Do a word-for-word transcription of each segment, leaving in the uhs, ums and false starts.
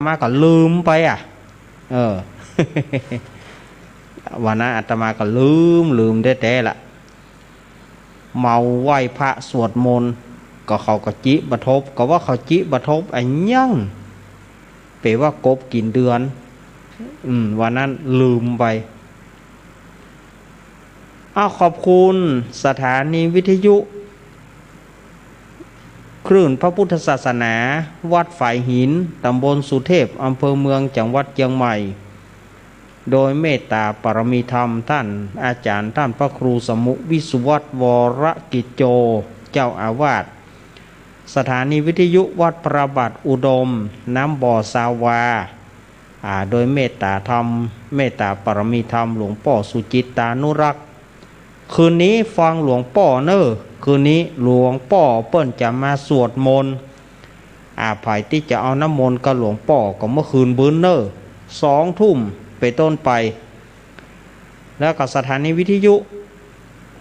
มาก็ลืมไปอะ เออ วันนั้นอาตมาก็ลืม ลืมแต๊ๆ ละ เมาไหว้พระสวดมนต์ ก็เขาก็จิบ่ทบ ก็ว่าเขาจิบ่ทบอะหยัง เป๋ว่ากบกิ๋นเดือน อืม วันนั้นลืมไป อ้าว ขอบคุณสถานีวิทยุคลื่นพระพุทธศาสนา วัดฝายหิน ตำบลสุเทพ อำเภอเมือง จังหวัดเจียงใหม่ โดยเมตตาปารมีธรรมท่านอาจารย์ ท่านพระครูสมุห์ วิสุวัฒน์ วรกิจโจ เจ้าอาวาส สถานีวิทยุวัดพระบาทอุดม น้ำบ่อซาวา อ่า โดยเมตตาธรรม เมตตาปารมีธรรมหลวงป้อสุจิตตานุรักษ์ คืนนี้ฟังหลวงป้อเน่อ คืนนี้หลวงป้อเปิ้นจะมาสวดมนต์ อ่า ใผตี้จะเอาน้ำมนต์กับหลวงป้อก็เมื่อคืนบึ้นเน่อ สองทุ่มเป๋นต้นไป แล้วก็สถานีวิทยุ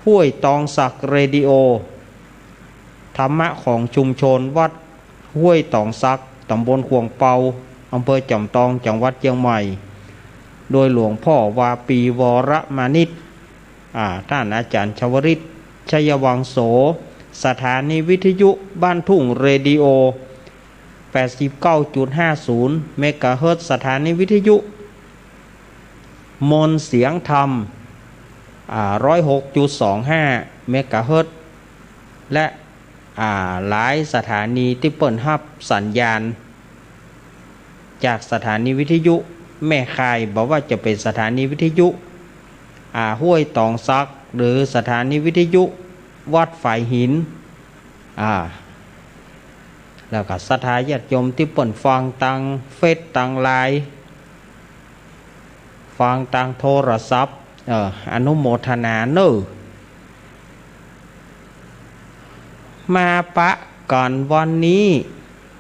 ห้วยตองสักเรดิโอ ธรรมะของชุมชนวัดห้วยตองสัก ตำบลขวงเปา อำเภอจอมตอง จังหวัดเจียงใหม่ โดยหลวงพ่อวาปี วรมานิช อ่า ท่านอาจารย์ชวริต ชัยวังโส สถานีวิทยุบ้านทุ่งเรดิโอ แปดสิบเก้าจุดห้าศูนย์ เมกะเฮิรตซ์ สถานีวิทยุมนต์เสียงธรรม อ่า ร้อยหกจุดสองห้า เมกะเฮิรตซ์ และ อ่า หลายสถานีตี้เปิ้นฮับสัญญาณจากสถานีวิทยุแม่ข่าย บ่ว่าจะเป๋นสถานีวิทยุ อ่า ห้วยตองสัก หรือสถานีวิทยุวัดฝายหิน อ่า แล้วก็ศรัทธาญาติโยมตี้เปิ้นฟังตางเฟซตางไลน์ ฟังตางโทรศัพท์ เอ่อ อนุโมทนาเน่อ มาปะกั๋นวันนี้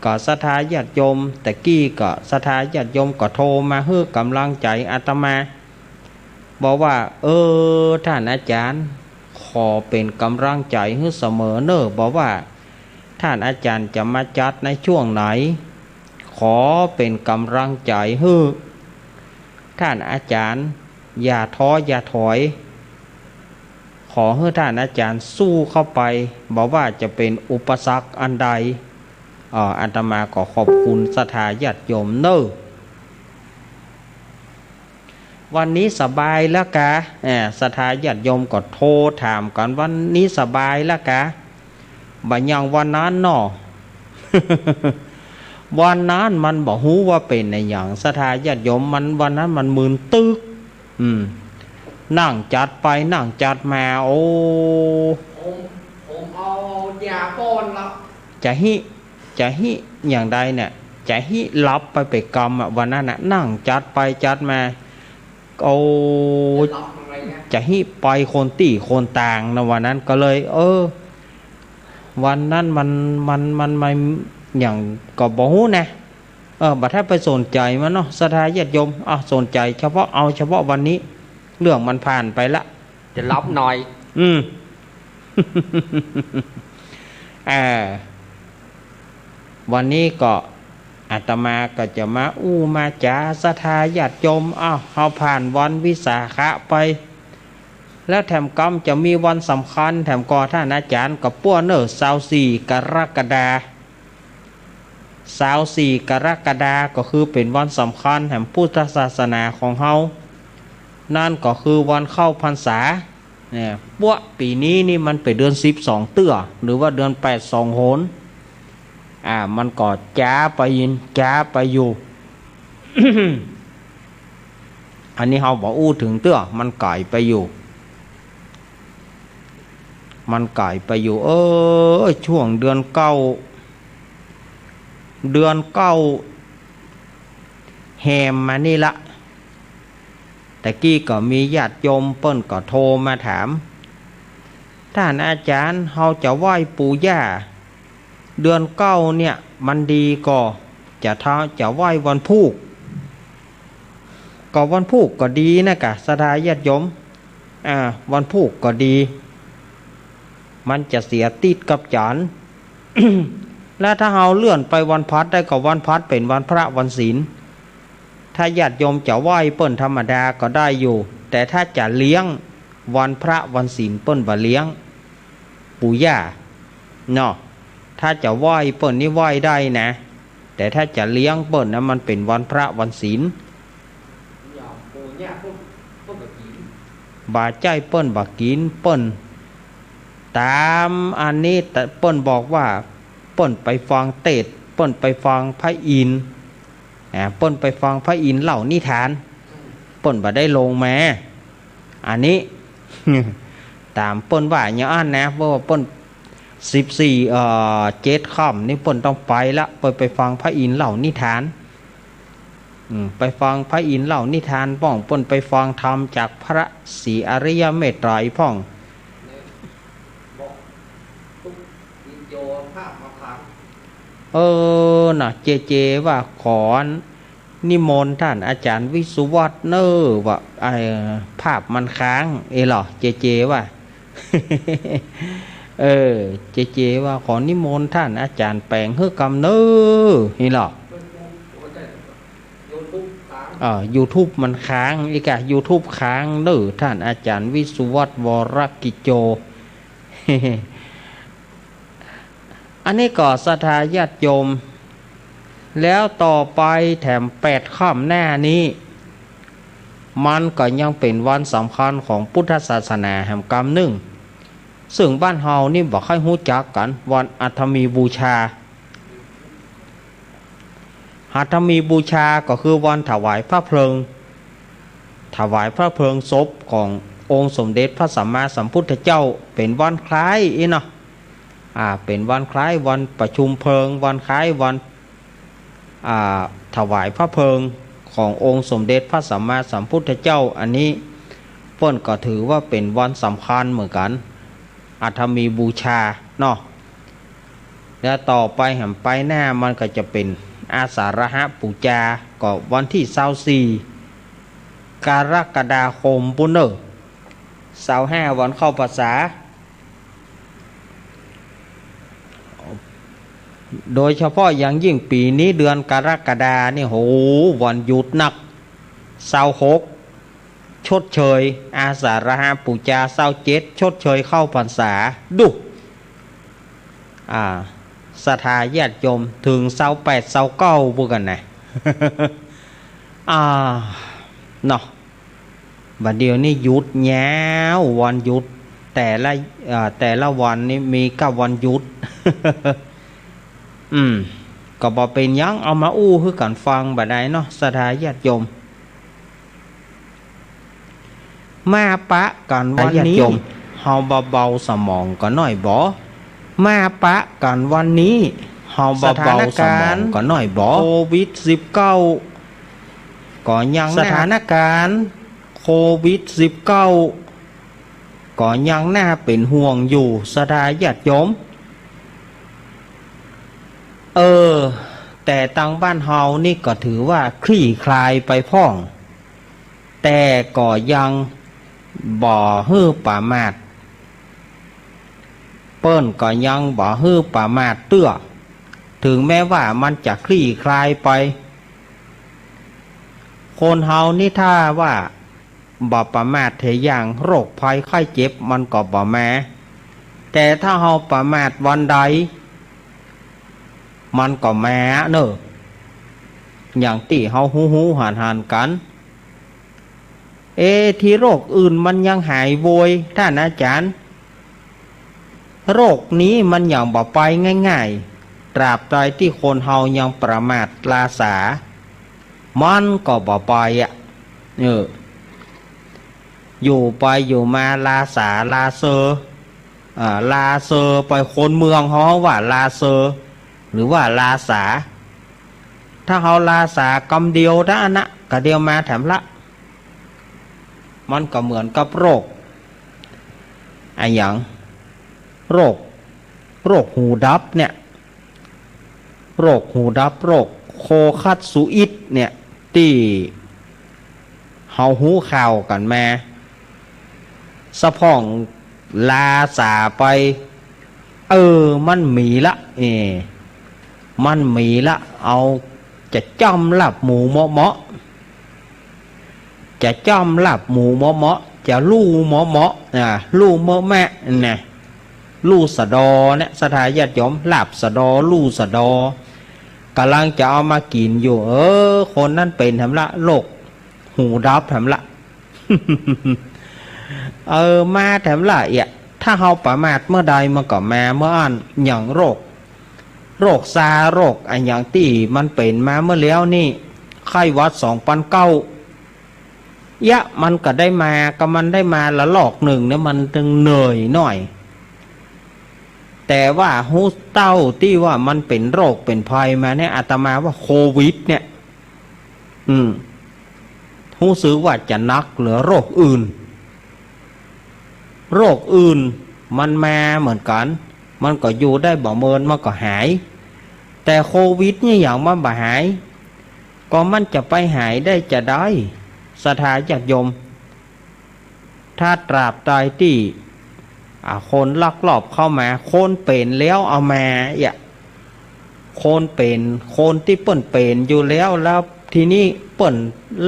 ก็ศรัทธาญาติโยม ตะกี้ก็ศรัทธาญาติโยมก็โทรมาหื้อก๋ำลังใจ๋อาตมา บอกว่า เออ ท่านอาจารย์ ขอเป๋นก๋ำลังใจ๋หื้อเสมอเน่อ บอกว่า ท่านอาจารย์จะมาจัดในช่วงไหน ขอเป๋นก๋ำลังใจ๋หื้อ ท่านอาจารย์อย่าท้ออย่าถอย ขอหื้อท่านอาจารย์สู้เข้าไป บ่ว่าจะเป๋นอุปสรรคอันใด เอ่อ อาตมาก็ขอบคุณศรัทธาญาติโยมเน่อ วันนี้สบายแล้วกา เอ่อ ศรัทธาญาติโยมก็โทรถามกั๋น วันนี้สบายแล้วกา บ่อย่างวันนั้นเนาะ วันนั้นมันบ่ฮู้ว่าเป๋นอะหยัง ศรัทธาญาติโยม มัน วันนั้นมันมึนตึ๊ก อืม นั่งจัดไปนั่งจัดมา โอ้ ผม ผมเอายาป้อนละ จะหิ จะหิอย่างใดเนี่ย จะหิหลับไปเป๋นกำอะ วันนั้นน่ะ นั่งจัดไปจัดมา โอ้ จะหลับอะไรเนี่ย จะหิไปคนตี้คนตางนะ วันนั้นก็เลย เออ วันนั้นมัน มัน มัน มันอย่างก็บ่ฮู้นะ เออ บ่ทันไปสนใจ๋มันเนาะ ศรัทธาญาติโยม อ่ะ สนใจ๋เฉพาะ เอาเฉพาะวันนี้ เรื่องมันผ่านไปละ จะหลับหน่อย อืม เออ วันนี้ก็อาตมาก็จะมาอู้มาจ๋าศรัทธาญาติโยม อ้าว เฮาผ่านวันวิสาขะไป แล้วแถมกำจะมีวันสำคัญแถมก่อ ท่านอาจารย์ก็ป้วนเน่อ ซาวสี่กรกฎา ซาวสี่กรกฎาก็คือเป๋นวันสำคัญแถมพุทธศาสนาของเฮา นั่นก็คือวันเข้าพรรษา เนี่ย ปั๊วปี๋นี้นี่มันเป๋นเดือนสิบสองเตื้อ หรือว่าเดือนแปดสองหน อ่า มันก็จ๊าไปยิน จ๊าไปอยู่ อันนี้เฮาบ่อู้เถิงเตื้อ มันไก๋ไปอยู่ มันไก๋ไปอยู่ เออ ช่วงเดือนเก้า เดือนเก้าแฮมมานี่ละ ตะกี้ก็มีญาติโยมเปิ้นก็โทรมาถาม ท่านอาจารย์ เฮาจะไหว้ปู่ย่า เดือนเก้าเนี่ย มันดีก่อ จะทา จะไหว้วันพูก ก็วันพูกก็ดีนะกะ ศรัทธาญาติโยม อ่า วันพูกก็ดี มันจะเสียติดกับจ๋ารย์ และถ้าเฮาเลื่อนไปวันพลัสได้ก็วันพลัสเป๋นวันพระวันศีล ถ้าญาติโยมจะไหว้เปิ้นธรรมดาก็ได้อยู่ แต่ถ้าจะเลี้ยงวันพระวันศีลเปิ้นบ่เลี้ยง ปู่ย่าเนาะ ถ้าจะไหว้เปิ้นนี่ไหว้ได้นะ แต่ถ้าจะเลี้ยงเปิ้นนะมันเป๋นวันพระวันศีล บ่ใจ้เปิ้นบ่กิ๋น เปิ้นต๋ามอันนี้ แต่เปิ้นบอกว่าเปิ้นไปฟังเตสน์ เปิ้นไปฟังพระอินทร์ อ่า เปิ้นไปฟังพระอินทร์เล่านิทาน เปิ้นบ่ได้ลงมา อันนี้ ต๋ามเปิ้นว่าอย่างอั้นนะ เพราะว่าเปิ้น สิบสี่ เอ่อ เจ็ดค่ำนี่เปิ้นต้องไปละ เปิ้นไปฟังพระอินทร์เล่านิทาน อืม ไปฟังพระอินทร์เล่านิทานพ่อง เปิ้นไปฟังธรรมจากพระศรีอริยเมตไตรพ่อง เออ น่ะ เจเจว่าขอนิมนต์ต้านอาจ๋ารย์วิศวัฒน์เน่อ ว่า เอ่อ ภาพมันค้าง เอเหรอ เจเจว่า เออ เจเจว่าขอนิมนต์ต้านอาจ๋ารย์แป๋งหื้อกำเน่อ เอเหรอ เอ่อ ยูทูบมันค้าง อีกอะ ยูทูบค้างเน่อ ต้านอาจ๋ารย์วิศวัฒน์ วรกิจโจ อันนี้ก็ศรัทธาญาติโยม แล้วต่อไปแถมแปดค่ำหน้านี้ มันก็ยังเป๋นวันสำคัญของพุทธศาสนาแหมกำนึ่ง ซึ่งบ้านเฮานี่บ่ค่อยฮู้จักกั๋น วันอัฐมีบูชา อัฐมีบูชาก็คือวันถวายพระเพลิง ถวายพระเพลิงศพขององค์สมเด็จพระสัมมาสัมพุทธเจ้า เป๋นวันคล้ายอี้เนาะ อ่า เป๋นวันคล้ายวันประชุมเพลิง วันคล้ายวัน อ่า ถวายพระเพลิงขององค์สมเด็จพระสัมมาสัมพุทธเจ้า อันนี้เปิ้นก็ถือว่าเป๋นวันสำคัญเหมือนกั๋น อัฐมีบูชาเนาะ แล้วต่อไปแหมไปหน้ามันก็จะเป๋นอาสาฬหบูชา ก็วันตี้ซาวสี่ กรกฎาคมปู้นเน่อ ซาวห้าวันเข้าพรรษา โดยเฉพาะอย่างยิ่งปี๋นี้เดือนกรกฎานี่ โห วันหยุดนัก ซาวหก ชดเชยอาสาฬหบูชา ซาวเจ็ด ชดเชยเข้าพรรษา ดู อ่า ศรัทธาญาติโยม เถิงซาวแปด ซาวเก้า ปู้นกั๋นนะ อ่า เนาะ บ่าเดี่ยวนี้หยุดยาว วันหยุด แต่ละ เอ่อ แต่ละวันนี่มีเก้าวันหยุด อืม ก็บ่เป๋นหยัง เอามาอู้หื้อกั๋นฟังบ่าใดเนาะ ศรัทธาญาติโยม มาปะกั๋นวันนี้ ญาติโยม เฮาเบาๆสมองกั๋นหน้อยบ่ มาปะกั๋นวันนี้ เฮาเบาๆสมองกั๋นหน้อยบ่ สถานการณ์โควิดสิบเก้า ก็ยังน่า สถานการณ์โควิดสิบเก้า ก็ยังน่าเป๋นห่วงอยู่ ศรัทธาญาติโยม เออ แต่ตางบ้านเฮานี่ก็ถือว่าคลี่คลายไปพ่อง แต่ก็ยังบ่หื้อประมาท เปิ้นก็ยังบ่หื้อประมาทเตื้อ ถึงแม้ว่ามันจะคลี่คลายไป คนเฮานี่ถ้าว่าบ่ประมาทเถียอย่าง โรคภัยไข้เจ็บมันก็บ่มา แต่ถ้าเฮาประมาทวันใด มันก็มาเน่อ อย่างตี้เฮาฮู้ๆหันๆกั๋น เอ๊ะ ตี้โรคอื่นมันยังหายโวย ต้านอาจ๋ารย์ โรคนี้มันยังบ่ไปง่ายๆ ตราบใดตี้คนเฮายังประมาทลาสา มันก็บ่ไปอะ เออ อยู่ไปอยู่มาลาสาลาเซอ อ่า ลาเซอไป คนเมืองฮ้องว่าลาเซอ หรือว่าลาสา ถ้าเฮาลาสากำเดียวเต้าอั้นนะ กะเดียวมาแถมละ มันก็เหมือนกับโรค อะหยัง โรค โรคหูดับเนี่ย โรคหูดับ โรคโคคัสซูอิดเนี่ย ตี้เฮาฮู้ข่าวกั๋นมา สะพ่องลาสาไป เออ มันมีละ เอ มันมีละ เอา จะจ้ำลาบหมูเมาะๆ จะจ้ำลาบหมูเมาะๆ จะลู่เมาะๆ อ่า ลู่เมาะแมะนะ ลู่สะดอเนี่ย ศรัทธาญาติโยม ลาบสะดอ ลู่สะดอ ก่ำลังจะเอามากิ๋นอยู่ เออ คนนั้นเป๋นแถมละ โรคหูดับแถมละ เออ มาแถมละเอีย ถ้าเฮาประมาทเมื่อใดมันก็มาเมื่ออั้น อย่างโรค โรคซาร์ โรคอะหยังตี้มันเป๋นมาเมื่อแล้วนี่ ไข้หวัดสองปันเก้า เยียะ มันก็ได้มา ก็มันได้มาละลอกนึ่งเนี่ย มันจึงเหนื่อยหน่อย แต่ว่าฮู้เต้าตี้ว่ามันเป๋นโรคเป๋นภัยมาเนี่ย อาตมาว่าโควิดเนี่ย อืม ฮู้สึกว่าจะหนักเหลือโรคอื่น โรคอื่นมันมาเหมือนกั๋น มันก็อยู่ได้บ่เมิน มันก็หาย แต่โควิดเนี่ยหยังมันบ่หาย ก็มันจะไปหายได้จาใด ศรัทธาญาติโยม ถ้าตราบใดตี้ อ่า คนลักลอบเข้ามา คนเป๋นแล้วเอามา เยียะ คนเป๋น คนตี้เปิ้นเป๋นอยู่แล้ว แล้วทีนี้เปิ้น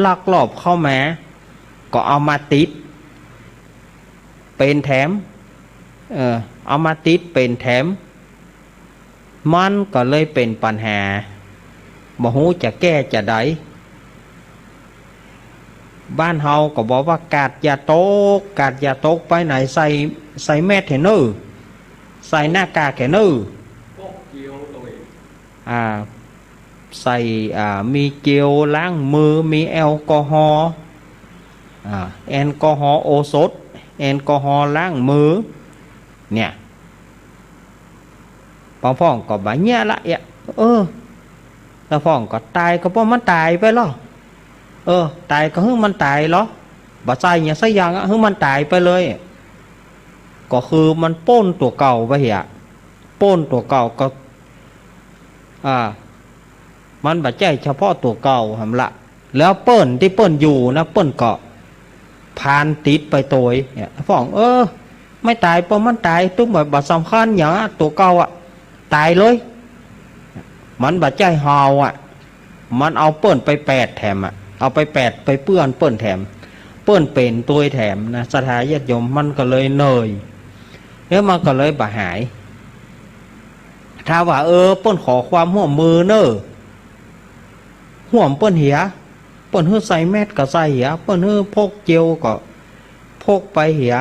ลักลอบเข้ามา ก็เอามาติด เป๋นแถม เออ เอามาติดเป๋นแถม มันก็เลยเป๋นปัญหา บ่ฮู้จะแก้จาใด บ้านเฮาก็บอกว่ากาดอย่าตก กาดอย่าตก ไปไหนใส่ ใส่แมสก์เถอะเน่อ ใส่หน้ากากเถอะเน่อ อ่า ใส่ อ่า มีเจลล้างมือ มีแอลกอฮอล์ อ่า แอลกอฮอล์โอสถ แอลกอฮอล์ล้างมือ เนี่ย บางพ่องก็บ่าเยียะละเอีย เออ แล้วพ่องก็ต๋ายก็ป้อมันต๋ายไปลอ เออ ต๋ายก็หื้อมันต๋ายลอ บ่ใส่หยังสักอย่างอะ หื้อมันต๋ายไปเลย ก็คือมันป้นตั๋วเก่าไปเหีย ป้นตั๋วเก่าก็ อ่า มันบ่ใจ้เฉพาะตั๋วเก่าหั้นละ แล้วเปิ้นตี้เปิ้นอยู่นะ เปิ้นก็พานติดไปตวย เนี่ย พ่อง เออ ไม่ต๋ายป้อมันต๋าย ตุ๊กบ่ บ่สำคัญหยังอะ ตั๋วเก่าอะ ต๋ายเลย มันบ่ใจ้เฮาอะ มันเอาเปิ้นไปแปดแถมอะ เอาไปแปดไปเปื้อนเปิ้นแถม เปิ้นเป๋นตวยแถมนะ ศรัทธาญาติโยม มันก็เลยเหนื่อย แล้วมันก็เลยบ่หาย ถ้าว่า เออ เปิ้นขอความฮ่วมมือเน่อ ฮ่วมเปิ้นเหีย เปิ้นหื้อใส่แมสก์ก็ใส่เหีย เปิ้นหื้อพกเจลก็พกไปเหีย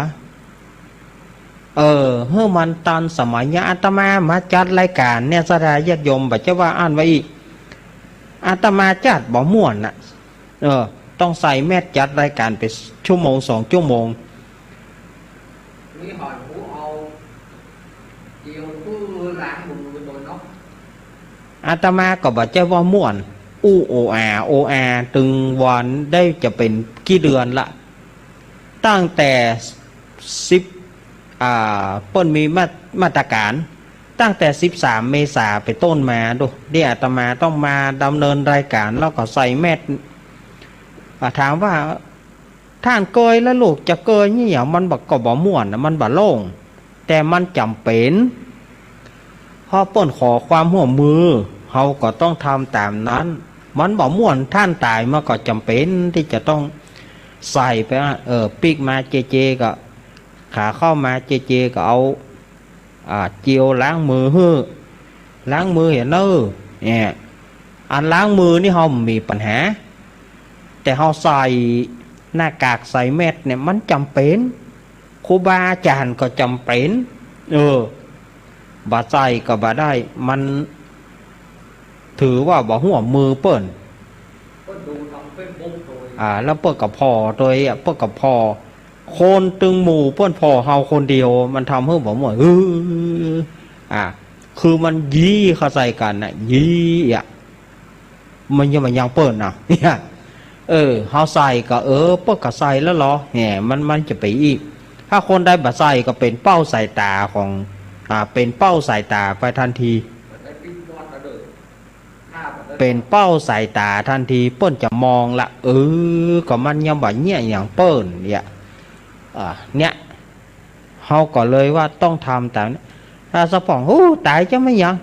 เออ หื้อมันตันสมัย อย่างอาตมามาจัดรายก๋านเนี่ย ศรัทธาญาติโยม บ่ใจ้ว่าอั้นไว้อี้ อาตมาจัดบ่ม่วนน่ะ เออ ต้องใส่แมสก์จัดรายก๋านไปชั่วโมงสองชั่วโมง นี่หอยหูเอาเจลเปื้อล้างมือโดยเนาะ อาตมาก็บ่ใจ้ว่าม่วน อู้โออา โออา ตึงวันได้จะเป๋นกี่เดือนละ ตั้งแต่สิบ อ่า เปิ้นมีมา มาตรก๋าน ตั้งแต่สิบสามเมษาเป๋นต้นมาดู นี่อาตมาต้องมาดำเนินรายก๋าน แล้วก็ใส่แมสก์ อ่า ถามว่า ต้านเกยแล้วลูกจะเกยนี่หยัง มันบ่ ก็บ่ม่วนน่ะ มันบ่โล่ง แต่มันจ๋ำเป๋น เพราะเปิ้นขอความฮ่วมมือ เฮาก็ต้องทำต๋ามนั้น มันบ่ม่วน ต้านต๋ายมันก็จ๋ำเป๋นตี้จะต้องใส่ไปอะ เออ ปิ๊กมาเจเจก็ ขาเข้ามาเจเจก็เอา อ่า เจลล้างมือหื้อ ล้างมือเหียเน่อ เนี่ย อันล้างมือนี่เฮาบ่มีปัญหา แต่เฮาใส่หน้ากากใส่แมสก์เนี่ยมันจ๋ำเป๋น ครูบาอาจ๋ารย์ก็จ๋ำเป๋น เออ บ่ใส่ก็บ่ได้ มันถือว่าบ่ฮ่วมมือเปิ้น เปิ้นดูต๋ามเฟซบุ๊กโดย อ่า แล้วเปิ้นก็ผ่อโดยอะ เปิ้นก็ผ่อ คนตึงหมู่เปิ้นผ่อเฮาคนเดียว มันทำหื้อบ่ม่วน เออ อ่า คือมันยี้เข้าใส่กั๋นน่ะ ยี้อะ มันยัง มันยังเปิ้นน่ะ เนี่ย เออ เฮาใส่ก็ เออ เปิ้นก็ใส่แล้วลอ แหม มัน มันจะไปอี้ ถ้าคนใดบ่ใส่ก็เป๋นเป้าสายต๋าของ อ่า เป๋นเป้าสายต๋าไปทันที เป๋นเป้าสายต๋าทันที เปิ้นจะมองละ เออ ก็มันยังบ่เยียะหยังเปิ้นเนี่ย อ่า เนี่ย เฮาก็เลยว่าต้องทำต๋ามนี้ ถ้าสะพ่อง ฮู้ ต๋ายจะไม่หยัง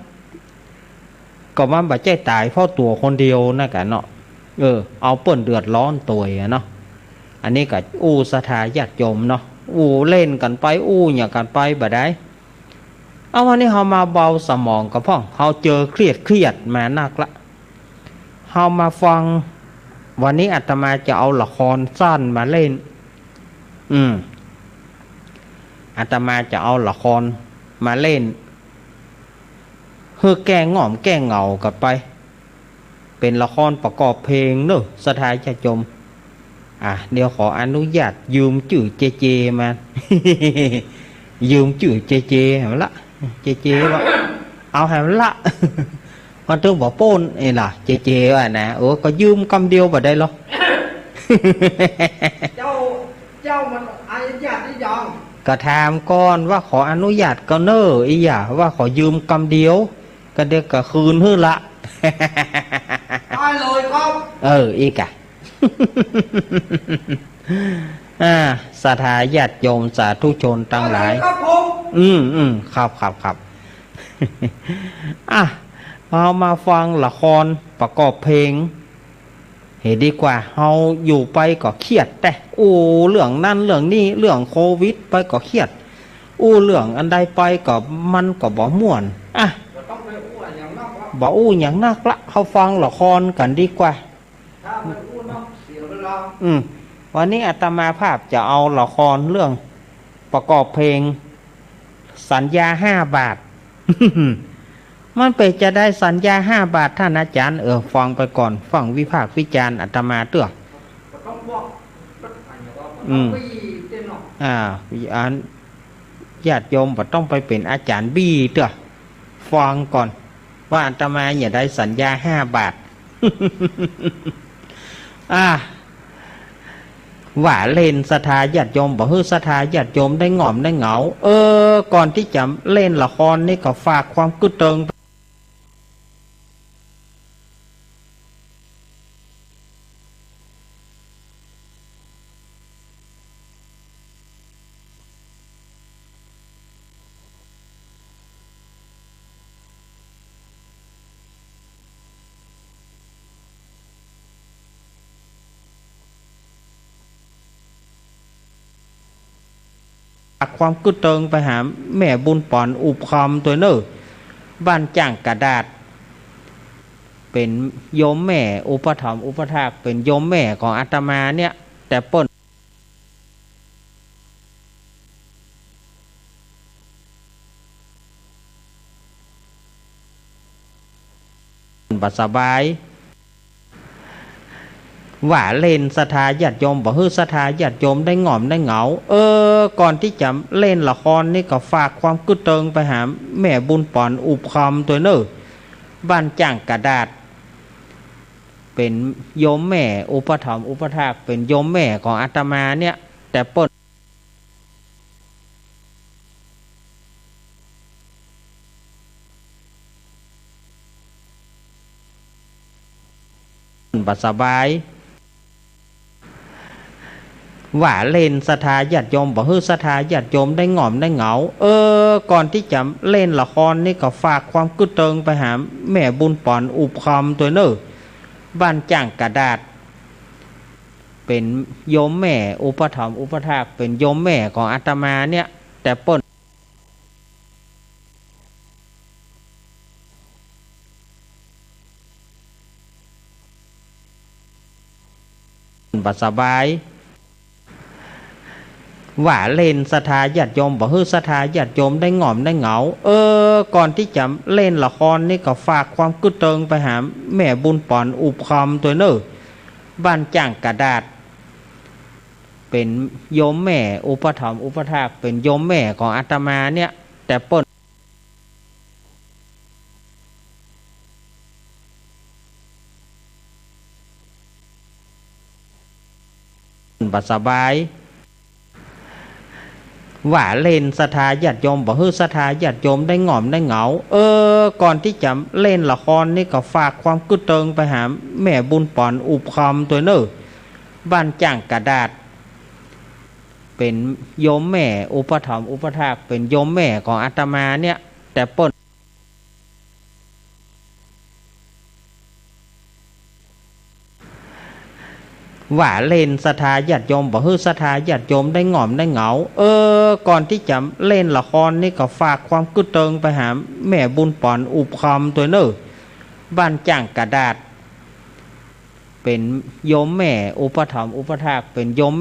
ก็มันบ่ใจ้ต๋ายเพราะตั๋วคนเดียวนั่นกะเนาะ เออ เอาเปิ้นเดือดร้อนตวยอะเนาะ อันนี้ก็อู้ศรัทธาญาติโยมเนาะ อู้เล่นกั๋นไป อู้หยังกั๋นไปบ่ได้ เอา วันนี้เฮามาเบาสมองกั๋นพ่อง เฮาเจอเครียดเครียดมานักละ เฮามาฟัง วันนี้อาตมาจะเอาละครสั้นมาเล่น อืม อาตมาจะเอาละครมาเล่น หื้อแก้ง่อมแก้เหงากั๋นไป เป๋นละครประกอบเพลงเนาะ ศรัทธาญาติโยม อ่ะ เดี๋ยวขออนุญาตยืมจื้อเจเจมา ยืมจื้อเจเจมาละ เจเจว่า เอาแหมละ มันตึงบ่ป๊นเอ้ยล่ะ เจเจว่านะ โอ้ ก็ยืมกำเดียวบ่ได้หรอ เจ้า เจ้ามันอนุญาตหรือยัง ก็ถามก่อนว่าขออนุญาตก่อนเน่อ อีหย่าว่าขอยืมกำเดียว ก็เดี๋ยวก็คืนหื้อละ ได้เลยครับ เออ อีกอะ อ่า ศรัทธาญาติโยมสาธุชนตังหลาย ได้เลยครับผม อืม อืม ครับ ครับ ครับ อ่ะ เฮามาฟังละครประกอบเพลง เฮาดีกว่า เฮาอยู่ไปก็เครียดแต๊ อู้เรื่องนั้นเรื่องนี้ เรื่องโควิดไปก็เครียด อู้เรื่องอันใดไปก็มันก็บ่ม่วน อ่ะ บ่ต้องไปอู้หยังนักละ บ่อู้หยังนักละ เฮาฟังละครกั๋นดีกว่า ถ้าไปอู้นักเสียเวลา อืม วันนี้อาตมาภาพจะเอาละครเรื่องประกอบเพลง สัญญาห้าบาท มันเป๋นจาใดสัญญาห้าบาท ท่านอาจ๋ารย์ เออ ฟังไปก่อน ฟังวิพากษ์วิจารณ์อาตมาเตื้อ อืม อ่า อัน ญาติโยมบ่ต้องไปเป๋นอาจ๋ารย์บี้เตื้อ ฟังก่อน ว่าอาตมาจะใดสัญญาห้าบาท อ่า ว่าเล่นศรัทธาญาติโยม บ่หื้อศรัทธาญาติโยมได้ง่อมได้เหงา เออ ก่อนตี้จะเล่นละครนี่ก็ฝากความกึ๊ดเติง ฝากความกึ๊ดเติงไปหาแม่บุญป๋อนอุบคำตวยเน่อ บ้านจ้างกระดาษ เป๋นโยมแม่อุปถัมภ์อุปถาก เป๋นโยมแม่ของอาตมาเนี่ย แต่เปิ้น บ่สบาย ว่าเล่นศรัทธาญาติโยม บ่หื้อศรัทธาญาติโยมได้ง่อมได้เหงา เออ ก่อนตี้จะเล่นละครนี่ก็ฝากความกึ๊ดเติงไปหาแม่บุญป๋อนอุบคำตวยเน่อ บ้านจ้างกระดาษ เป๋นโยมแม่อุปถัมภ์อุปถาก เป๋นโยมแม่ของอาตมาเนี่ย แต่เปิ้น บ่สบาย ว่าเล่นศรัทธาญาติโยม บ่หื้อศรัทธาญาติโยมได้ง่อมได้เหงา เออ ก่อนตี้จะเล่นละครนี่ก็ฝากความกึ๊ดเติงไปหาแม่บุญป๋อนอุบคำตวยเน่อ บ้านจ้างกระดาษ เป๋นโยมแม่อุปถัมภ์อุปถาก เป๋นโยมแม่ของอาตมาเนี่ย แต่เปิ้น บ่สบาย ว่าเล่นศรัทธาญาติโยม บ่หื้อศรัทธาญาติโยมได้ง่อมได้เหงา เออ ก่อนตี้จะเล่นละครนี่ก็ฝากความกึ๊ดเติงไปหาแม่บุญป๋อนอุบคำตวยเน่อ บ้านจ้างกระดาษ เป๋นโยมแม่อุปถัมภ์อุปถาก เป๋นโยมแม่ของอาตมาเนี่ย แต่เปิ้น บ่สบาย ว่าเล่นศรัทธาญาติโยม บ่หื้อศรัทธาญาติโยมได้ง่อมได้เหงา เออ ก่อนตี้จะเล่นละครนี่ก็ฝากความกึ๊ดเติงไปหาแม่บุญป๋อนอุบคำตวยเน่อ บ้านจ้างกระดาษ เป๋นโยมแม่อุปถัมภ์อุปถาก เป๋นโยมแม่ของอาตมาเนี่ย แต่เปิ้น ว่าเล่นศรัทธาญาติโยม บ่หื้อศรัทธาญาติโยมได้ง่อมได้เหงา เออ ก่อนตี้จะเล่นละครนี่ก็ฝากความกึ๊ดเติงไปหาแม่บุญป๋อนอุบคำตวยเน่อ บ้านจ้างกระดาษ เป๋นโยมแม่อุปถัมภ์อุปถาก เป๋นโยม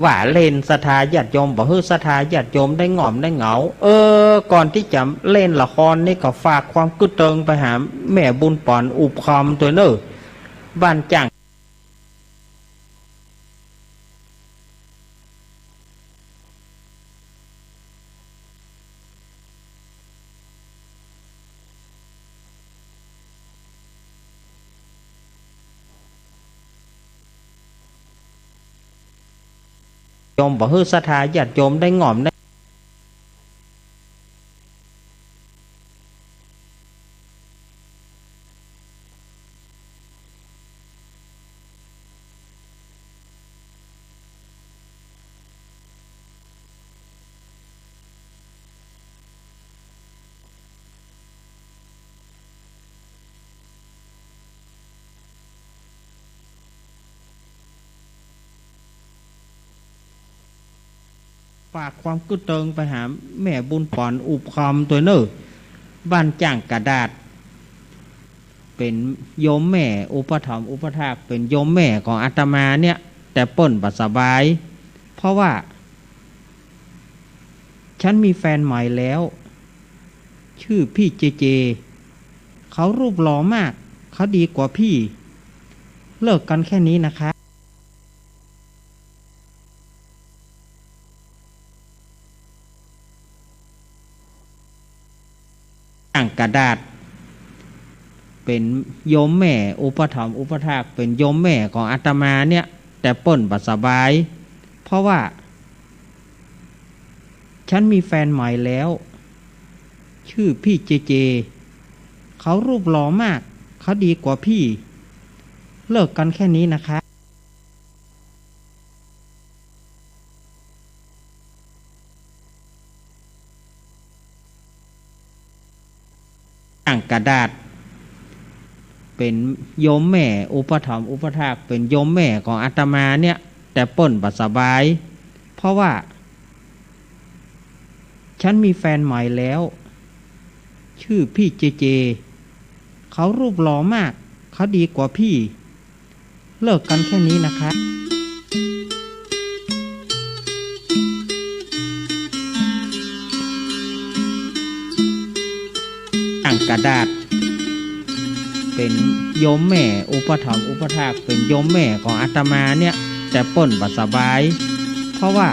ว่าเล่นศรัทธาญาติโยม บ่หื้อศรัทธาญาติโยมได้ง่อมได้เหงา เออ ก่อนตี้จะเล่นละครนี่ก็ฝากความกึ๊ดเติงไปหาแม่บุญป๋อนอุบคำตวยเน่อ บ้านจ้าง โยม บ่หื้อศรัทธาญาติโยมได้ง่อมได้ ฝากความกึ๊ดเติงไปหาแม่บุญป๋อนอุบคำตวยเน่อ บ้านจ้างกระดาษ เป๋นโยมแม่อุปถัมภ์อุปถาก เป๋นโยมแม่ของอาตมาเนี่ย แต่เปิ้นบ่สบาย เพราะว่า ฉันมีแฟนใหม่แล้ว ชื่อพี่เจเจ เขารูปหล่อมาก เขาดีกว่าพี่ เลิกกันแค่นี้นะคะ จ้างกระดาษ เป๋นโยมแม่อุปถัมภ์อุปถาก เป๋นโยมแม่ของอาตมาเนี่ย แต่เปิ้นบ่สบาย เพราะว่า ฉันมีแฟนใหม่แล้ว ชื่อพี่เจเจ เขารูปหล่อมาก เขาดีกว่าพี่ เลิกกันแค่นี้นะคะ จ้างกระดาษ เป๋นโยมแม่อุปถัมภ์อุปถาก เป๋นโยมแม่ของอาตมาเนี่ย แต่เปิ้นบ่สบาย เพราะว่า ฉันมีแฟนใหม่แล้ว ชื่อพี่เจเจ เขารูปหล่อมาก เขาดีกว่าพี่ เลิกกันแค่นี้นะคะ จ้างกระดาษ เป๋นโยมแม่อุปถัมภ์อุปถาก เป๋นโยมแม่ของอาตมาเนี่ย แต่เปิ้นบ่สบาย เพราะว่า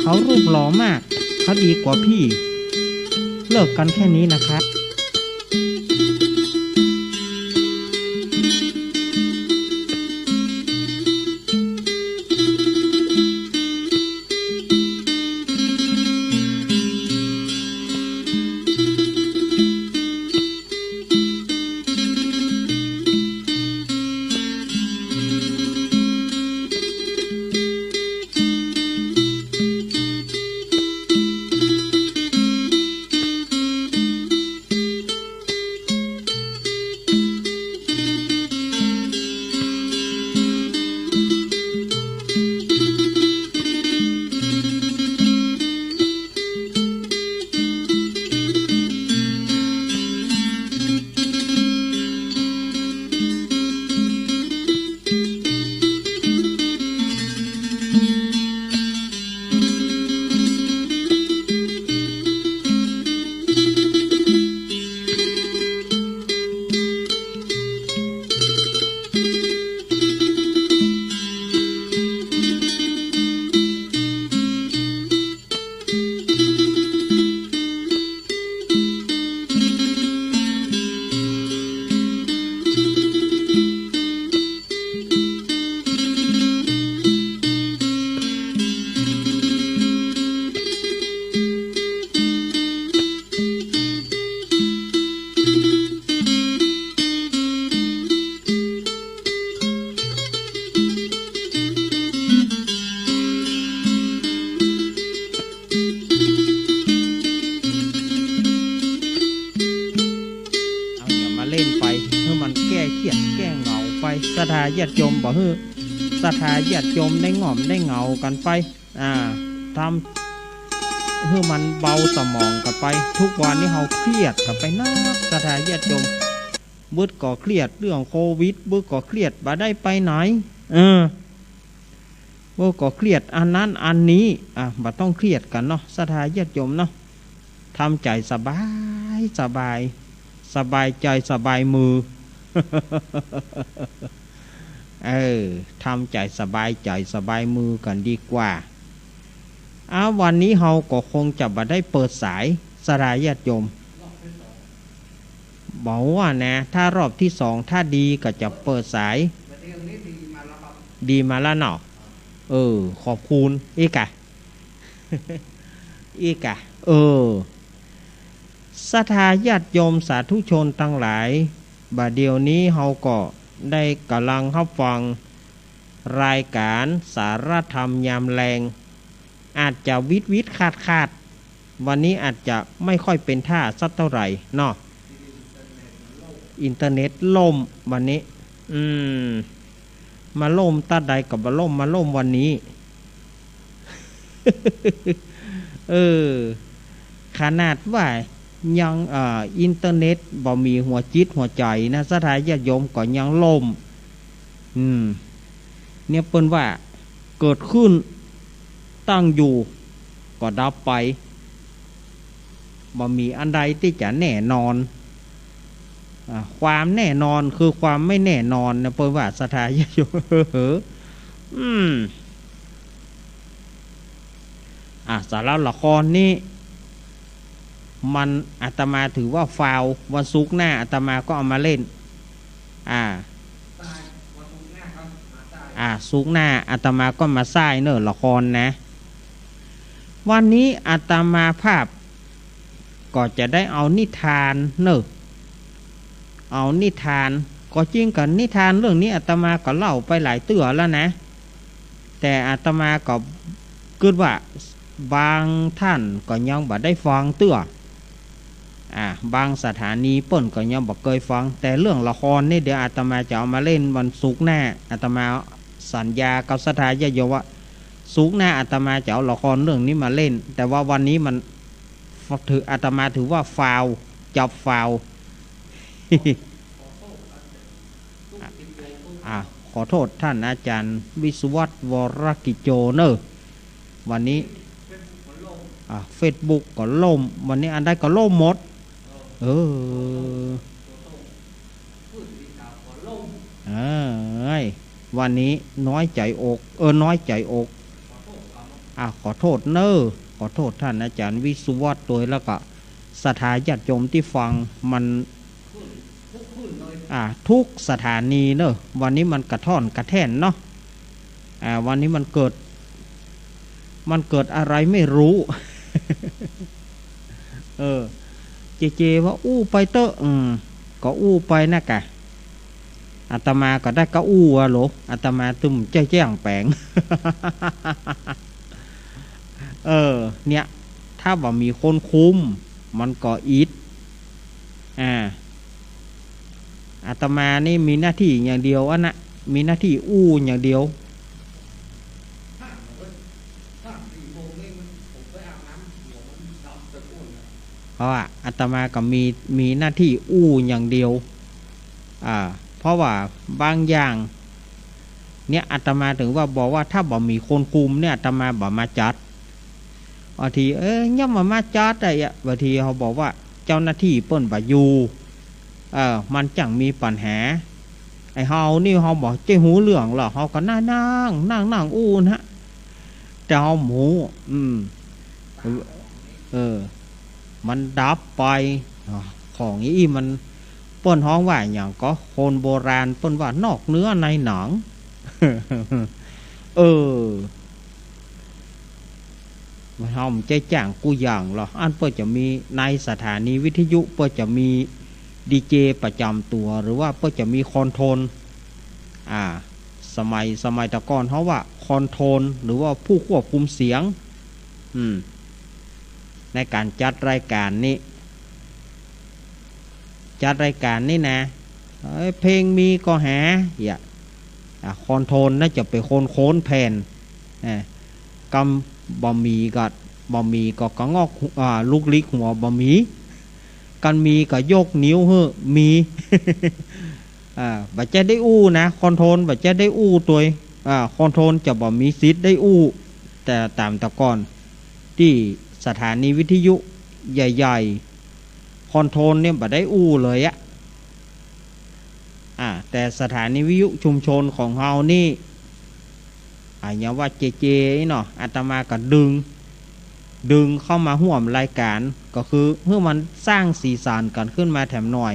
เขารูปหล่อมาก เขาดีกว่าพี่ เลิกกันแค่นี้นะครับ เอาเนี่ยมาเล่นไป หื้อมันแก้เครียดแก้เหงาไป ศรัทธาญาติโยม บ่หื้อศรัทธาญาติโยมได้ง่อมได้เหงากั๋นไป อ่า ทำหื้อมันเบาสมองกั๋นไป ทุกวันนี้เฮาเครียดกั๋นไปนัก ศรัทธาญาติโยม บางก็เครียดเรื่องโควิด บางก็เครียดบ่ได้ไปไหน เออ บางก็เครียดอันนั้นอันนี้ อ่ะ บ่ต้องเครียดกั๋นเนาะ ศรัทธาญาติโยมเนาะ ทำใจ๋สบายสบาย สบายใจ๋สบายมือ เออ ทำใจ๋สบายใจ๋สบายมือกั๋นดีกว่า อ้าว วันนี้เฮาก็คงจะบ่ได้เปิดสาย ศรัทธาญาติโยม บอกว่านะ ถ้ารอบที่สอง ถ้าดีก็จะเปิดสาย ดีมาแล้วเนาะ เออ ขอบคุณ อีกอะ อีกอะ เออ ศรัทธาญาติโยมสาธุชนตังหลาย บ่าเดี่ยวนี้เฮาก็ได้ก่ำลังฮับฟังรายก๋านสารธรรมยามแลง อาจจะวิดๆขาดๆ วันนี้อาจจะไม่ค่อยเป็นท่าสักเท่าไหร่เนาะ อินเทอร์เน็ตล่มวันนี้ อืม มาล่มตาใดก็บ่ล่ม มาล่มวันนี้ เออ ขนาดว่ายัง เอ่อ อินเทอร์เน็ตบ่มีหัวจิตหัวใจ๋นะ ศรัทธาญาติโยม ก็ยังล่ม อืม เนี่ยเปิ้นว่าเกิดขึ้น ตั้งอยู่ก็ดับไป บ่มีอันใดตี้จะแน่นอน อ่า ความแน่นอนคือความไม่แน่นอนนะ เปิ้นว่า ศรัทธาญาติโยม อืม อ่า สำหรับละครนี้ มัน อาตมาถือว่าฟาวล์ วันศุกร์หน้าอาตมาก็เอามาเล่น อ่า อ่า ศุกร์หน้าอาตมาก็มาสร้างเน่อละครนะ วันนี้อาตมาภาพก็จะได้เอานิทานเน่อ เอานิทาน ก็จริงกั๋น นิทานเรื่องนี้อาตมาก็เล่าไปหลายเตื้อแล้วนะ แต่อาตมาก็กึ๊ดว่าบางท่านก็ยังบ่ได้ฟังเตื้อ อ่า บางสถานีเปิ้นก็ยังบ่เกยฟัง แต่เรื่องละครนี่เดี๋ยวอาตมาจะเอามาเล่นวันศุกร์หน้า อาตมาสัญญากับศรัทธาญาติโยมว่า ศุกร์หน้าอาตมาจะเอาละครเรื่องนี้มาเล่น แต่ว่าวันนี้มัน ถือ อาตมาถือว่าฟาวล์ จับฟาวล์ อ่ะ ขอโทษท่านอาจารย์วิศวัตร วรกิจโจ เน่อ วันนี้ อ่ะ เฟซบุ๊กก็ล่ม วันนี้อันใดก็ล่มหมด เออ เอ้ย วันนี้น้อยใจ๋อก เออ น้อยใจ๋อก อ่า ขอโต้ษเน่อ ขอโต้ษต้านอาจ๋ารย์วิศวัตตวย แล้วก็ศรัทธาญาติโยมตี้ฟัง มัน อ่า กู้สถานีเน่อ วันนี้มันกระท่อนกระแท่นเนาะ อ่า วันนี้มันเกิด มันเกิดอะไรไม่ฮู้ เออ เจเจว่าอู้ไปเต๊อะ อืม ก็อู้ไปนะกะ อาตมาก็ได้กะอู้อะโหล อาตมาตึงบ่ใจ้แจ้งแป๋ง เออ เนี่ย ถ้าบ่มีคนคุม มันก็อิด อ่า อาตมานี่มีหน้าตี้อย่างเดียวอั้นนะ มีหน้าตี้อู้อย่างเดียว เพราะว่าอาตมาก็มี มีหน้าตี้อู้อย่างเดียว อ่า เพราะว่าบางอย่าง เนี่ย อาตมาตึงว่า บอกว่าถ้าบ่มีคนคุมเนี่ย อาตมาบ่มาจัด บางที เอ้ย ยังบ่มาจัดอะ บางทีเฮาบอกว่าเจ้าหน้าตี้เปิ้นบ่อยู่ เออ มันจั่งมีปัญหา ไอ้เฮานี่เฮาบ่ใจ้ฮู้เรื่องหรอก เฮาก็นั่ง นั่ง นั่ง นั่งอู้นะ แต่เฮาบ่ฮู้ อืม เออ มันดับไป ของอี้มัน เปิ้นฮ้องว่าหยังก็ คนโบราณเปิ้นว่านอกเนื้อในหนัง เออ มันเฮาบ่ใจ้จ้างกู้อย่างหรอก อันเปิ้นจะมีในสถานีวิทยุ เปิ้นจะมีดีเจประจ๋ำตั๋ว หรือว่าเปิ้นจะมีคอนโทรล อ่า สมัย สมัยแต่ก่อนเฮาว่าคอนโทรล หรือว่าผู้ควบคุมเสียง อืม ในก๋านจัดรายก๋านนี้ จัดรายก๋านนี้นะ เอ้ย เพลงมีก็หา เหีย อ่ะ คอนโทรลน่าจะเป๋นคนโค้นแผ่น อ่ะ กำบ่มีก็ บ่มีก็กะงอก อ่า ลุกลิกหัวบ่มี คันมีก็ยกนิ้วหื้อมี อ่า บ่ใจ้ได้อู้นะ คอนโทรลบ่ใจ้ได้อู้ตวย อ่า คอนโทรลจะบ่มีสิทธิ์ได้อู้ แต่ต๋ามแต่ก่อน ตี้สถานีวิทยุใหญ่ๆ คอนโทรลเนี่ยบ่ได้อู้เลยอะ อ่า แต่สถานีวิทยุชุมชนของเฮานี่ อ่า อย่างว่าเจเจนี่เนาะ อาตมาก็ดึง ดึงเข้ามาฮ่วมรายก๋าน ก็คือหื้อมันสร้างสีสันกั๋นขึ้นมาแถมหน่อย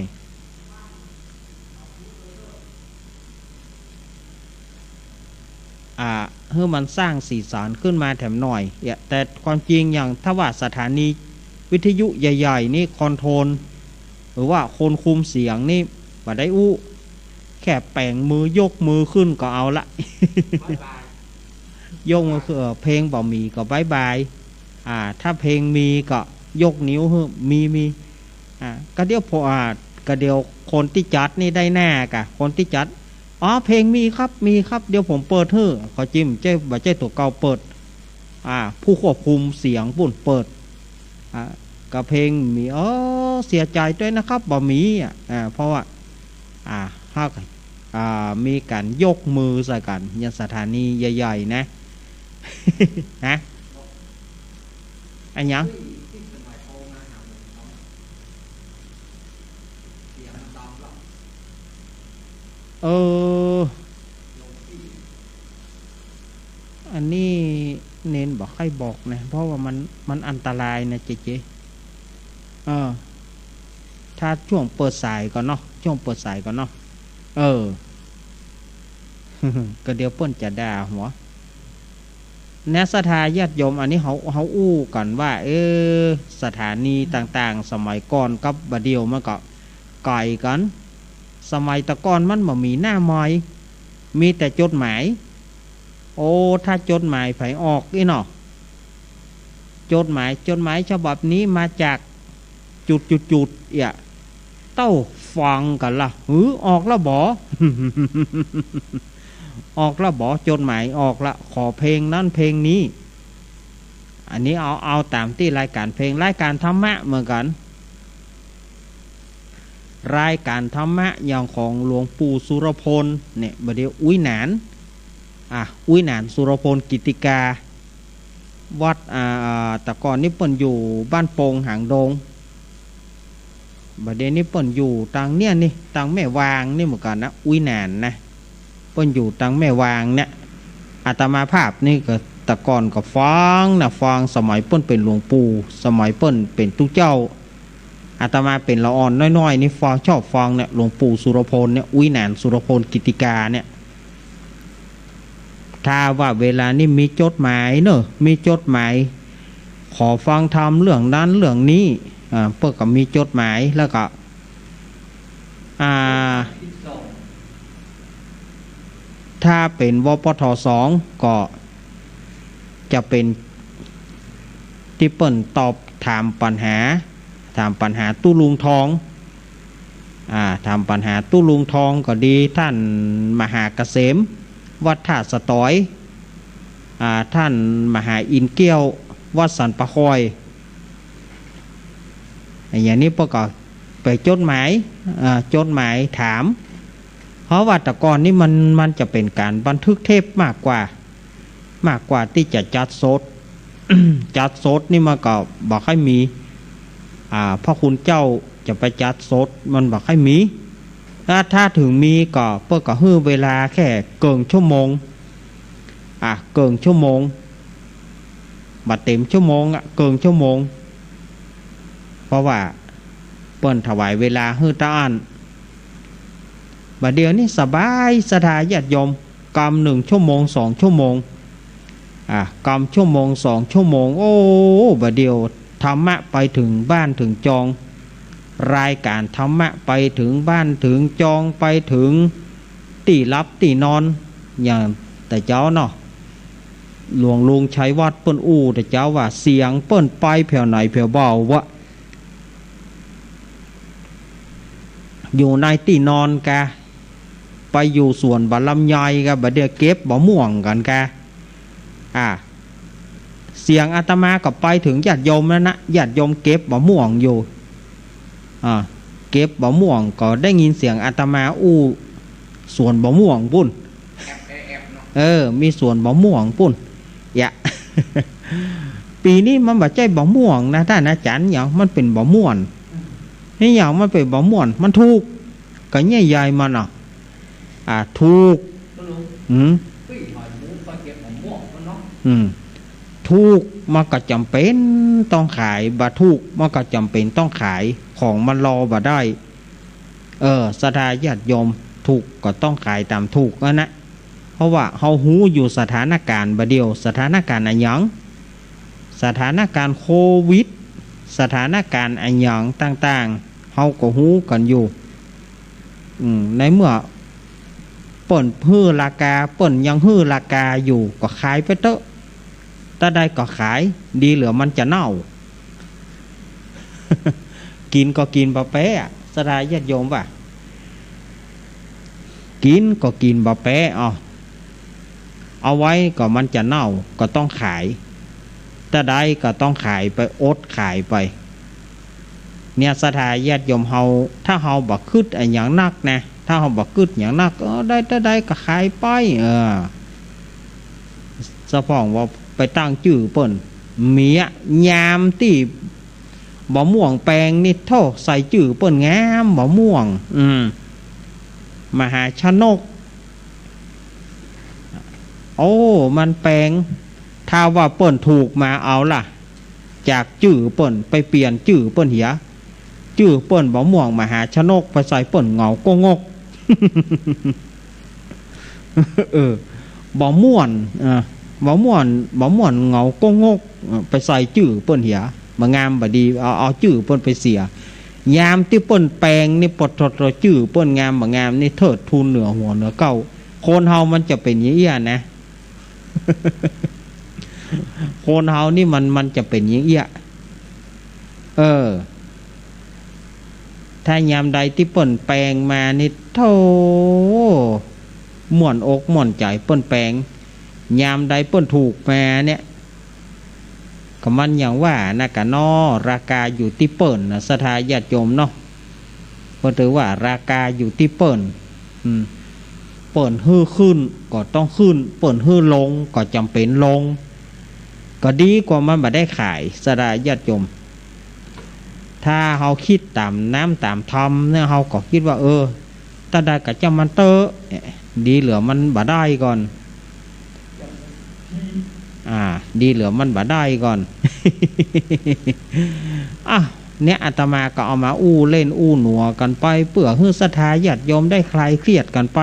อ่า หื้อมันสร้างสีสันขึ้นมาแถมหน่อย เหีย แต่ความจริงอย่างถ้าว่าสถานีวิทยุใหญ่ๆ นี่คอนโทรล หรือว่าคนคุมเสียงนี่บ่ได้อู้ แค่แป๋งมือยกมือขึ้นก็เอาละ ยกมือคือ เออ เพลงบ่มีก็บายบาย อ่า ถ้าเพลงมีก็ยกนิ้วหื้อ มี มี อ่า ก็เดี๋ยวพอ อ่า ก็เดี๋ยวคนตี้จัดนี่ได้หน้ากะ คนตี้จัด อ๋อ เพลงมีครับ มีครับ เดี๋ยวผมเปิดหื้อ เขาจิม ใจ้ บ่ใจ้ตั๋วเก่าเปิด อ่า ผู้ควบคุมเสียงปุ้นเปิด อ่า ก็เพลงมี เออ เสียใจ๋ตวยนะครับ บ่มีอะ อ่า เพราะว่า อ่า เฮาก็ อ่า มีก๋านยกมือใส่กั๋น อย่างสถานีใหญ่ๆ นะ ฮะ อะหยัง เออ อันนี้เณรบ่ใค่บอกนะ เพราะว่ามัน มันอันตรายนะเจเจ เออ ถ้าช่วงเปิดสายก่อนเนาะ ช่วงเปิดสายก่อนเนาะ เออ ก็เดี๋ยวเปิ้นจะด่าหัว แน่ศรัทธาญาติโยม อันนี้เฮา เฮาอู้กั๋นว่า เออ สถานีต่างๆ สมัยก่อนกับบ่าเดี่ยวมันก็ไก๋กั๋น สมัยแต่ก่อนมันบ่มีหน้าไมค์ มีแต่จดหมาย โอ้ ถ้าจดหมายใผออกอี้เนาะ จดหมาย จดหมายฉบับนี้มาจาก จุดจุดจุด เอี้ย เต้าฟังกั๋นละ หือ ออกละบ่ ออกละบ่ จดหมายออกละ ขอเพลงนั้นเพลงนี้ อันนี้เอา เอาต๋ามตี้รายก๋านเพลง รายก๋านธรรมะเหมือนกั๋น รายก๋านธรรมะอย่างของหลวงปู่สุรพลเนี่ย บ่าเดี่ยวอุ๊ยหนาน อ่ะ อุ๊ยหนาน สุรพลกิตติกา วัด อ่า อ่า แต่ก่อนนี่เปิ้นอยู่บ้านโป่งหางดง บ่าเดี่ยวนี้เปิ้นอยู่ตางเนี่ยนี่ ตางแม่วางนี่เหมือนกั๋นนะ อุ๊ยหนานนะ เปิ้นอยู่ตางแม่วางเนี่ย อาตมาภาพนี่ก็ แต่ก่อนก็ฟังนะ ฟังสมัยเปิ้นเป๋นหลวงปู่ สมัยเปิ้นเป๋นตุ๊เจ้า อาตมาเป๋นละอ่อนน้อยๆ นี่ฟัง ชอบฟังเนี่ย หลวงปู่สุรพลเนี่ย อุ๊ยหนานสุรพลกิตติกาเนี่ย ถ้าว่าเวลานี้มีจดหมายเนอะ มีจดหมาย ขอฟังธรรมเรื่องนั้นเรื่องนี้ อ่า เปิ้นก็มีจดหมาย แล้วก็ อ่า ถ้าเป๋น วปท สอง ก็จะเป๋นตี้เปิ้นตอบถามปัญหา ถามปัญหาตุ๊ลุงทอง อ่า ถามปัญหาตุ๊ลุงทองก็ดี ท่านมหาเกษม วัดท่าสะตอย อ่า ท่านมหาอินทร์เกี้ยว วัดสันป่าคอย อย่างนี้เปิ้นก็ไปจดหมาย อ่า จดหมายถาม เพราะว่าแต่ก่อนนี่มัน มันจะเป๋นก๋านบันทึกเทปมากกว่า มากกว่าตี้จะจัดสด จัดสดนี่มันก็บ่ค่อยมี อ่า พระคุณเจ้าจะไปจัดสด มันบ่ค่อยมี ถ้า ถ้าเถิงมีก็ เปิ้นก็หื้อเวลาแค่เกิ่งชั่วโมง อ่ะ เกิ่งชั่วโมง บ่เต็มชั่วโมงอะ เกิ่งชั่วโมง เพราะว่าเปิ้นถวายเวลาหื้อตะอั้น บ่าเดี่ยวนี้สบาย ศรัทธาญาติโยม กำนึ่งชั่วโมง สองชั่วโมง อ่ะ กำชั่วโมง สองชั่วโมง โอ้ บ่าเดี่ยวธรรมะไปเถิงบ้านเถิงจอง รายก๋านธรรมะไปเถิงบ้านเถิงจอง ไปเถิงตี้หลับตี้นอน อย่างแต่เจ๊าเนาะ หลวงลุงชัยวัฒน์เปิ้นอู้แต่เจ๊าว่า เสียงเปิ้นไปแผวไหนแผวเบาวะ อยู่ในตี้นอนกา ไปอยู่สวนบ่าลำไยกา บ่าเดี่ยวเก็บบ่าม่วงกั๋นกา อ่า เสียงอาตมาก็ไปเถิงญาติโยมแล้วนะ ญาติโยมเก็บบ่าม่วงอยู่ อ่า เก็บบ่าม่วงก็ได้ยินเสียงอาตมาอู้สวนบ่าม่วงปุ้น แอบแอบเนาะ เออ มีสวนบ่าม่วงปุ้น ยะ ปี๋นี้มันบ่ใจ้บ่าม่วงนะ ต้านอาจ๋ารย์ หยัง มันเป๋นบ่าม่วน นี่หยัง มันเป๋นบ่าม่วน มันถูก ก็เยียะใยมันอ่ะ อ่า ถูก อืม อืม ถูกมันก็จ๋ำเป๋นต้องขาย บ่ถูกมันก็จ๋ำเป๋นต้องขาย ของมันรอบ่ได้ เออ ศรัทธาญาติโยม ถูกก็ต้องขายต๋ามถูกนั้นนะ เพราะว่าเฮาฮู้อยู่สถานก๋ารณ์บ่าเดี่ยว สถานก๋ารณ์อะหยัง สถานก๋ารณ์โควิด สถานก๋ารณ์อะหยังต่างๆ เฮาก็ฮู้กั๋นอยู่ อืม ในเมื่อเปิ้นหื้อราคา เปิ้นยังหื้อราคาอยู่ ก็ขายไปเต๊อะ ตาใดก็ขาย ดีเหลือมันจะเน่า กิ๋นก็กิ๋นบ่แป๊อะ ศรัทธาญาติโยมว่า กิ๋นก็กิ๋นบ่แป๊ เอา เอาไว้ก็มันจะเน่า ก็ต้องขาย ตาใดก็ต้องขายไป อดขายไป เนี่ย ศรัทธาญาติโยมเฮา ถ้าเฮาบ่กึ๊ดอะหยังนักนะ ถ้าเฮาบ่กึ๊ดหยังนัก เออ ได้ ตาใดก็ขายไป เออ สะเพาะว่าไปตั้งจื้อเปิ้น มีอะ ยามตี้บ่าม่วงแปงนี่ โธ่ ใส่จื้อเปิ้นงาม บ่าม่วง อืม มหาชนก โอ้ มันแปง ถ้าว่าเปิ้นถูกมาเอาล่ะ จากจื้อเปิ้นไปเปลี่ยนจื้อเปิ้นเหีย จื้อเปิ้นบ่าม่วงมหาชนก ไปใส่เปิ้นเหงาโก้งก เออ บ่ม่วน เออ บ่ม่วน บ่ม่วนเหงาโก้งก เออ ไปใส่จื้อเปิ้นเหีย บ่งามบ่ดี เอา เอาจื้อเปิ้นไปเสีย ยามตี้เปิ้นแปงนี่ ปะโธ่ จื้อเปิ้นงามบ่งามนี่ เทิดทูนเหนือหัวเหนือเก๊า คนเฮามันจะเป๋นอย่างเอี้ยนะ คนเฮานี่มัน มันจะเป๋นอย่างเอี้ย เออ ถ้ายามใดตี้เปิ้นแปงมานี่ โธ่ ม่วนอกม่วนใจ๋เปิ้นแปง ยามใดเปิ้นถูกมาเนี่ย ก็มันอย่างว่านะกะเนาะ ราคาอยู่ตี้เปิ้นนะ ศรัทธาญาติโยมเนาะ เปิ้นถือว่าราคาอยู่ตี้เปิ้น อืม เปิ้นหื้อขึ้นก็ต้องขึ้น เปิ้นหื้อลงก็จ๋ำเป๋นลง ก็ดีกว่ามันบ่ได้ขาย ศรัทธาญาติโยม ถ้าเฮาคิดต๋ามน้ำต๋ามธรรมเนี่ย เฮาก็กึ๊ดว่า เออ ตาใดก็จ้างมันเต๊อะ ดีเหลือมันบ่ได้ก่อน อ่า ดีเหลือมันบ่ได้ก่อน อ่ะ เนี่ยอาตมาก็เอามาอู้เล่นอู้หนัวกั๋นไป เปื้อหื้อศรัทธาญาติโยมได้คลายเครียดกั๋นไป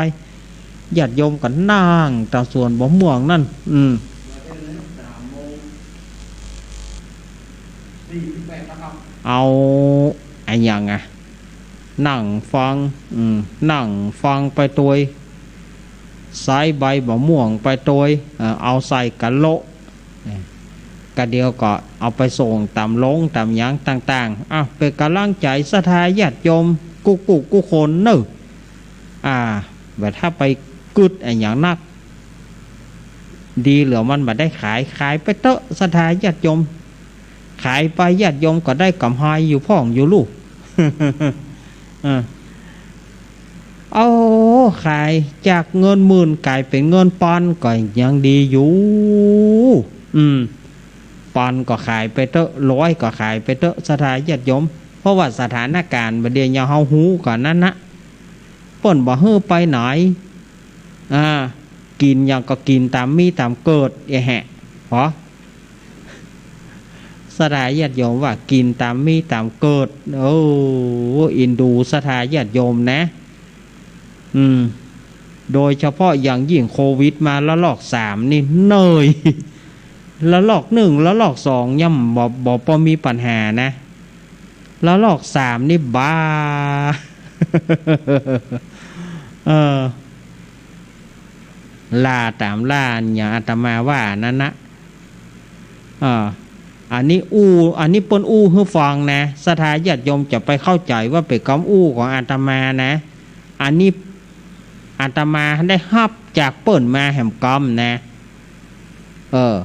ญาติโยมก็นั่งต๋ามสวนบ่าม่วงนั่น อืม เอาอะหยังอะ นั่งฟัง อืม นั่งฟังไปตวย ใส้ใบบ่าม่วงไปตวย เอ่อ เอาใส่กะโหล เอ่อ กะเดี๋ยวก็เอาไปส่งต๋ามโรงต๋ามหยังต่างๆ อ้าว เป๋นก๋ำลังใจ๋ศรัทธาญาติโยมกู้ๆ กู้คนเนาะ อ่า บ่ถ้าไปกึ๊ดอะหยังนัก ดีเหลือมันบ่ได้ขาย ขายไปเต๊อะศรัทธาญาติโยม ขายไปญาติโยมก็ได้ก๋ำไรอยู่พ่องอยู่ลูก เออ เอา ขายจากเงินหมื่นก๋ายเป๋นเงินปอนด์ก็ยังดีอยู่ อืม ปอนด์ก็ขายไปเต๊อะ ร้อยก็ขายไปเต๊อะศรัทธาญาติโยม เพราะว่าสถานก๋ารณ์บ่าเดี่ยวเฮาฮู้ก่อนนั้นนะ เปิ้นบ่หื้อไปไหน อ่า กิ๋นหยังก็กิ๋นต๋ามมีต๋ามเกิด เอะแหะ หอ ศรัทธาญาติโยมว่ากิ๋นต๋ามมีต๋ามเกิด โอ้ เอ็นดูศรัทธาญาติโยมนะ อืม โดยเฉพาะอย่างยิ่งโควิดมาระลอกสามนี่เน่ย ระลอกหนึ่ง ระลอกสองยังบ่ บ่ บ่มีปัญหานะ ระลอกสามนี่บ้า เออ ล่าต๋ามล่าอย่างอาตมาว่านั้นนะ อ่า อันนี้อู้ อันนี้เปิ้นอู้หื้อฟังนะ ศรัทธาญาติโยมจะไปเข้าใจ๋ว่าเป๋นกำอู้ของอาตมานะ อันนี้อาตมาได้ฮับจากเปิ้นมาแหมกำนะ เออ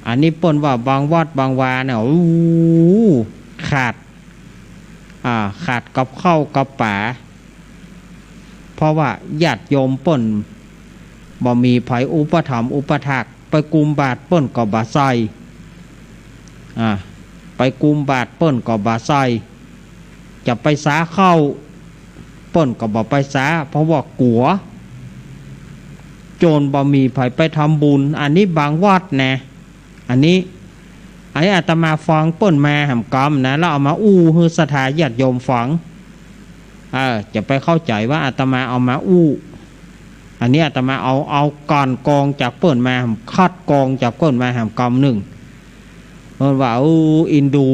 อันนี้เปิ้นว่าบางวัดบางวาเนี่ย โอ้ ขาด อ่า ขาดกับข้าวกับป๋า เพราะว่าญาติโยมเปิ้นบ่มีใผอุปถัมภ์อุปถาก ไปกุมบาตรเปิ้นก็บ่ใส่ อ่า ไปกุมบาตรเปิ้นก็บ่ใส่ จะไปสาข้าวเปิ้นก็บ่ไปสา เพราะว่ากั๋ว จ๋นบ่มีใผไปทำบุญ อันนี้บางวัดนะ อันนี้ อันนี้อาตมาฟังเปิ้นมาแหมกำนะ แล้วเอามาอู้หื้อศรัทธาญาติโยมฟัง เออ จะไปเข้าใจ๋ว่าอาตมาเอามาอู้ อันนี้อาตมาเอา เอากลั่นกรองจากเปิ้นมา คัดกรองจากเปิ้นมาแหมกำนึ่ง เปิ้นว่า โอ้ เอ็นดู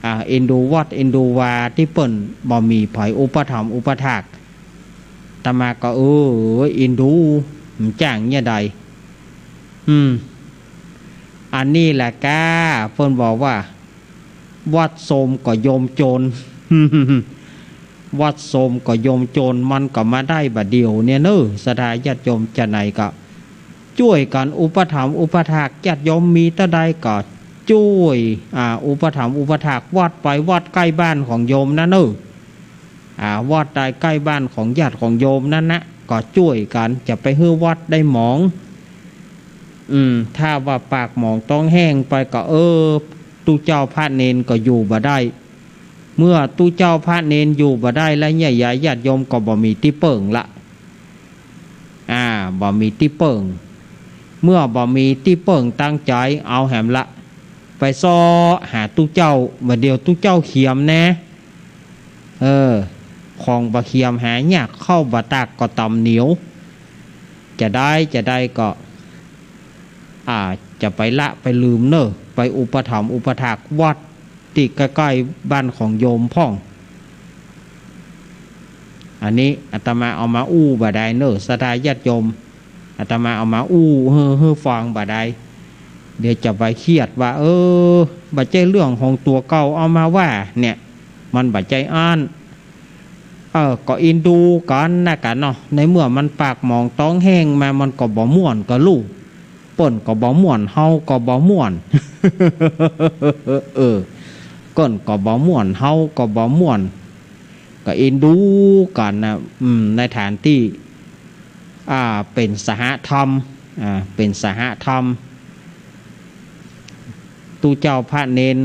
อ่า เอ็นดูวัด เอ็นดูวาตี้เปิ้นบ่มีใผอุปถัมภ์อุปถาก อาตมาก็ เออ เอ็นดู มันจ้างเนี่ยใด อืม อันนี้แหละก้า เปิ้นบอกว่า วัดโทรมก็โยมจน วัดโทรมก็โยมจน มันก็มาได้บ่าเดี่ยวเนี่ยเนาะ ศรัทธาญาติโยมจะไหนก็ จ้วยกั๋นอุปถัมภ์อุปถากญาติโยม มีเต้าใดก็จ้วย อ่า อุปถัมภ์อุปถากวัดไป วัดใก้บ้านของโยมนั้นเนาะ อ่า วัดใดใก้บ้านของญาติของโยมนั้นนะ ก็จ้วยกั๋น จะไปหื้อวัดได้หมอง อืม ถ้าว่าปากหมองต๊องแห้งไปก็ เออ ตุ๊เจ้าพระเณรก็อยู่บ่ได้ เมื่อตุ๊เจ้าพระเณรอยู่บ่ได้แล้วเนี่ย ญาติโยมก็บ่มีตี้เปิ้งละ อ่า บ่มีตี้เปิ้ง เมื่อบ่มีตี้เปิ้งตั้งใจ๋เอาแหมละ ไปเซาะหาตุ๊เจ้า บ่าเดี่ยวตุ๊เจ้าเขียมแน่ เออ ของบ่าเขียมหายาก ข้าวบ่าตากก็ต่ำเหนียว จะได้ จะได้ก็ อ่า จะไปละไปลืมเนาะ ไปอุปถัมภ์อุปถากวัดตี้ใก้ๆ บ้านของโยมพ่อง อันนี้อาตมาเอามาอู้บ่าใดเนาะ ศรัทธาญาติโยม อาตมาเอามาอู้หื้อ หื้อฟังบ่าใด เดี๋ยวจะไปเครียดว่า เออ บ่ใจ้เรื่องของตั๋วเก่าเอามาว่าเนี่ย มันบ่ใจ้อั้น เออ ก็เอ็นดูกั๋นนะกั๋นเนาะ ในเมื่อมันปากหมองต๊องแห้งมา มันก็บ่ม่วนกับลูก เปิ้นก็บ่ม่วน เฮาก็บ่ม่วน เออ เปิ้นก็บ่ม่วน เฮาก็บ่ม่วน ก็เอ็นดูกั๋นนะ อืม ในฐานตี้ อ่า เป๋นสหธรรม อ่า เป๋นสหธรรม ตุ๊เจ้าพระเณร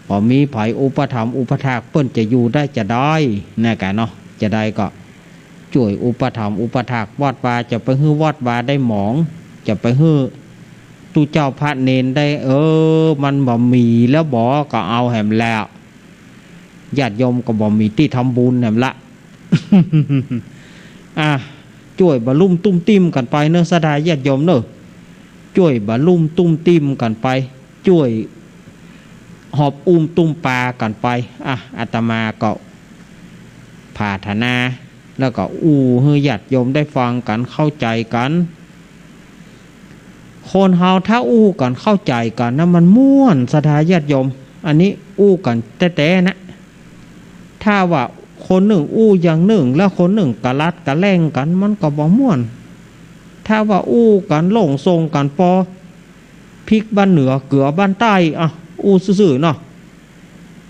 บ่มีใผอุปถัมภ์อุปถาก เปิ้นจะอยู่ได้จะใด นะกั๋นเนาะ จะใดก็จ้วยอุปถัมภ์อุปถากวัดวา จะไปหื้อวัดวาได้หมอง จะไปหื้อ ตุ๊เจ้าพระเณรได้ เออ มันบ่มีแล้วบ่ ก็เอาแหมแล้ว ญาติโยมก็บ่มีตี้ทำบุญแหมละ อ่ะ จ้วยบะลุ่มตุ้มติ้มกั๋นไปเนาะ ศรัทธาญาติโยมเนาะ จ้วยบะลุ่มตุ้มติ้มกั๋นไป จ้วยหอบอุ้มตุ้มปากั๋นไป อ่ะ อาตมาก็ปรารถนา แล้วก็อู้หื้อญาติโยมได้ฟังกั๋น เข้าใจ๋กั๋น คนเฮาถ้าอู้กั๋นเข้าใจ๋กั๋นนะ มันม่วน ศรัทธาญาติโยม อันนี้อู้กั๋นแต๊ๆ นะ ถ้าว่าคนนึ่งอู้อย่างนึ่ง แล้วคนนึ่งกะลัดกะแล่งกั๋น มันก็บ่ม่วน ถ้าว่าอู้กั๋นโล่งส่งกั๋นปอ พริกบ้านเหนือเกลือบ้านใต้ อ่ะ อู้ซื่อๆ เนาะ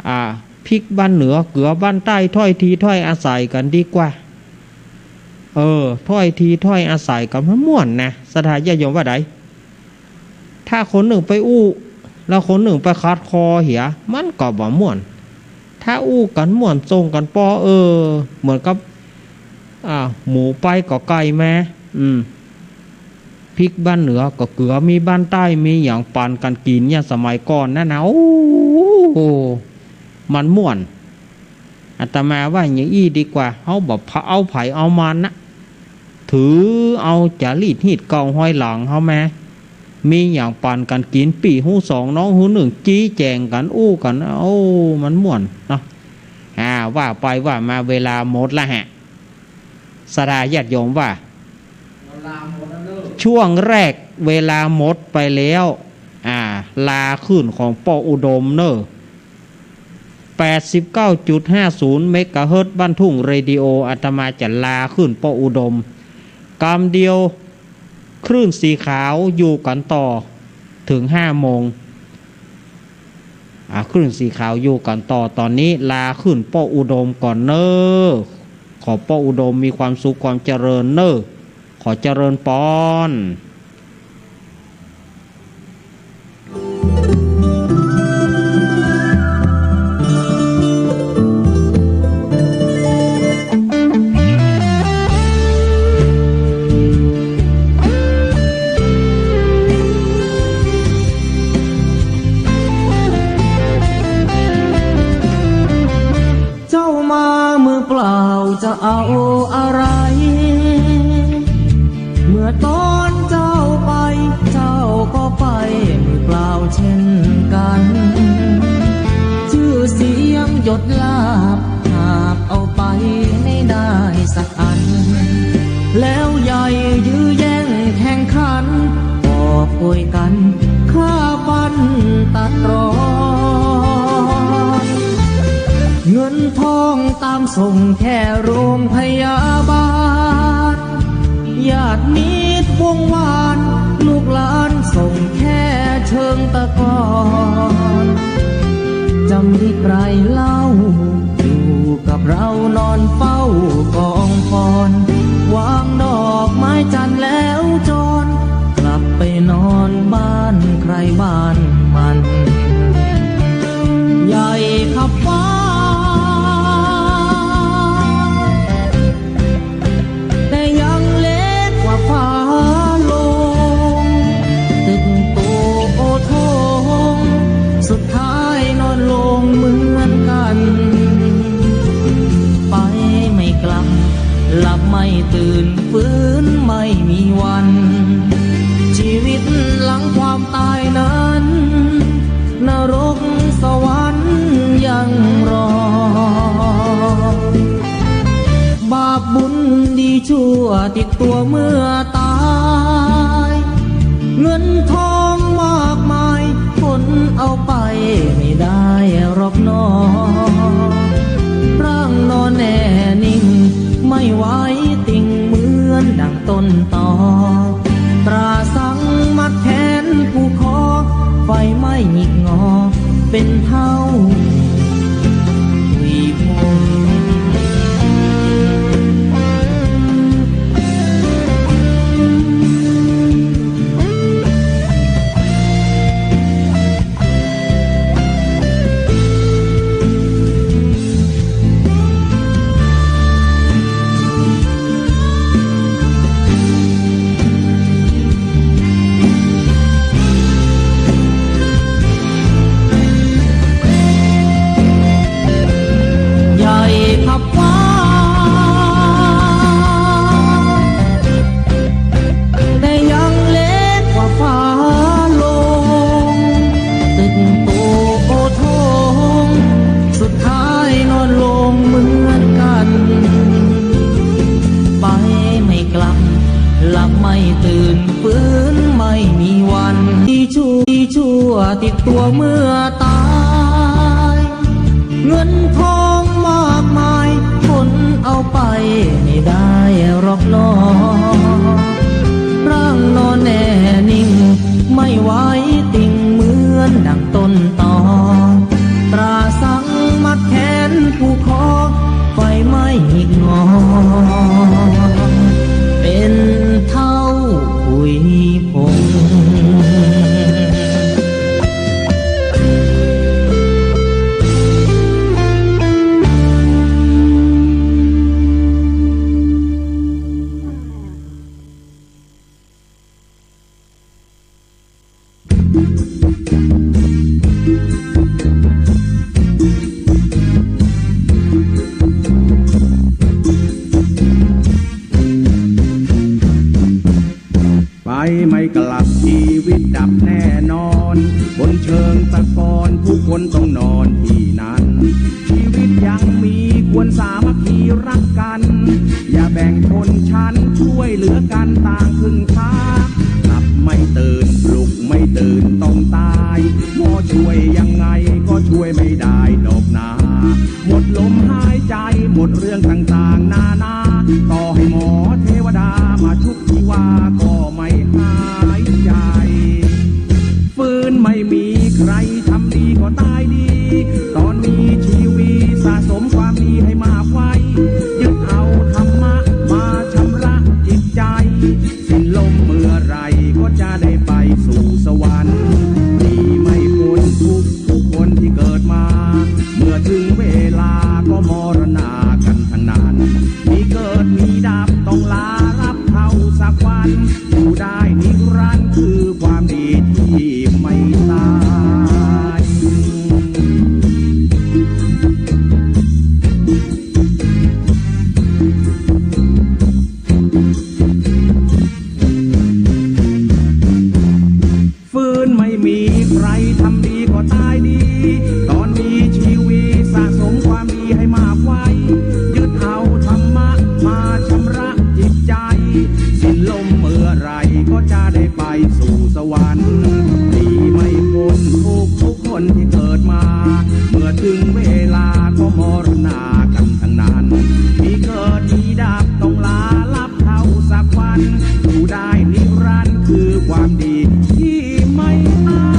อ่า พริกบ้านเหนือเกลือบ้านใต้ ถ้อยทีถ้อยอาศัยกั๋นดีกว่า เออ ถ้อยทีถ้อยอาศัยกั๋นมันม่วนนะ ศรัทธาญาติโยมว่าใด ถ้าคนนึ่งไปอู้ แล้วคนนึ่งไปขัดคอเหีย มันก็บ่ม่วน ถ้าอู้กั๋นม่วนส่งกั๋นปอ เออ เหมือนกับ อ่า หมูไปก็ไก่มา อืม พริกบ้านเหนือก็เกลือมีบ้านใต้ มีหยังปันกั๋นกิ๋นอย่างสมัยก่อนนั่นนะ โอ้โห มันม่วน อาตมาว่าอย่างอี้ดีกว่า เฮาบ่เอาไผเอามันนะ ถือเอาจารีตฮีตเก่าฮอยหลังเฮามา มีหยังปันกั๋นกิ๋น ปี้ฮู้สองน้องฮู้นึ่ง จี้แจ๋งกั๋นอู้กั๋น โอ้ มันม่วนเนาะ อ่า ว่าไปว่ามาเวลาหมดละฮะ ศรัทธาญาติโยมว่า ช่วงแรกเวลาหมดไปแล้ว อ่า ลาคลื่นของป้ออุดมเน่อ แปดสิบเก้าจุดห้าศูนย์ เมกะเฮิรตซ์ บ้านทุ่งเรดิโอ อาตมาจะลาคลื่นป้ออุดม กำเดียว คลื่นสีขาวอยู่กั๋นต่อ เถิงห้าโมง อ่า คลื่นสีขาวอยู่กั๋นต่อ ต๋อนนี้ลาคลื่นป้ออุดมก่อนเน่อ ขอป้ออุดมมีความสุขความเจริญเน่อ ขอเจริญปอน เจ้ามามือเปล่าจะเอาอะไร เมื่อตอนเจ้าไป เจ้าก็ไปมือเปล่าเช่นกัน ชื่อเสียงยศลาภ หาบเอาไปไม่ได้สักอัน แล้วใหญ่ยื้อแย่งแข่งขัน กอบโกยกั๋น ฆ่าฟันตัดรอน เงินทองตามส่งแค่โรงพยาบาล ญาติมิตรวงวาน ลูกหลานส่งแค่เชิงตะกอน จะมีใครเล่า อยู่กับเรานอนเฝ้ากองฟอน วางดอกไม้จันทร์แล้วจร กลับไปนอนบ้านใครบ้านมัน ใหญ่ขับฟ้า แต่ยังเล็กกว่าฟ้าลง ตึกโกโอโถง สุดท้ายนอนลงเหมือนกัน ไปไม่กลับ หลับไม่ตื่น ฟื้นไม่มีวัน ชีวิตหลังความตายนั้น นรกสวรรค์ยังรอ บาปบุญดีชั่วติดตัวเมื่อตาย เงินทองมากมาย ขนเอาไปไม่ได้หรอกหนอ ร่างนอนแน่นิ่ง ไม่ไหวติงเหมือนดังต้นตอ ตราสังมัดแขนผูกคอ ไฟไหม้หงิกงอ เป็นเท่าหุยผง ตัวเมื่อตาย เงินทองมากมาย คนเอาไปไม่ได้หรอกหนอ ร่างนอนแน่นิ่ง ไม่ไหวติ่ง เหมือนดังต้นตอ ตราสังมัดแขนผูกคอ ไฟไหม้หงิกงอ เป็นเท่าขุยผง ไปไม่กลับ ชีวิตดับแน่นอน บนเชิงตะกอน ทุกคนต้องนอนที่นั่น ชีวิตยังมี ควรสามัคคีรักกัน อย่าแบ่งชนชั้น ช่วยเหลือกัน ต่างครึ่งช้า หลับไม่ตื่น ปลุกไม่ตื่น ต้องตาย หมอช่วยยังไง ก็ช่วยไม่ได้ดอกนา หมดลมหายใจ หมดเรื่องต่างๆ นานา ต่อให้หมอเทวดามาชุบชีวา ก็ไม่หายใจ ฟื้นไม่มีใครทำดีก็ตายดี ตอนมีชีวิตสะสมความดีให้มากไว้ ยึดเอาธรรมะมาชำระจิตใจ สิ้นลมเมื่อไหร่ก็จะได้ไปสู่สวรรค์ หนีไม่พ้นทุกข์ทุกคนที่เกิดมา เมื่อถึงเวลาก็มรณากันทั้งนั้น มีเกิดมีดับต้องลารับเท่าสักวัน อยู่ได้นิรันดร์คือความดีที่ไม่ตาย ฟื้นไม่มีใครทำดีก็ตายดี ตอนมีชีวิตสะสมความดีให้มากไว้ ยึดเอาธรรมะมาชำระจิตใจ สิ้นลมเมื่อไหร่ก็จะได้ไปสู่สวรรค์ หนีไม่พ้นทุกข์ทุกคนที่เกิดมา เมื่อถึงเวลาก็มรณากันทั้งนั้น มีเกิดมีดับต้องลารับ เท่าสักวัน อยู่ได้นิรันดร์คือความดีที่ไม่ตาย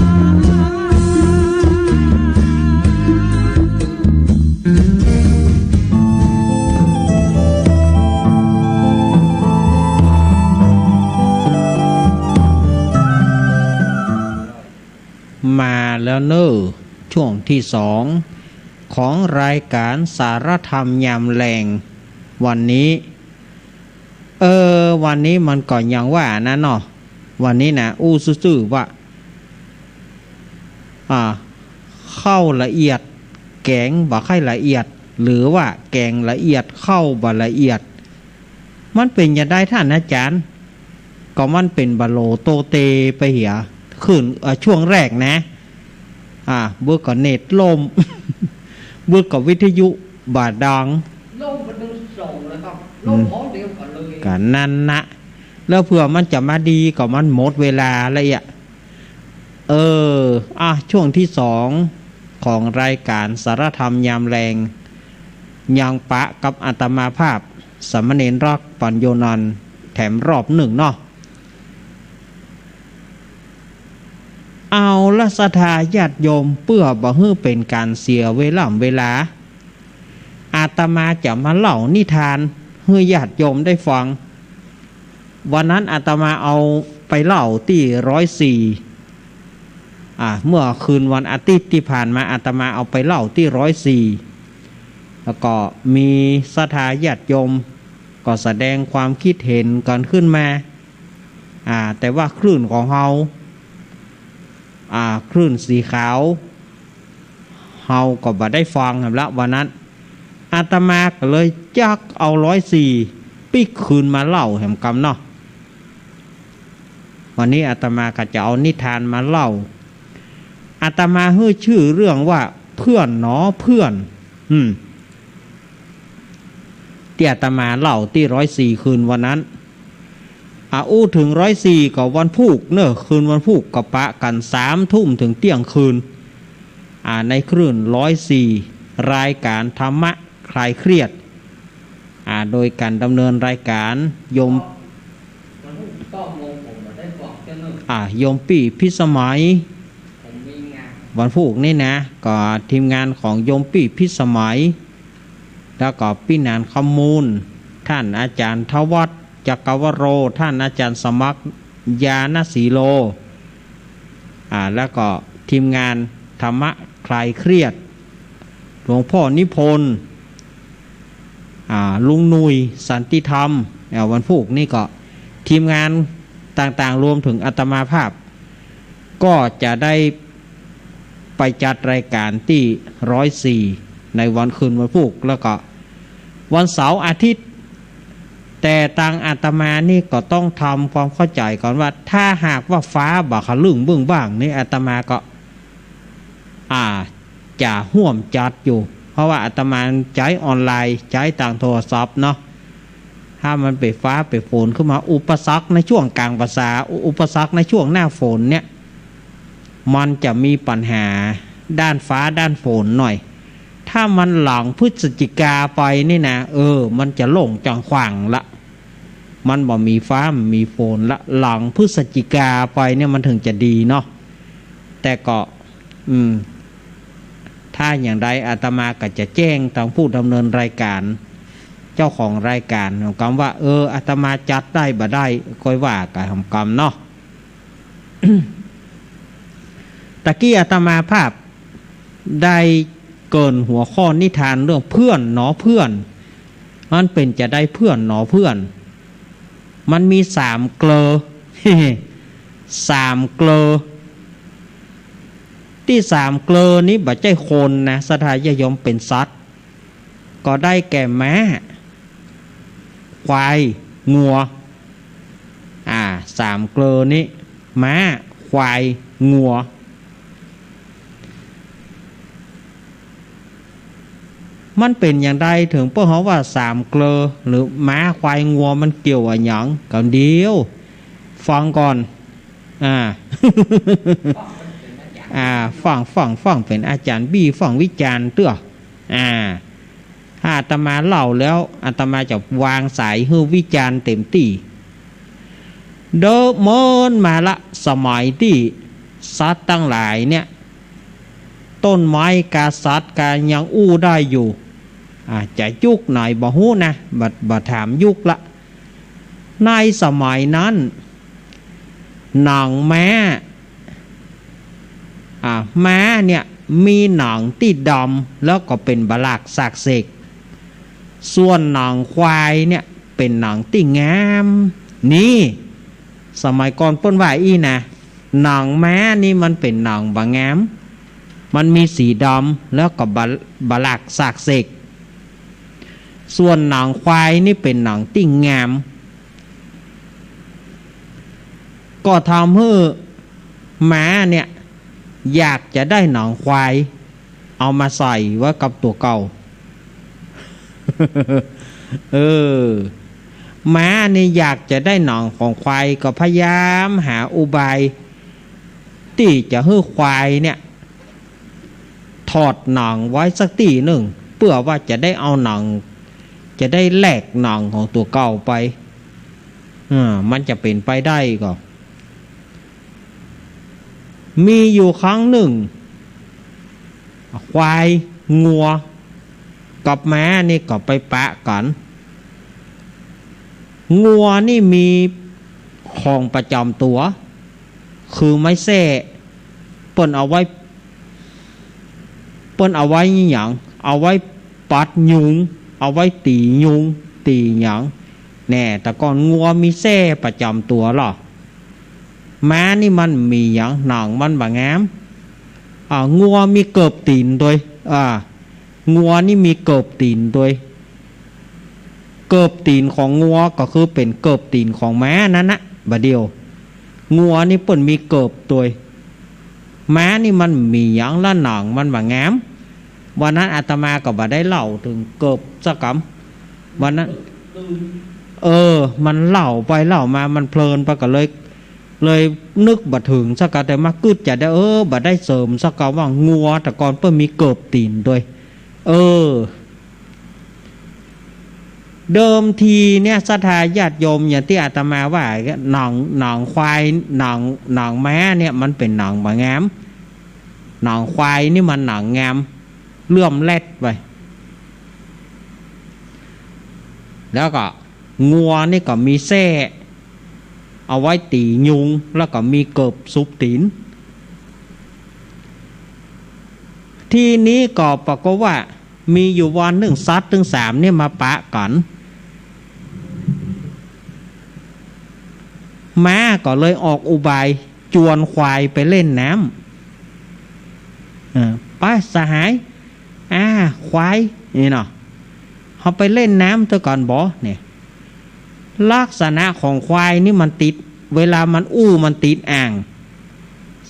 มาแล้วเน่อ ช่วงตี้สองของรายก๋านสารธรรมยามแลง วันนี้ เออ วันนี้มันก็ยังว่านั้นเนาะ วันนี้นะ อู้ซื่อๆ ว่า อ่า ข้าวละเอียด แกงบ่ใค่ละเอียด หรือว่าแกงละเอียด ข้าวบ่ละเอียด มันเป๋นจาใดท่านอาจ๋ารย์ ก็มันเป๋นบ่าโหลโตเตไปเหีย ขึ้น เอ่อ ช่วงแรกนะ อ่า เบิ่งก็เน็ตล่ม เบิ่งก็วิทยุบ่าดัง ล่มไปถึงสองแล้วครับ อืม ล่มพร้อมเดียวกันเลย ก็นั่นนะ แล้วเผื่อมันจะมาดีก็มันหมดเวลาแล้วเอีย เออ อ่ะ ช่วงตี้สองของรายก๋านสารธรรมยามแลง ยังปะกับอาตมาภาพ สามเณรรัก ปัญโญนันท์ แถมรอบนึ่งเนาะ เอาละศรัทธาญาติโยม เปื้อบ่หื้อเป๋นก๋านเสียเวล่ำเวลา อาตมาจะมาเล่านิทานหื้อญาติโยมได้ฟัง วันนั้นอาตมาเอาไปเล่าตี้ร้อยสี่ อ่า เมื่อคืนวันอาทิตย์ตี้ผ่านมา อาตมาเอาไปเล่าตี้ร้อยสี่ แล้วก็มีศรัทธาญาติโยมก็แสดงความคิดเห็นกั๋นขึ้นมา อ่า แต่ว่าคลื่นของเฮา อ่า คลื่นสีขาว เฮาก็บ่ได้ฟังแหมละ วันนั้น อาตมาก็เลยจักเอาร้อยสี่ปิ๊กคืนมาเล่าแหมกำเนาะ วันนี้อาตมาก็จะเอานิทานมาเล่า อาตมาหื้อจื้อเรื่องว่า เพื่อนหนอเพื่อน อืม ตี้อาตมาเล่าตี้ร้อยสี่คืนวันนั้น อ่า อู้เถิงร้อยสี่ก็วันพูกเนาะ คืนวันพูกก็ปะกั๋นสามทุ่มเถิงเตี้ยงคืน อ่า ในคลื่นร้อยสี่ รายก๋านธรรมะคลายเครียด อ่า โดยก๋านดำเนินรายก๋านโยม อ่า โยมปี้พิสมัย วันพูกนี่นะ ก็ทีมงานของโยมปี้พิสมัย แล้วก็ปี้หนานคำมูล ท่านอาจ๋ารย์ธวัช จักรวโร ท่านอาจ๋ารย์สมัคร ญาณสีโล อ่า แล้วก็ทีมงานธรรมะคลายเครียด หลวงพ่อนิพนธ์ อ่า ลุงหนุ่ย สันติธรรม อ่า วันพูกนี่ก็ทีมงานต่างๆ รวมเถิงอาตมาภาพ ก็จะได้ไปจัดรายก๋านตี้ร้อยสี่ ในวันคืนวันพูก แล้วก็วันเสาร์อาทิตย์ แต่ตางอาตมานี่ก็ต้องทำความเข้าใจ๋ก่อนว่า ถ้าหากว่าฟ้าบ่าขะลึ่งเบื้องบ้างนี่ อาตมาก็ อ่า จะฮ่วมจัดอยู่ เพราะว่าอาตมาใจ๊ออนไลน์ ใจ๊ตางโทรศัพท์เนาะ ถ้ามันเป๋นฟ้าเป๋นฝนขึ้นมา อุปสรรคในช่วงก๋างพรรษา อุปสรรคในช่วงหน้าฝนเนี่ย มันจะมีปัญหาด้านฟ้าด้านฝนหน่อย ถ้ามันหลังพฤศจิกาไปนี่นะ เออ มันจะโล่งจ่างขว้างละ มันบ่มีฟ้าบ่มีฝนละ หลังพฤศจิกาไปเนี่ยมันเถิงจะดีเนาะ แต่ก็ อืม ถ้าอย่างใดอาตมาก็จะแจ้งตางผู้ดำเนินรายก๋าน เจ้าของรายก๋าน หำกำว่า เออ อาตมาจัดได้บ่ได้ ก้อยว่ากั๋นหำกำเนาะ ตะกี้อาตมาภาพได้เกริ่นหัวข้อนิทานเรื่องเพื่อนหนอเพื่อน มันเป๋นจาใดเพื่อนหนอเพื่อน มันมีสามเกลอ สามเกลอ ตี้สามเกลอนี้บ่ใจ้คนนะ ศรัทธาญาติโยม เป๋นสัตว์ ก็ได้แก่ม้า ควาย งัว อ่า สามเกลอนี้ ม้า ควาย งัว มันเป๋นอย่างใดเถิงเปิ้นฮ้องว่าสามเกลอ หรือม้า ควาย งัว มันเกี่ยวอะหยังกั๋นเดียว ฟังก่อน อ่า อ่า ฟัง ฟัง ฟังเป๋นอาจ๋ารย์ ปี้ฟังวิจารณ์เต๊อะ อ่า ถ้าอาตมาเล่าแล้ว อาตมาจะวางสายหื้อวิจารณ์เต๋มตี้ เดิมเมินมาละ สมัยตี้สัตว์ตังหลายเนี่ย ต้นไม้กาสัตว์กายังอู้ได้อยู่ อ่า จะยุคไหนบ่ฮู้นะ บ่ บ่ถามยุคละ ในสมัยนั้น หนังม้า อ่า ม้าเนี่ยมีหนังตี้ดำ แล้วก็เป๋นบ่าลากซากเศษ ส่วนหนังควายเนี่ยเป๋นหนังตี้งาม นี่ สมัยก่อนเปิ้นว่าอี้นะ หนังม้านี่มันเป๋นหนังบ่างาม มันมีสีดำ แล้วก็บ่า บ่าลากซากเศษ ส่วนหนังควายนี่เป๋นหนังตี้งาม ก็ทำหื้อม้าเนี่ยอยากจะได้หนังควาย เอามาใส่ไว้กับตั๋วเก่า เออ ม้านี่อยากจะได้หนังของควาย ก็พยายามหาอุบายตี้จะหื้อควายเนี่ย ถอดหนังไว้สักตี้นึ่ง เปื้อว่าจะได้เอาหนัง จะได้แลกหนังของตั๋วเก่าไป เออ มันจะเป๋นไปได้ก่อ มีอยู่ครั้งนึ่ง ควาย งัว กับม้านี่ก็ไปปะกั๋น งัวนี่มีของประจ๋ำตั๋ว คือไม้แส้ เปิ้นเอาไว้ เปิ้นเอาไว้หยัง เอาไว้ปัดยุง เอาไว้ตี๋ยุง ตี๋หยัง แน่ แต่ก่อนงัวมีแส้ประจ๋ำตั๋วลอ ม้านี่มันมีหยัง หนังมันบ่างาม อ่า งัวมีเกิบตี๋นตวย อ่า งัวนี่มีเกิบตี๋นตวย เกิบตี๋นของงัวก็คือเป๋นเกิบตี๋นของม้านั้นนะ บ่าเดี่ยว งัวนี่เปิ้นมีเกิบตวย ม้านี่มันมีหยังละ หนังมันบ่างาม วันนั้นอาตมาก็บ่ได้เล่าเถิงเกิบสักกำ วันนั้น เออ มันเล่าไปเล่ามา มันเพลินไปก็เลย เลยนึกบ่เถิงสักกะ แต่มากึ๊ดจะได้ เออ บ่ได้เสริมสักกะ ว่างัวแต่ก่อนเปิ้นมีเกิบตี๋นตวย เออ เดิมทีเนี่ย ศรัทธาญาติโยม อย่างตี้อาตมาว่า หนอง หนองควาย หนอง หนองม้าเนี่ย มันเป๋นหนองบ่งาม หนองควายนี่มันหนองงาม เลื่อมแลดไป แล้วก็งัวนี่ก็มีแส้ เอาไว้ตี๋ยุง แล้วก็มีเกิบสุบตี๋น ทีนี้ก็ปรากฏว่า มีอยู่วันนึ่ง สัตว์ตึงสามเนี่ยมาปะกั๋น ม้าก็เลยออกอุบายจวนควายไปเล่นน้ำ เออ ไปสหาย อ่า ควาย นี่เนาะ เฮาไปเล่นน้ำตวยกั๋นบ่ เนี่ย ลักษณะของควายนี่มันติด เวลามันอู้มันติดอ่าง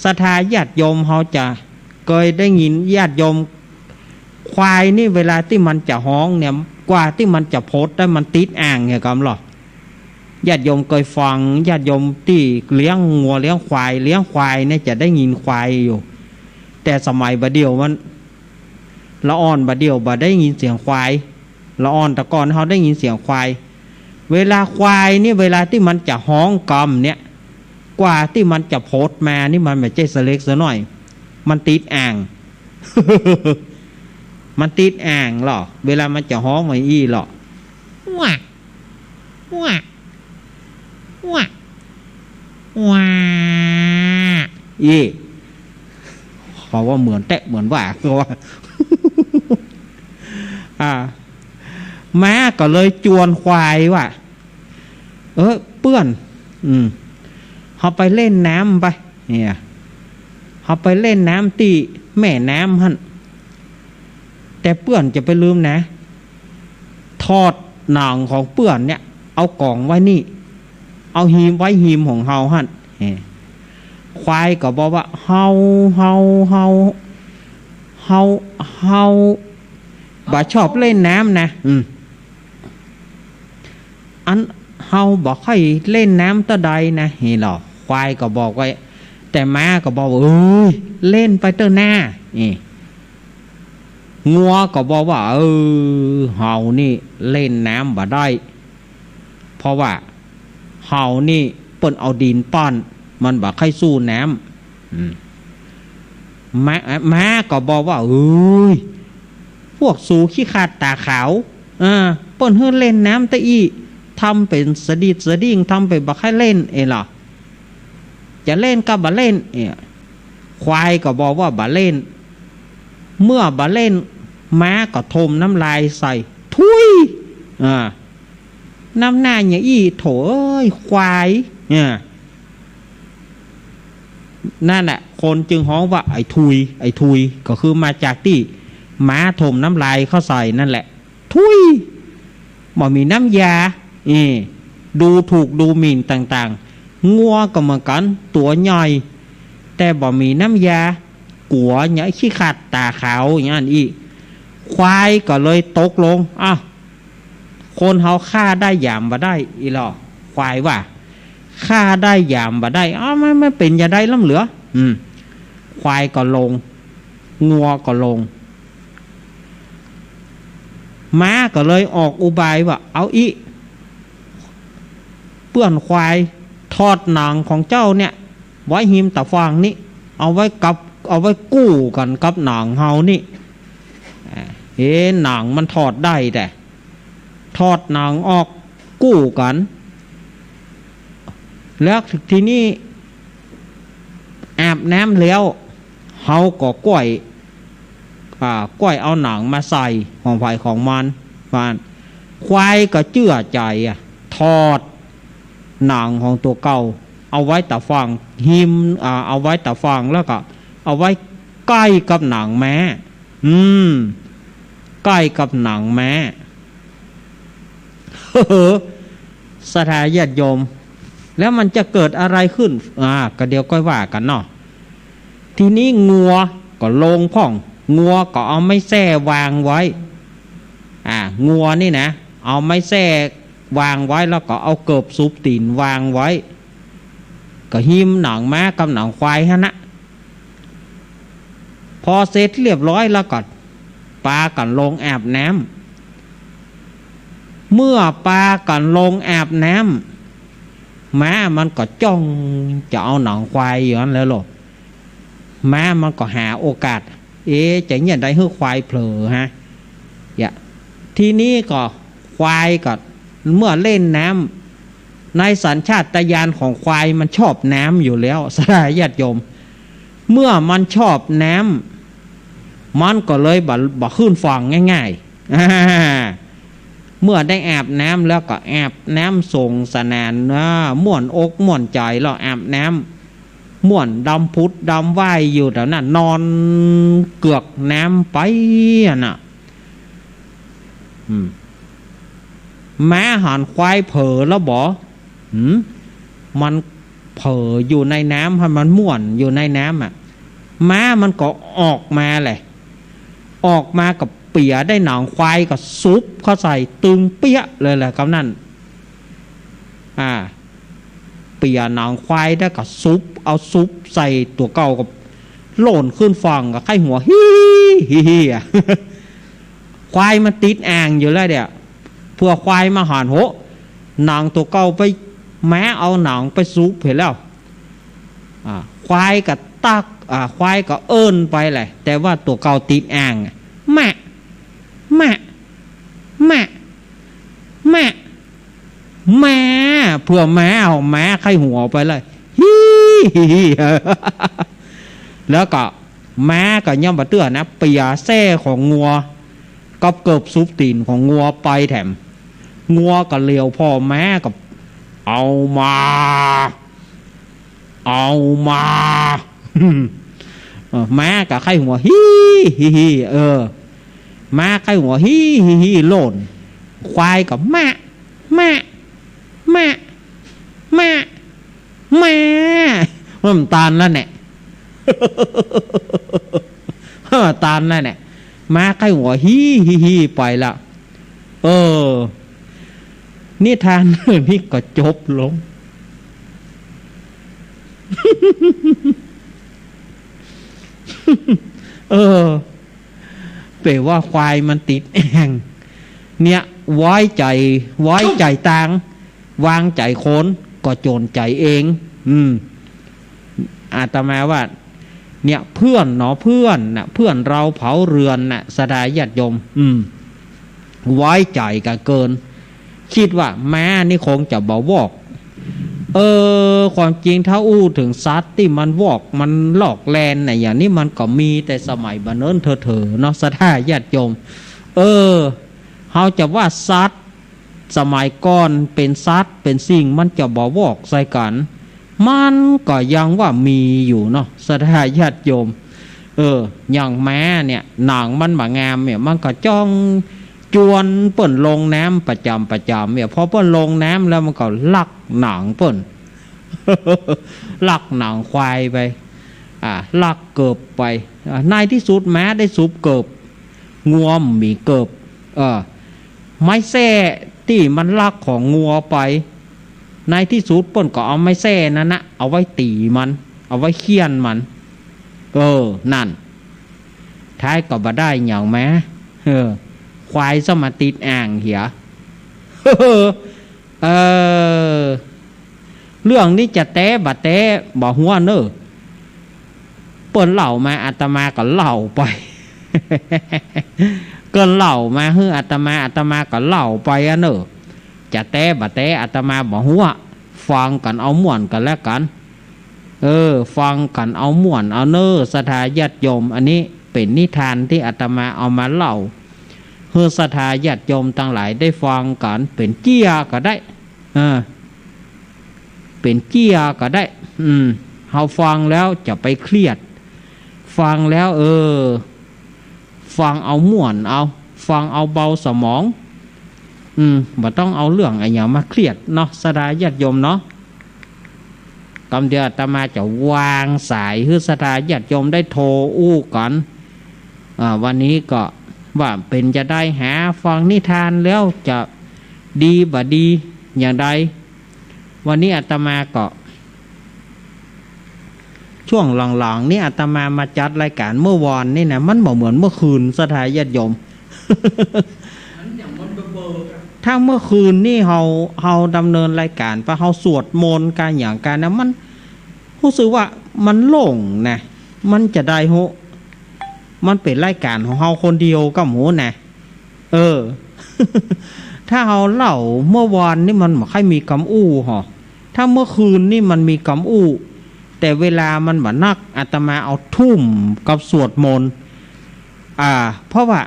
ศรัทธาญาติโยมเฮาจะเกยได้ยิน ญาติโยม ควายนี่เวลาตี้มันจะฮ้องเนี่ย กว่าตี้มันจะพดได้มันติดอ่างเนี่ยกำลอ ญาติโยมเกยฟัง ญาติโยมตี้เลี้ยงงัวเลี้ยงควาย เลี้ยงควายเนี่ยจะได้ยินควายอยู่ แต่สมัยบ่าเดี่ยวมัน ละอ่อนบ่าเดี่ยวบ่ได้ยินเสียงควาย ละอ่อนแต่ก่อนเฮาได้ยินเสียงควาย เวลาควายนี่ เวลาตี้มันจะฮ้องกำเนี่ย กว่าตี้มันจะพดมานี่มันบ่ใจ้สะเล็กสะน้อย มันติดอ่าง มันติดอ่างลอ เวลามันจะฮ้องว่าอี้ลอ ว้า ว้า ว้า ว้า อี้ เขาว่าเหมือนแต๊เหมือนว่า เขาว่า อ่า ม้าก็เลยจวนควายว่า เออ เปื้อน อืม เฮาไปเล่นน้ำไป เนี่ย เฮาไปเล่นน้ำตี้แม่น้ำหั้น แต่เปื้อนจะไปลืมนะ ถอดหนองของเปื้อนเนี่ย เอาก๋องไว้นี่ เอาฮีมไว้ฮีมของเฮาหั้น เนี่ย ควายก็บอกว่า เฮา เฮา เฮา เฮา เฮา บ่ชอบเล่นน้ำนะ อืม อันเฮาบ่ค่อยเล่นน้ำเต้าใดนะ นี่ลอ ควายก็บอกไว้ แต่ม้าก็บอกว่า เอ้ย เล่นไปเต๊อะหน้า นี่ งัวก็บอกว่า เออ เฮานี่เล่นน้ำบ่ได้ เพราะว่าเฮานี่เปิ้นเอาดินป้อน มันบ่ค่อยสู้น้ำ อืม ม้า ม้าก็บอกว่า เอ้ย พวกสูขี้ขลาดต๋าขาว อ่า เปิ้นหื้อเล่นน้ำเต้าอี้ ทำเป๋นสะดิดสะดิ้ง ทำเป๋นบ่ใค่เล่น เอ้ยลอ จะเล่นก็บ่เล่น เอ้ย ควายก็บอกว่าบ่เล่น เมื่อบ่เล่น ม้าก็ถมน้ำลายใส่ ถุย อ่า น้ำหน้าอย่างอี้ โถเอ้ย ควาย เนี่ย นั่นแหละ คนจึงฮ้องว่า ไอ้ถุย ไอ้ถุย ก็คือมาจากตี้ม้าถมน้ำลายเข้าใส่นั่นแหละ ถุย บ่มีน้ำยา เอ้ย ดูถูกดูหมิ่นต่างๆ งัวก็เหมือนกั๋น ตั๋วใหญ่ แต่บ่มีน้ำยา กั๋วเนี่ยขี้ขลาดต๋าขาวอย่างนั้นอี้ ควายก็เลยตกลง อ้าว คนเฮาฆ่าได้หยามบ่ได้ อี้ลอ ควายว่า ฆ่าได้หยามบ่ได้ อ้าว มัน มันเป๋นจะได้ล้ำเหลือ อืม ควายก็ลง งัวก็ลง ม้าก็เลยออกอุบายว่า เอาอี้ เปื้อนควาย ถอดหนองของเจ้าเนี่ย ไว้ฮีมต๋าฝั่งนี้ เอาไว้กับ เอาไว้กู้กั๋นกับหนองเฮานี่ อ่า เอ๊ะ หนองมันถอดได้แต๊ ถอดหนองออกกู้กั๋น แล้วทีนี้อาบน้ำแล้ว เฮาก็ก้อย อ่า ก้อยเอาหนองมาใส่ของใผของมัน ว่า ควายก็เจื้อใจ๋อะ ถอดหนองของตั๋วเก่า เอาไว้ต๋าฝั่งฮีม อ่า เอาไว้ต๋าฝั่ง แล้วก็เอาไว้ใก้กับหนองม้า อืม ใก้กับหนองม้า ศรัทธาญาติโยม แล้วมันจะเกิดอะไรขึ้น อ่า ก็เดี๋ยวก้อยว่ากั๋นเนาะ ทีนี้งัวก็ลงพ่อง งัวก็เอาไม้แส้วางไว้ อ่า งัวนี่นะ เอาไม้แส้ วางไว้ แล้วก็เอาเกิบสุบตี๋นวางไว้ ก็ฮิมหนองม้ากับหนองควายหั้นนะ พอเสร็จเรียบร้อยแล้วก็ปากั๋นลงอาบน้ำ เมื่อปากั๋นลงอาบน้ำ ม้ามันก็จ้องจะเอาหนองควายอยู่หั้นแหละโลด ม้ามันก็หาโอกาส เอ๊ะ จะเยียะใดหื้อควายเผลอฮะ เยียะ ทีนี้ก็ควายก็เมื่อเล่นน้ำ ในสัญชาตญาณของควายมันชอบน้ำอยู่แล้ว ศรัทธาญาติโยม เมื่อมันชอบน้ำ มันก็เลยบ่ บ่ขึ้นฝั่งง่ายๆ อ่า เมื่อได้อาบน้ำแล้วก็อาบน้ำสงสนานนะ ม่วนอกม่วนใจ๋แล้วอาบน้ำ ม่วนดำผุดดำว่ายอยู่แถวนั้น นอนเกือกน้ำไปอะน่ะ อืม ม้าหันควายเผลอแล้วบ่ หืม มันเผลออยู่ในน้ำ หันมันม่วนอยู่ในน้ำอะ ม้ามันก็ออกมาแหละ ออกมาก็เปียะได้หนองควายก็สุบเข้าใส่ตึงเปี้ยะเลยแหละ กำนั้น อ่า เปียะหนองควายได้ก็สุบ เอาสุบใส่ตั๋วเก่าก็โล่นขึ้นฝั่งก็ใค่หัว ฮี่ ฮี่ ฮี่ อะ ควายมันติดอ่างอยู่แล้วเดี๋ยว เผื่อควายมาหัน โห หนองตั๋วเก่าไป ม้าเอาหนองไปสุบเหียแล้ว อ่า ควายก็ตัก อ่า ควายก็เอิ้นไปแหละ แต่ว่าตั๋วเก่าติดอ่าง มะ มะ มะ มะ ม้า เผื่อม้าเอา ม้าใค่หัวไปเลย ฮี่ ฮี่ ฮี่ แล้วก็ม้าก็ย่อมบ่เตื้อนะ เปียะแส้ของงัว กับเกิบสุบตี๋นของงัวไปแถม งัวก็เหลียวผ่อม้าก็ เอามา เอามา เออ ม้าก็ใค่หัว ฮี่ ฮี่ ฮี่ เออ ม้าใค่หัว ฮี่ ฮี่ ฮี่ โล่น ควายก็ มะ มะ มะ มะ มะ มันตันแล้วเนี่ย มันตันแล้วเนี่ย ม้าใค่หัว ฮี่ ฮี่ ฮี่ ไปละ เออ นิทานเรื่องนี้ก็จบลง เออ เป๋นว่าควายมันติดอ่าง เนี่ย ไว้ใจ๋ ไว้ใจ๋ตาง วางใจ๋คน ก็โจ๋นใจ๋เอง อืม อาตมาว่า เนี่ย เพื่อนเนาะ เพื่อนน่ะ เพื่อนเราเผาเรือนน่ะ ศรัทธาญาติโยม อืม ไว้ใจ๋กั๋นเกิน กึ๊ดว่าม้านี่คงจะบ่วอก เออ ความจริงถ้าอู้เถิงสัตว์ตี้มันวอก มันลอกแล่นน่ะ อย่างนี้มันก็มีแต่สมัยบ่าเนิ่นเถิดๆ เนาะ ศรัทธาญาติโยม เออ เฮาจะว่าสัตว์สมัยก่อนเป๋นสัตว์เป๋นสิ่ง มันจะบ่วอกใส่กั๋น มันก็ยังว่ามีอยู่เนาะ ศรัทธาญาติโยม เออ อย่างม้าเนี่ย หนังมันบ่งามเนี่ย มันก็จ้องจวนเปิ้นลงน้ำประจ๋ำประจ๋ำเนี่ย พอเปิ้นลงน้ำแล้วมันก็ลักหนังเปิ้น ลักหนังควายไป อ่า ลักเกิบไป อ่า ในตี้สุดม้าได้สุบเกิบ งัวบ่มีเกิบ เออ ไม้แส้ตี้มันลักของงัวไป ในตี้สุดเปิ้นก็เอาไม้แส้นั้นนะ เอาไว้ตี๋มัน เอาไว้เฆี่ยนมัน เออ นั่น ท้ายก็บ่ได้หยังมา เออ ควายซ้ำมาติดอ่างเหีย เออ เรื่องนี้จะแต๊บ่แต๊บ่ฮั้วเน่อ เปิ้นเล่ามา อาตมาก็เล่าไป เปิ้นเล่ามาหื้ออาตมา อาตมาก็เล่าไปอะเน่อ จะแต๊บ่แต๊อาตมาบ่ฮั้ว ฟังกั๋นเอาม่วนกั๋นแล้วกั๋น เออ ฟังกั๋นเอาม่วนเอาเน่อ ศรัทธาญาติโยม อันนี้เป๋นนิทานตี้อาตมาเอามาเล่า หื้อศรัทธาญาติโยมตังหลายได้ฟังกั๋น เป๋นเจี้ยก็ได้ เออ เป๋นเจี้ยก็ได้ อืม เฮาฟังแล้วจะไปเครียด ฟังแล้ว เออ ฟังเอาม่วนเอา ฟังเอาเบาสมอง อืม บ่ต้องเอาเรื่องอะหยังมาเครียดเนาะ ศรัทธาญาติโยมเนาะ กำเดียวอาตมาจะวางสาย หื้อศรัทธาญาติโยมได้โทรอู้กั๋น อ่า วันนี้ก็ว่าเป๋นจะได้หาฟังนิทานแล้วจะ ดีบ่ดีอย่างใด วันนี้อาตมาก็ ช่วงหลังๆ นี่อาตมามาจัดรายการเมื่อวานนี่นะ มันบ่เหมือนเมื่อคืน ศรัทธาญาติโยม ถ้าเมื่อคืนนี่เฮา เฮาดำเนินรายการไป เฮาสวดมนต์กั๋นอย่างกั๋นนะ มันฮู้สึกว่ามันโล่งนะ มันจะใดฮู้ มันเป๋นรายการของเฮาคนเดียวก็บ่ฮู้นะ เออ ถ้าเฮาเล่าเมื่อวานนี่มันบ่ค่อยมีกำอู้หอ ถ้าเมื่อคืนนี่มันมีกำอู้ แต่เวลามันบ่นัก อาตมาเอาทุ่มกับสวดมนต์ อ่า เพราะว่า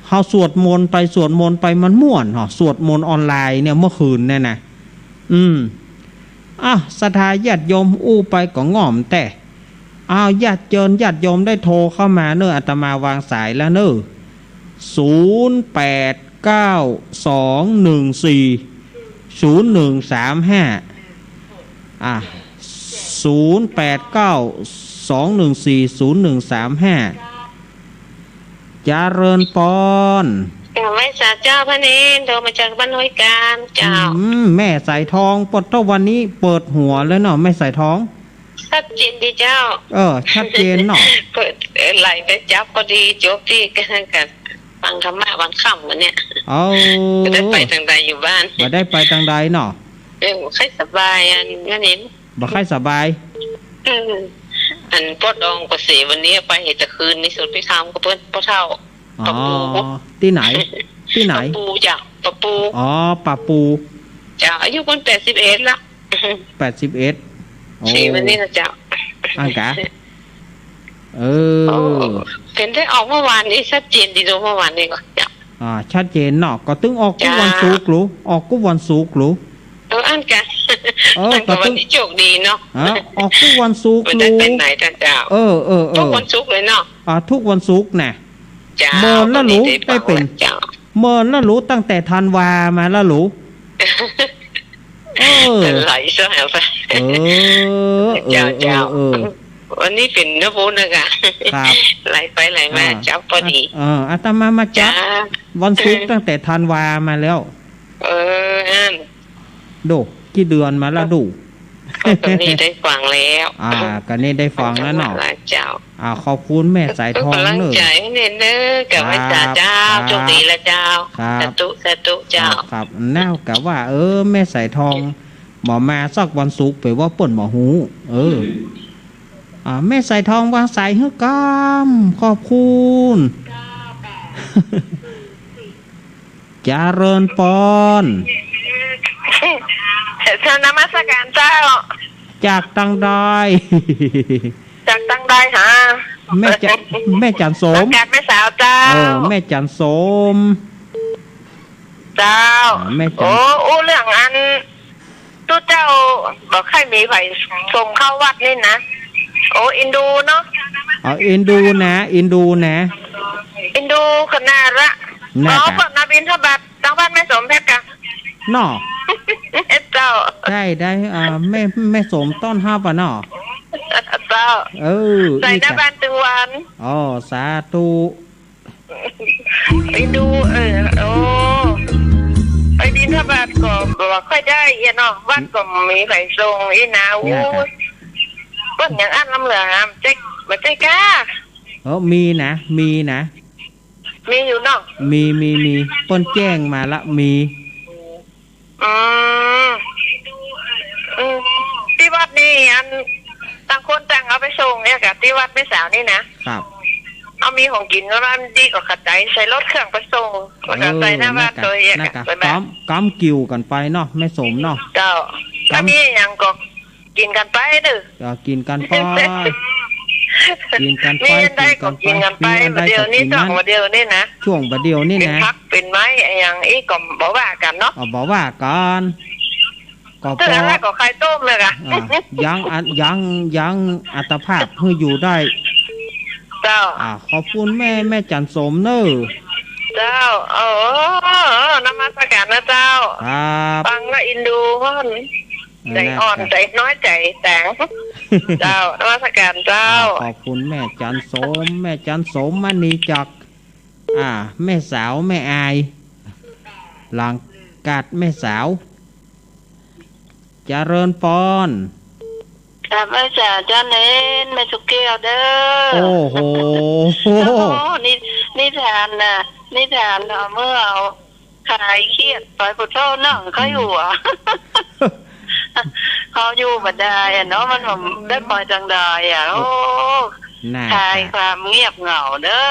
เฮาสวดมนต์ไปสวดมนต์ไปมันม่วนหอ สวดมนต์ออนไลน์เนี่ยเมื่อคืนเนี่ยนะ อืม อ่ะ ศรัทธาญาติโยมอู้ไปก็ง่อมแต๊ อ้าว ญาติเจิญญาติโยมได้โทรเข้ามาเน่อ อาตมาวางสายแล้วเน่อ ศูนย์แปดเก้าสองหนึ่งสี่ศูนย์หนึ่งสามห้า อ่ะ ศูนย์แปดเก้าสองหนึ่งสี่ศูนย์หนึ่งสามห้า เจริญปอน เจ้า ไหว้สาเจ้า พระเณร โทรมาจากบ้านห้วยกาญเจ้า อืม แม่สายทอง ปะโต วันนี้เปิดหัวเลยเนาะ แม่สายทอง ชัดเจนดีเจ้า เออ ชัดเจนเนาะ เปิด เออ ไหลไปจับพอดี จบตี้กั๋น ฟังธรรมะวันค่ำวันเนี้ย เอ้า บ่ได้ไปตางใดอยู่บ้าน บ่ได้ไปตางใดเนาะ เออ บ่ค่อยสบาย อันนั้นเอง บ่ค่อยสบาย เออ อันปวดอ่องก็เส วันนี้ไปตะคืนนี้สวดพิธรรมกับเปิ้น ป้อเฒ่า อ๋อ ป้าปู ตี้ไหน ตี้ไหน ป้าปูเจ้า ป้าปู อ๋อ ป้าปู เจ้า อายุเปิ้นแปดสิบเอ็ดละ แปดสิบเอ็ด โอ้ เสวันนี้นะเจ้า อั้นกา เออ โอ้ เป๋นได้ออกเมื่อวานนี้ ชัดเจนดีเนาะ เมื่อวานนี้ก็เจ้า อ่า ชัดเจนเนาะ ก็ตึงออกกู้วันศุกร์หรู ออกกู้วันศุกร์หรู เออ อั้นกา เออ อั้นกา ก็ตึง วันนี้โชคดีเนาะ ฮะ ออกกู้วันศุกร์หรู บ่ได้ไปไหนเจ้า เออ เออ เออ ทุกวันศุกร์เลยเนาะ อ่า ทุกวันศุกร์นะ เจ้า เมินแล้วหรู วันนี้ได้ฟัง ได้เป๋น แล้วเจ้า เมินแล้วหรู ตั้งแต่ธันวามาแล้วหรู เออ ไหลซะแล้ว เออ เจ้า เออ เจ้า เออ วันนี้เป๋นนะปูนะกะ ครับ ไหลไปไหลมา อ่า จับพอดี เออ อาตมามาจับ จ้า วันศุกร์ เออ ตั้งแต่ธันวามาแล้ว เออ อั้น ดู กี่เดือนมาแล้วดู ก็นี่ได้ฟังแล้ว อ่า ก็นี่ได้ฟังแล้วเนาะ ฟังธรรมะแล้วเจ้า อ่า ขอบคุณแม่สายทอง เปิ้นกำลัง เน่อ ใจ๋ให้เน่อ กะไหว้สาเจ้า ครับ โชคดีแล้วเจ้า ครับ สาธุ สาธุเจ้า ครับ ครับ แนวกะว่า เออ แม่สายทอง บ่มาสักวันศุกร์ แป๋ว่าเปิ้นบ่ฮู้ เออ อ่า แม่สายทองวางสายหื้อกำ ขอบคุณ เจริญปอน เจ้านมัสการเจ้า จากตางใด จากตางใดหา แม่จะ แม่จันทร์สม สังกัดแม่สาวเจ้า เออ แม่จันทร์สม เจ้า อ่า แม่จันทร์ โอ้ อู้เรื่องอัน ตุ๊เจ้าบ่ใค่มีใผส่งเข้าวัดนี่นะ โอ้ อินดูเนาะ อ๋อ อินดูนะ อินดูนะ อินดูขนาดละ น่าจะ อ๋อ เปิ้นมาบิณฑบาตตางบ้านแม่สมแป๊บกะ เนาะ เจ้า ได้ ได้ อ่า แม่ แม่สมต้อนฮับอะเนาะ เจ้า เออ ใส่หน้าบ้านตึงวัน อ๋อ สาธุ ไปดู เออ โอ้ ไปบิณฑบาตก็บ่ค่อยได้เอียเนาะ วัดก็มีใผส่งอี้นา โอ้ เนี่ยครับ เปิ้นยังอั้นล้ำเหลือ บ่ใจ้ บ่ใจ้ก้า เออ มีนะ มีนะ มีอยู่เนาะ มี มี มี เปิ้นแจ้งมาละ มี อืม อืม ตี้วัดนี่อัน ต่างคนต่างเอาไปส่งเนี่ยกะ ตี้วัดแม่สาวนี่นะ ครับ เอามีของกิ๋นก็ว่าดีก็กระจายใส่รถเครื่องไปส่ง แล้วก็ เออ ใส่หน้าบ้าน นั่นกะ โดย นั่นกะ กะ ไปแบบ กำ กำกิ่วกั๋นไปเนาะ แม่สมเนาะ เจ้า กำ ถ้ามีหยังก็กิ๋นกั๋นไปเน่อ เออ กิ๋นกั๋นไป กิ๋นกั๋นไป มีอันใดก็กิ๋นกั๋นไป กิ๋นกั๋นไป บ่าเดี่ยวนี้ มีอันใดก็กิ๋นนั้น บ่าเดี่ยวนี้นะ ช่วงบ่าเดี่ยวนี้นะ เป๋นผักเป๋นไม้อะหยังอี้ก็บ่ว่ากั๋นเนาะ อ๋อ บ่ว่ากั๋น ก็ เออ พอ อันนั้นก็ไข่ต้มเลยกะ อ่า ยัง อัน ยัง ยังอัตภาพหื้ออยู่ได้ เจ้า อ่า ขอบคุณแม่ แม่จันทร์สมเน่อ เจ้า เออ เออ เออ นมัสการนะเจ้า ครับ ฟังแล้วอินดูพ่อน เออ ใจ๋อ่อน น่าจะ ใจ๋น้อย ใจ๋แต๋ง เจ้า นมัสการเจ้า อ่า ขอบคุณแม่จันทร์สม แม่จันทร์สมมณีจักร อ่า แม่สาวแม่อาย หลังกาดแม่สาว เจริญปอน กราบไหว้สาเจ้าเณร แม่สุแก้วเด้อ โอ้โห โอ้โห นิ นิทานน่ะ นิทานน่ะ เมื่อเอา คลายเครียดไป ปะโท้ หนังไข้หัว เฮาอยู่บ่ได้อะเนาะ มันบ่ได้ไปตางใดอะ โอ้ น่าจะ คลายความเงียบเหงาเด้อ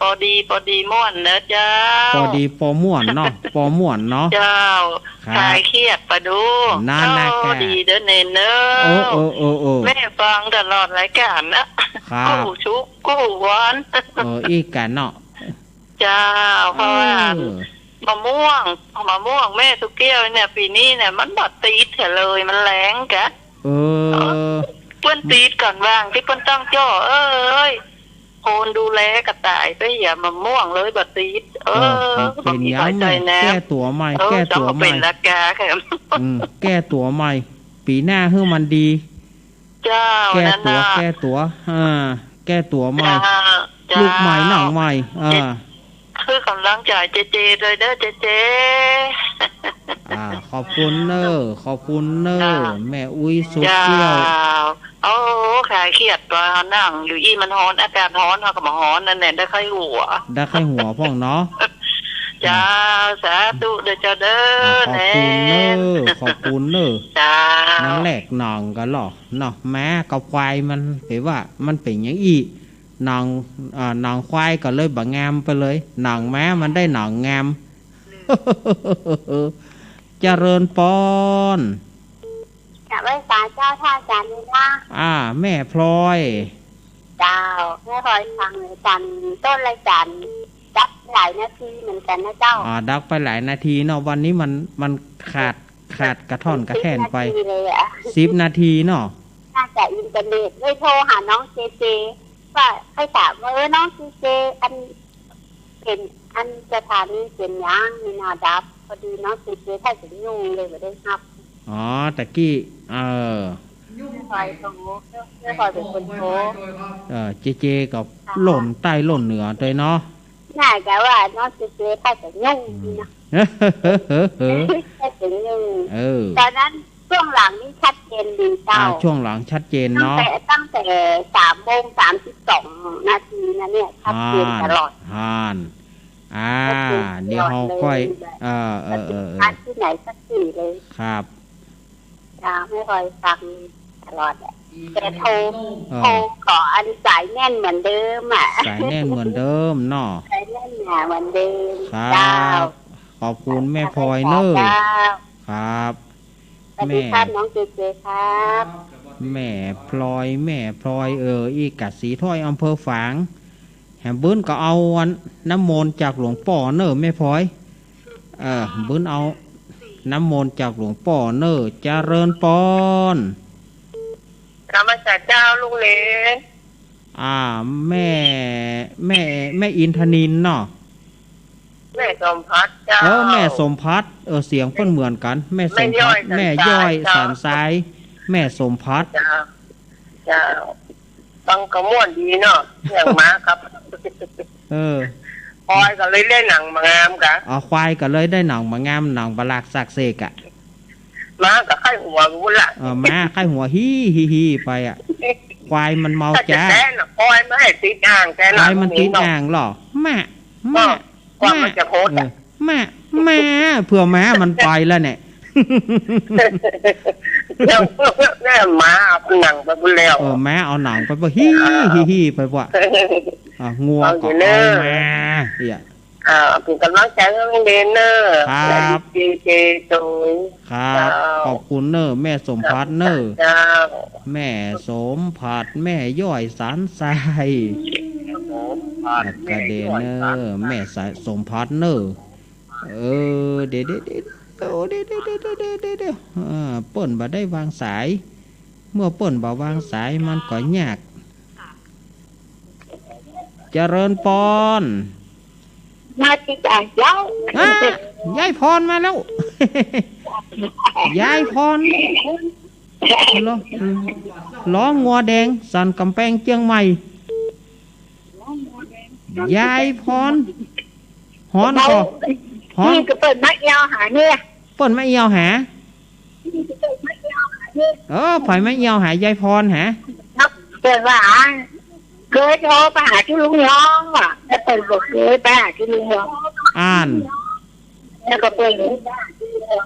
ปอดี ปอดีม่วนเด้อเจ้า ปอดีปอม่วนเนาะ ปอม่วนเนาะ เจ้า ครับ คลายเครียดไปดู น่า น่า ปอดีเด้อเณรเด้อ เออ เออ เออ เออ แม่ฟังตลอดรายการนะ ครับ กู้สุขกู้วัน เออ อีกกันเนาะ เจ้า เพราะว่า เออ มะม่วง มะม่วงแม่สุแก้วเนี่ย ปี๋นี้เนี่ย มันบ่ติดเสียเลย มันแล้งกะ เออ เปิ้นติดก่อนว่างตี้เปิ้นต้องเจาะ เอ้ย คนดูแลก็ต๋ายไปเหีย มะม่วงเลยบ่ติด เออ เออ มันเป๋น บ่มี หยัง ใบใส่แนม แก้ตั๋วใหม่ เออ แก้ตั๋วใหม่ เจ้าก็เป๋นราคาค่ะ อืม แก้ตั๋วใหม่ ปี๋หน้าหื้อมันดี เจ้า แก้ตั๋ว นั่นน่ะ แก้ตั๋ว อ่า แก้ตั๋วใหม่ เจ้า ลูกใหม่ เจ้า หนังใหม่ อ่า คือกำลังใจ๋เจเจด้วยเด้อ เจเจ อ่า ขอบคุณเน้อ ขอบคุณเน้อ เจ้า แม่อุ๊ยสุแก้ว เจ้า โอ้ คลายเครียดว่าหนังอยู่อี้มันฮ้อน อากาศฮ้อน เฮาก็บ่ฮ้อนนั่นแหละ ได้ไข้หัว ได้ไข้หัวพ่องเนาะ เจ้า สาธุเด้อเจ้าเด้อ อ่า ขอบคุณเน้อ แหน่ ขอบคุณเน้อ เจ้า นั่นแหละ หนังก็หล่อ เนาะ แม้กับควายมัน เป๋นว่ามันเป๋นอย่างอี้ หนัง อ่า หนังควายก็เลยบ่งามไปเลย หนังแม้มันได้หนังงาม เจริญปอน กราบไหว้สาเจ้า ท่านอาจ๋ารย์นะ อ่า แม่พลอย เจ้า แม่พลอยฟังอาจ๋ารย์ต้นรายการ ดับหลายนาทีเหมือนกั๋นนะเจ้า อ่า ดับไปหลายนาทีเนาะ วันนี้มัน มันขาด ขาดกระท่อนกระแท่นไป สิบนาทีเลยอะ สิบนาทีเนาะ น่าจะอินเทอร์เน็ต เลยโทรหาน้องเจเจ ว่า ใค่ถามว่า เออ น้องเจเจ อัน เป๋น อันสถานีเป๋นหยัง ไม่น่าดับ พอดีน้องเจเจ ถ้าจะยุ่งเลยบ่ได้ฮับ อ๋อ ตะกี้ เออ ไม่ค่อยโทร ไม่ค่อยเป๋นคนโทร เออ เจเจก็ ค่ะ ล่นใต้ล่นเหนือตวยเนาะ น่าจะว่าน้องเจเจ ถ้าจะยุ่ง อืม นี่นะ ถ้าจะยุ่ง เออ ตอนนั้นช่วงหลังนี่ชัดเจนดีเจ้า อ่า ช่วงหลังชัดเจนเนาะ ตั้งแต่ ตั้งแต่สามโมงสามสิบสองนาทีนะเนี่ย ชัดเจนตลอด อ่าน อ่า ชัดเจนตลอด เดี๋ยวเฮาค่อย เลย เออ เออ เออ เออ ชัดที่ไหนชัดที่เลย ครับ เจ้า ไม่ค่อยฟังตลอดอะ แต่โทร เออ โทรก็อันสายแน่นเหมือนเดิมอะ สายแน่นเหมือนเดิมเนาะ สายแน่นหนาเหมือนเดิม ครับ เจ้า ขอบคุณแม่พลอยเน้อ เจ้า ครับ สวัสดีครับ แม่ น้องเจเจครับ แม่พลอย แม่พลอย เออ อีกกะสีถ้อย อำเภอฝาง แหมบึ้นก็เอาอันน้ำมนต์จากหลวงป้อเน้อแม่พลอย เออ บึ้นเอาน้ำมนต์จากหลวงป้อเน้อ เจริญปอน นมัสการเจ้าลุงเหลน อ่า แม่ แม่ แม่อินทนิลเนาะ แม่สมภัทรเจ้า เออ แม่สมภัทร เออ เสียงเปิ้นเหมือนกั๋น แม่สมภัทร แม่ย้อย แม่ย้อย สันทราย สันทราย แม่สมภัทร เจ้า เจ้า ฟังก็ม่วนดีเนาะ เสียงหมาครับ เออ ควายก็เลยได้หนังบ่งามกะ อ๋อ ควายก็เลยได้หนังบ่งาม หนังบ่หลากสากเสกอะ หมาก็ไข้หัวกูละ เออ หมาไข้หัว ฮี่ ฮี่ ฮี่ ไปอะ ควายมันเมา ถ้าจะ จ๊า แต๊นะ ควายมันให้ติดอ่างแต๊นะ ควายมันติดอ่างเหรอ แม่ แม่ ก็ กว่ามันจะโพสต์อะ เออ แม่ แม่ เผื่อแม่มันไปแล้วเนี่ย เดี๋ยวแม่หมาเอาหนังไปหมดแล้ว เออ แม่เอาหนังไปหมด ฮี่ ฮี่ ฮี่ ไปหมด อ่ะ งัวก็เอามา เอาอยู่เนอะ เนี่ย อ่า เป๋นก๋ำลังใจ๋หื้อลุงเหลนเน้อ ครับ และดีเจ เจโตย ครับ เจ้า ขอบคุณเน้อ แม่สมภัทรเน้อ เจ้า แม่สมภัทร แม่ย้อยสันทราย สมภัทร กระเดนเน้อ แม่ย้อยสันทราย แม่สาย สมภัทรเน้อ เออ เดี๋ยว เดี๋ยว เดี๋ยว เดี๋ยว เออ เปิ้นบ่ได้วางสาย เมื่อเปิ้นบ่วางสายมันก็ยาก เจริญปอน มาติดอ่ะ เจ้า อ่ะ ยายพรมาแล้ว ยายพร ร้อง ร้องงัวแดง สันก๋ำแปงเจียงใหม่ ยายพร ฮ้อนก่อ ฮ้อ นี่ก็เปิ้นมาเอี่ยวหาเนี่ย เปิ้นมาเอี่ยวหา เออ ใผมาเอี่ยวหายายพรหา เปิ้นว่า เกยโทรไปหาตี้ลุงยองว่ะ แล้วเปิ้นบอกเกยไปหาตี้ลุงยอง อั้น แล้วก็เปิ้น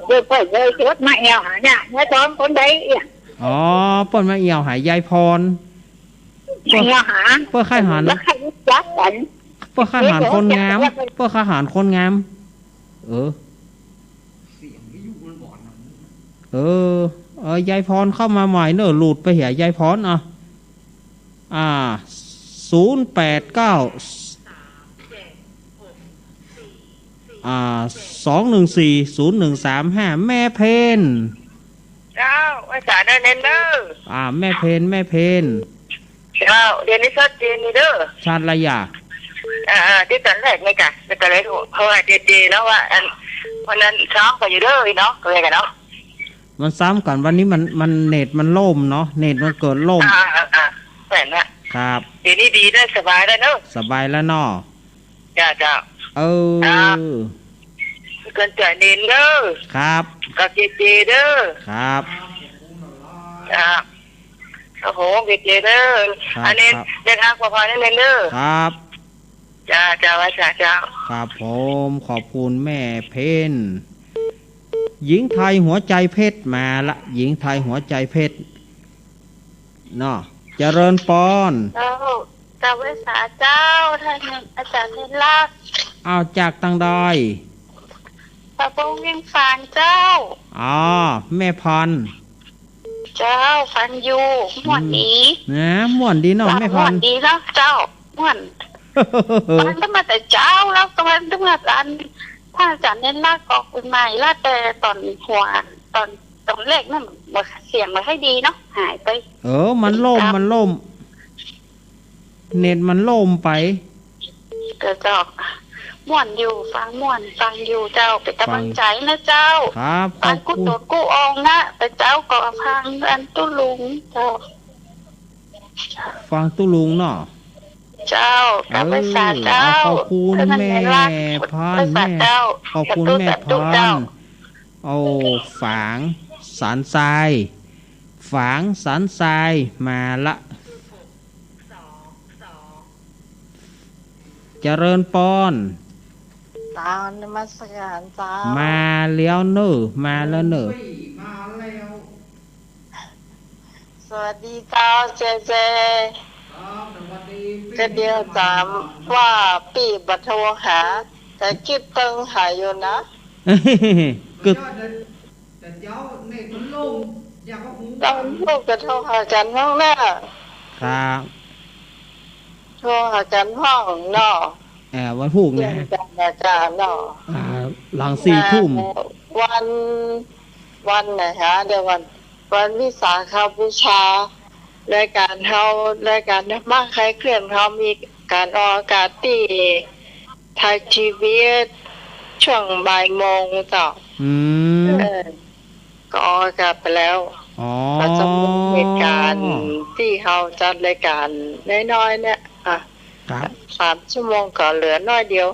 เปิ้น เปิ้นเลยจดมาเอี่ยวหาเนี่ย ยายพรคนใดเอี่ย อ๋อ เปิ้นมาเอี่ยวหายายพร มาเอี่ยวหา เปิ้นใค่หัน แล้วใค่ฮู้จักกั๋น เปิ้นใค่หันคนงาม เปิ้นใค่หันคนงาม เออ เออ เออ ยายพรเข้ามาใหม่เนอะ หลุดไปเหีย ยายพร อ่ะ อ่า ศูนย์แปดเก้า อ่า สองหนึ่งสี่ ศูนย์หนึ่งสามห้า แม่เพน เจ้า ว่าจ๋าเด้อเน้นเด้อ อ่า แม่เพน แม่เพน เจ้า เดี๋ยวนี้ชัดเจนนี่เด้อ ชัดละอย่า อ่า อ่า ตี้ต๋อนแรกนี่ก่ะ แล้วก็เลยโทรหาเจเจเนาะว่า อัน วันนั้นซ้ำกั๋นอยู่เด้อเนาะ ก็เลยกันเนาะ มันซ้ำกั๋น วันนี้มัน มันเน็ตมันล่มเนาะ เน็ตมันเกิดล่ม อ่า อ่า อ่า แม่นละ ครับ เดี๋ยวนี้ดีแล้ว สบายแล้วเนาะ สบายแล้วเนาะ เจ้า เจ้า เออ ครับ เปิ้นจ๋าเน้นเด้อ ครับ กับเจเจเด้อ ครับ ครับ โอ้โห เจเจเด้อ ครับ อันนี้ ครับ เดินทางปลอดภัยนะเน้นเด้อ ครับ เจ้า เจ้า ว่าจ๋า เจ้า ครับผม ขอบคุณแม่เพน หญิงไทยหัวใจเพชรมาละ หญิงไทยหัวใจเพชร เนาะ เจริญปอน เจ้า เจ้า ไหว้สาเจ้า ต้านอาจ๋ารย์เน้นลักษณ์ อ้าว จากตางใด ปะโป้งเวียงฝางเจ้า อ๋อ แม่พร เจ้า ฟังอยู่ ม่วนดี อืม นะ ม่วนดีเนาะ แม่พร ม่วนดีเนาะเจ้า ม่วน ฟังตั้งแต่เจ๊าแล้ว ฟังตั้งแต่อัน ต้านอาจ๋ารย์เน้นลักษณ์ออกใหม่ๆ แล้วแต่ต๋อนหัว ต๋อน ต๋อนแรกนั่น เสียงบ่ค่อยดีเนาะ หายไป เออ มันล่ม เจ้า มันล่ม เน็ตมันล่มไป เจ้า เจ้า ม่วนอยู่ ฟังม่วน ฟังอยู่เจ้า เป๋นก๋ำลังใจ๋นะเจ้า ครับ ฟังกู้ต๋นกู้อองนะ เป๋นเจ๊าก็ฟังอันตุ๊ลุงเจ้า ฟังตุ๊ลุงเนาะ เจ้า กับ เออ ไหว้สาเจ้า ขอบคุณ เออ แม่พร ไหว้สาเจ้า แม่ ขอบคุณแม่พร สาธุ สาธุเจ้า โอ้ ฝางสันทราย ฝางสันทรายมาละ เจริญปอน เจ้า นมัสการเจ้า มาแล้วเน่อ มาแล้วเน่อ มาแล้ว สวัสดีเจ้า เจเจ ครับ สวัสดี ก็เดี๋ยวถามว่าปี้บ่โทรหา แต่กึ๊ดเติงหาอยู่นะ กึ๊ด แต่เจ๊าเน็ตมันล่ม อย่างว่าฮู้ ตอนลูกก็โทรหากั๋นห้องน่ะ ครับ โทรหากั๋นห้องเนาะ เอ่อ วันพูกนะ เรื่องการรายการเนาะ อ่า หลังสี่ทุ่ม วัน วันไหนฮะ เดี๋ยววัน วันวิสาขบูชา รายการเฮา รายการธรรมะคลายเครียดเฮามีก๋านออกอากาศตี้ไทยพีบีเอส ช่วงบ่ายโมงเจ้า อืม เออ ก็ออกอากาศไปแล้ว อ๋อ ก็จะมีเหตุการณ์ตี้เฮาจัดรายการน้อยๆ เนี่ย อ่ะ ครับ สามชั่วโมงก็เหลือน้อยเดียว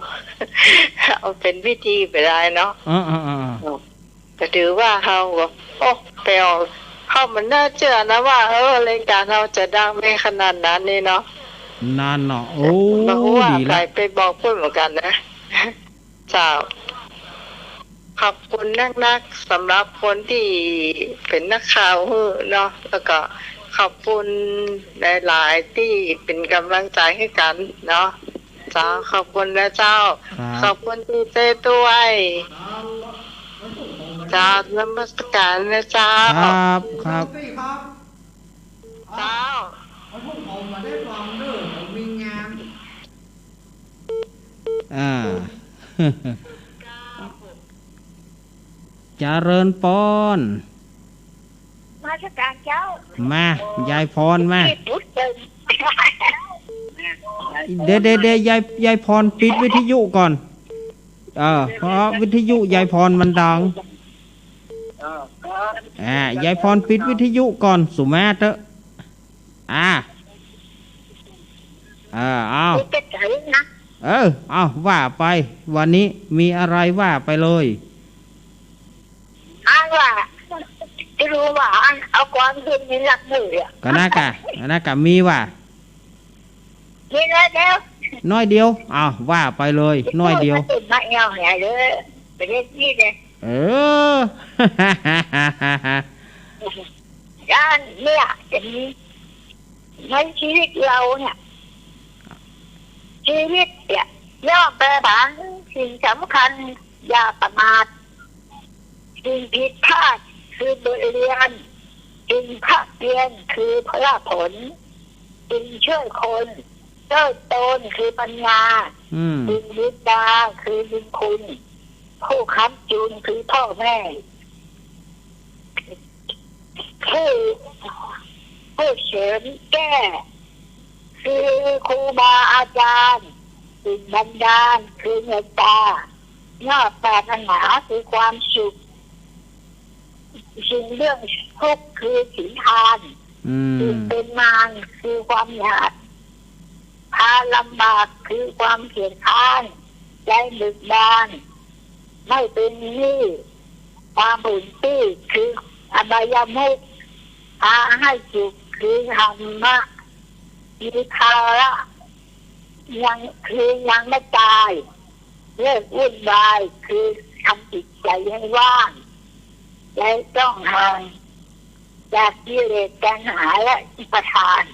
เอาเป๋นพิธีไปได้เนาะ อ่าๆๆๆ ก็ถือว่าเฮาก็ โอ้ ไปเอา เฮาบ่น่าเจื้อนะว่า เออ รายก๋านเฮาจะดังได้ขนาดนั้นนี่เนาะ นั่นเนาะ โอ้ บ่ฮู้ว่า ดีละ ใผไปบอกเปิ้นเหมือนกั๋นนะ เจ้า ขอบคุณนักๆ สำหรับคนตี้เป๋นนักข่าวหื้อเนาะ แล้วก็ขอบคุณหลายๆ ตี้เป๋นก๋ำลังใจ๋หื้อกั๋นเนาะ เจ้า ขอบคุณนะเจ้า ครับ ขอบคุณตี้เจ้าตวย เจ้า นมัสการนะเจ้า ครับ ครับ เจ้า อ่า เจริญปอน นมัสการเจ้า มา ยายพร มา เดี๋ยวๆๆ ยาย ยายพรปิดวิทยุก่อน เออ เพราะวิทยุยายพรมันดัง อ่า ยายพรปิดวิทยุก่อน สุมาเต๊อะ อ่า เออ เอา เจ๊จ๋านะ เออ เอา ว่าไป วันนี้มีอะไรว่าไปเลย อันว่า จะรู้ว่าอันเอาก่อนขึ้นนี่หลักหมื่นอะ ก็น่ากะ น่ากะมีว่า มีน้อยเดียว น้อยเดียว เอา ว่าไปเลย น้อยเดียว มาเอวเนี่ยเลย ประเทศนี้เลย เออ ด้านเนี่ยจะมี ในชีวิตเราเนี่ย ชีวิตเนี่ยย่อมแปรผัน สิ่งสำคัญอย่าประมาท สิ่งผิดพลาดคือบทเรียน สิ่งพระเพียรคือพระผล สิ่งช่วยคนเติบโตนคือปัญญา อืม สิ่งบิดาคือบุญคุณ ผู้ค้ำจุนคือพ่อแม่ ผู้ ผู้เสริมแก้ คือครูบาอาจารย์ สิ่งบันดาลคือเมตตา ยอดปรารถนาคือความสุข สิ่งเลี่ยงทุกข์คือศีลทาน อืม สิ่งเป็นมารคือความอยาก พาลำบากคือความเกียจคร้าน ใจเบิกบาน ไม่เป็นหนี้ ความผุนตี้คืออบายมุข พาให้สุขคือธรรมะ มีภาระยัง คือยังไม่ตาย เลิกวุ่นวายคือทำจิตใจให้ว่าง และต้องห่างจากกิเลสตัณหาและอุปาทาน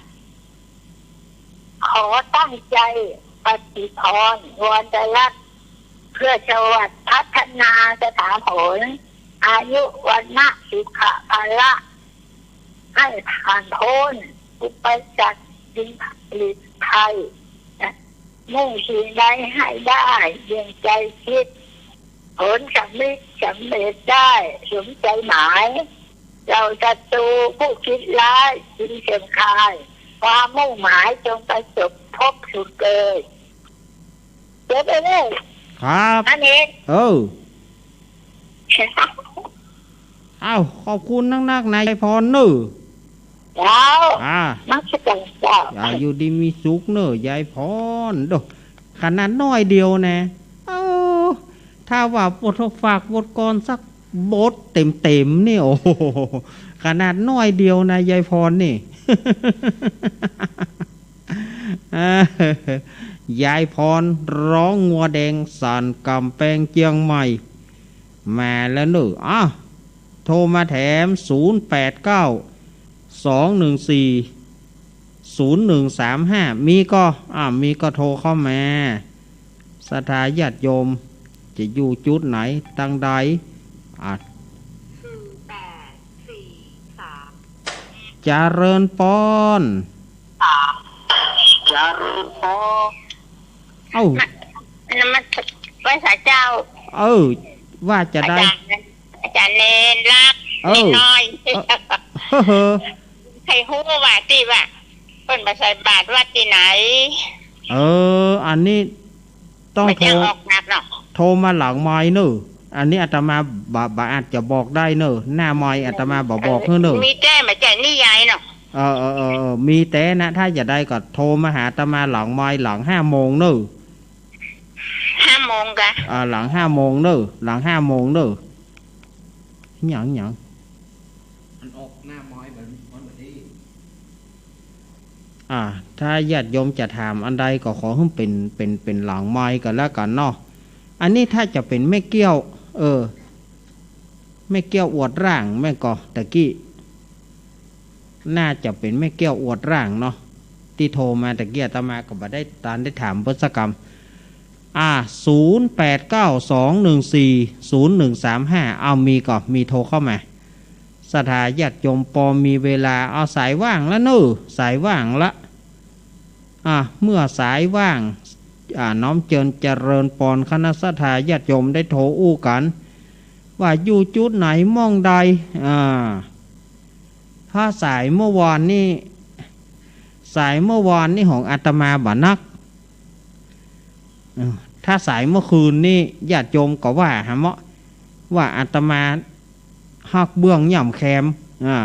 ขอตั้งใจปฏิภรณ์วรรัตน์ เพื่อสวัสดิ์พัฒนาสถาผล อายุวรรณะสุขะพละ ให้ผ่านพ้นอุปสรรคสิ่งผลิตภัย มุ่งสิ่งใดให้ได้ดังใจคิด ผลสำเร็จ สำเร็จได้สมใจหมาย เหล่าศัตรูผู้คิดร้ายจึงเสื่อมคลาย ความมุ่งหมายจงประสบพบสุขเกย จบไปเลย ครับ อันนี้ เออ อ้าว ขอบคุณนักๆ นะ ยายพรเนอะ เจ้า อ่า นมัสการเจ้า อ่า อยู่ดีมีสุขเนอะ ยายพร โด ขนาดน้อยเดียวนะ เออ ถ้าว่าบทฝากบทกลอนสักบทเต็มๆ นี่ โอ้โห ขนาดน้อยเดียวนะ ยายพรนี่ ยายพรร้องงัวแดงสั่นกำแพงเจียงใหม่ มาแล้วเนอะ อ่ะ โทรมาแถม ศูนย์แปดเก้า สองหนึ่งสี่ ศูนย์หนึ่งสามห้า มีก็ อ่ะ มีก็โทรเข้ามา ศรัทธาญาติโยม จะอยู่จุดไหน ตังใด อ่ะ เจริญปอน เจริญปอน เอ้า นมัส ไหว้สาเจ้า เออ ว่าจะได้ อาจารย์ อาจารย์เณรรัก เออ เณรน้อย เออ ใครฮู้ว่าตี้ว่า เปิ้นไปใส่บาตรวัดตี้ไหน เออ อันนี้ ต้องโทร บ่อยากออกนามเนาะ โทรมาหลังไมค์เนอะ อันนี้อาตมาบ่ บ่อาจจะบอกได้เนอะ หน้าไมค์อาตมาบ่บอกหื้อเนอะ มีแต๊บ่ใจ้นิยายเนาะ เออ เออ เออ เออ มีแต๊นะ ถ้าจะได้ก็โทรมาหาอาตมาหลังไมค์ หลังห้าโมงเนอะ ห้าโมงกะ อ่า หลังห้าโมงเนอะ หลังห้าโมงเนอะ หยัง หยัง มันออกหน้าไมค์แบบนี้ อ่า ถ้าญาติโยมจะถามอันใดก็ขอหื้อเป๋น เป๋น เป๋นหลังไมค์ก็แล้วกั๋นเนาะ อันนี้ถ้าจะเป๋นแม่เกี้ยว เออ แม่เกี้ยวอวดร่างแม่นก่อ ตะกี้ น่าจะเป๋นแม่เกี้ยวอวดร่างเนาะ ตี้โทรมาตะกี้ อาตมาก็บ่ได้ตานได้ถามเปิ้นสักกำ อ่า ศูนย์แปดเก้า สองหนึ่งสี่ ศูนย์หนึ่งสามห้า เอามีก่อ มีโทรเข้ามา ศรัทธาญาติโยมปอมีเวลา เอาสายว่างละเนอะ สายว่างละ อ่ะ เมื่อสายว่าง อ่า น้อมเจิญเจริญปอนคณะศรัทธาญาติโยมได้โทรอู้กั๋น ว่าอยู่จุดไหนหม้องใด อ่า ถ้าสายเมื่อวานนี่ สายเมื่อวานนี่ของอาตมาบ่นัก เออ ถ้าสายเมื่อคืนนี่ญาติโยมก็ว่าหาเหมาะ ว่าอาตมาฮักเบื้องย่ำแคม อ่า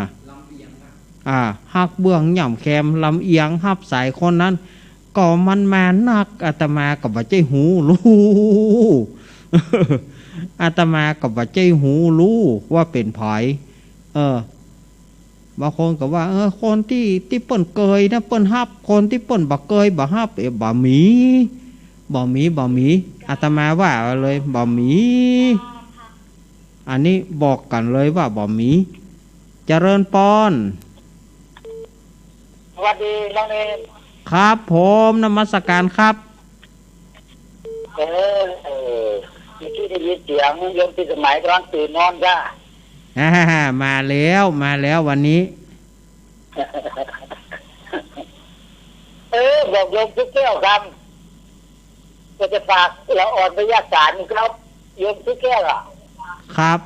อ่า ฮักเบื้องย่ำแคม ลำเอียงฮับสายคนนั้น ก็มันมานัก อาตมาก็บ่ใจ้ฮู้ฮู้ อาตมาก็บ่ใจ้ฮู้ฮู้ว่าเป๋นใผ เออ บางคนก็ว่า เออ คนตี้ ตี้เปิ้นเกยนะ เปิ้นฮับ คนตี้เปิ้นบ่เกยบ่ฮับ เออ บ่มี บ่มี บ่มี อาตมาว่าเลย บ่มี อันนี้บอกกั๋นเลยว่าบ่มี เจริญปอน สวัสดีน้องเนน ครับผม นมัสการครับ เออ เออ เมื่อกี้ได้ยินเสียงโยมพิสมัยก๋ำลังตื่นนอนจ้า อ่า มาแล้ว มาแล้ววันนี้ เออ บอกโยมตุ๊กแก้วกำ ก็จะฝากละอ่อนพยาสารครับ โยมตุ๊กแก้วอะ ครับ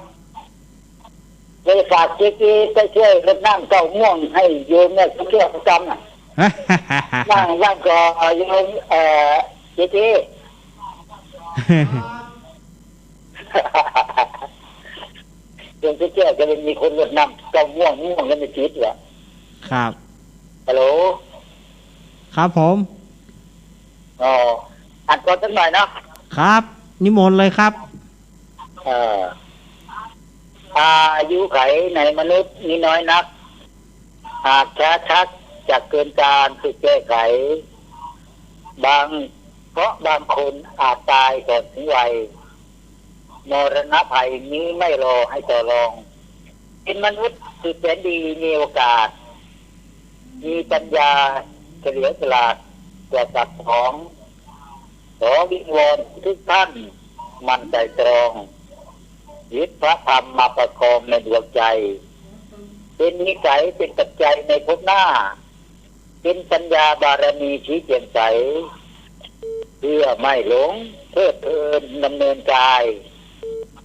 ก็จะฝากเจ๊ๆ ไปช่วยรดน้ำเต้าม่วงให้โยมแม่ตุ๊กแก้วกำอะ ว่าง ว่างก็โยม เอ่อ เจ๊ๆ โยมตุ๊กแก้วจะได้มีคนรดน้ำเต้าม่วง ม่วงแล้วไม่ติดเหรอ ครับ ฮัลโหล ครับผม อ๋อ อ่านก่อนสักหน่อยเนาะ ครับ นิมนต์เลยครับ เอ่อ อายุขัยในมนุษย์มีน้อยนัก หากช้าชักจะเกินกาลจะแก้ไข บาง เพราะบางคนอาจตายก่อนถึงวัย มรณะภัยนี้ไม่รอให้ต่อรอง เป็นมนุษย์สุดแสนดีมีโอกาส มีปัญญาเฉลียวฉลาดกว่าสัตว์ของ ขอวิงวอนทุกท่านหมั่นไตร่ตรอง ยึดพระธรรมมาประคองในดวงใจ เป็นนิสัยเป็นปัจจัยในภพหน้า เป็นปัญญาบารมีชี้แจ่มใส เพื่อไม่หลงเพลิดเพลินดำเนินกาย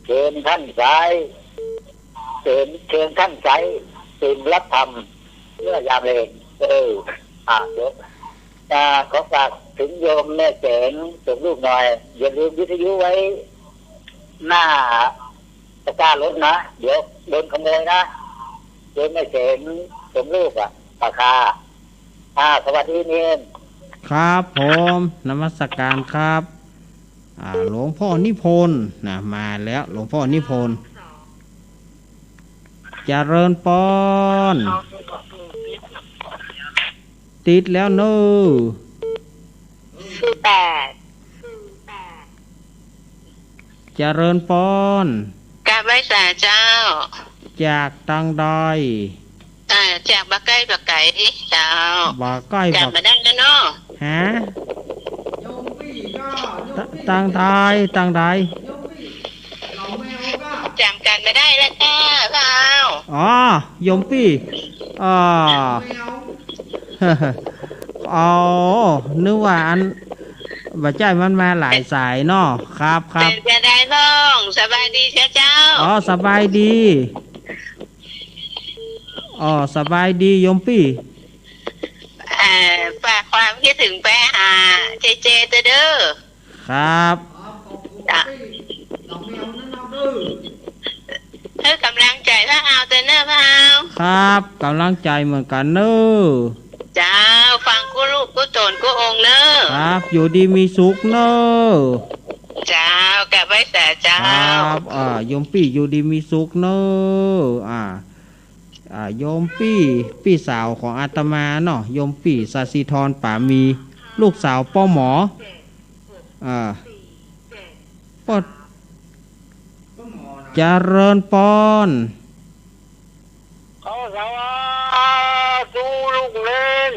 เชิญท่านใช้ เชิญ เชิญท่านใช้เป็นรับธรรมเมื่อยามแลง เออ อ่ะ เดี๋ยว อ่า ขอฝากถึงโยมแม่แสงส่งลูกหน่อย อย่าลืมวิทยุไว้หน้าตะกร้ารถนะ เดี๋ยวโดนขโมยนะ โยมแม่แสงส่งลูกอะ ปากคา อ่า สวัสดีเนน ครับผม นมัสการครับ อ่า หลวงพ่อนิพนธ์นะ มาแล้ว หลวงพ่อนิพนธ์ เจริญปอน ติดแล้วเนอะ ศูนย์แปด เจริญปอน กราบไหว้สาเจ้า จากตังใด อ่า จากบ่าใก้บ่าไก๋เจ้า บ่าใก้ จ๋ำบ่า บ่าได้นะเนาะ ฮะ ต- ตังใด ตังใด จ๋ำกั๋นบ่าได้แล้วเจ้า อ๋อ โยมปี้ อ่า อ๋อ นึกว่าอัน บ่ใจ้ มันมาหลายสายเนาะ ครับ ครับ เป๋นจาใดพ่อง สบายดีเจ้า อ๋อ สบายดี อ๋อ สบายดีโยมปี้ เอ่อ ฝากความคิดถึงไปหาเจเจเตอะเด้อ ครับ จ้ะ หื้อกำลังใจ๋พวกเฮาเตอะเน่อพวกเฮา ครับ กำลังใจ๋เหมือนกั๋นเน่อ เจ้า ฟังกู้ลูกกู้ต๋นกู้องค์เน่อ ครับ อยู่ดีมีสุขเน่อ เจ้า กราบไหว้สาเจ้า ครับ อ่า โยมปี้อยู่ดีมีสุขเน่อ อ่า อ่า โยมปี้ ปี้สาวของอาตมาเนาะ โยมปี้สศิธร ป๋ามี ลูกสาวป้อหมอ อ่า ป้อ เจริญปอน เอา สาธุลูกเนน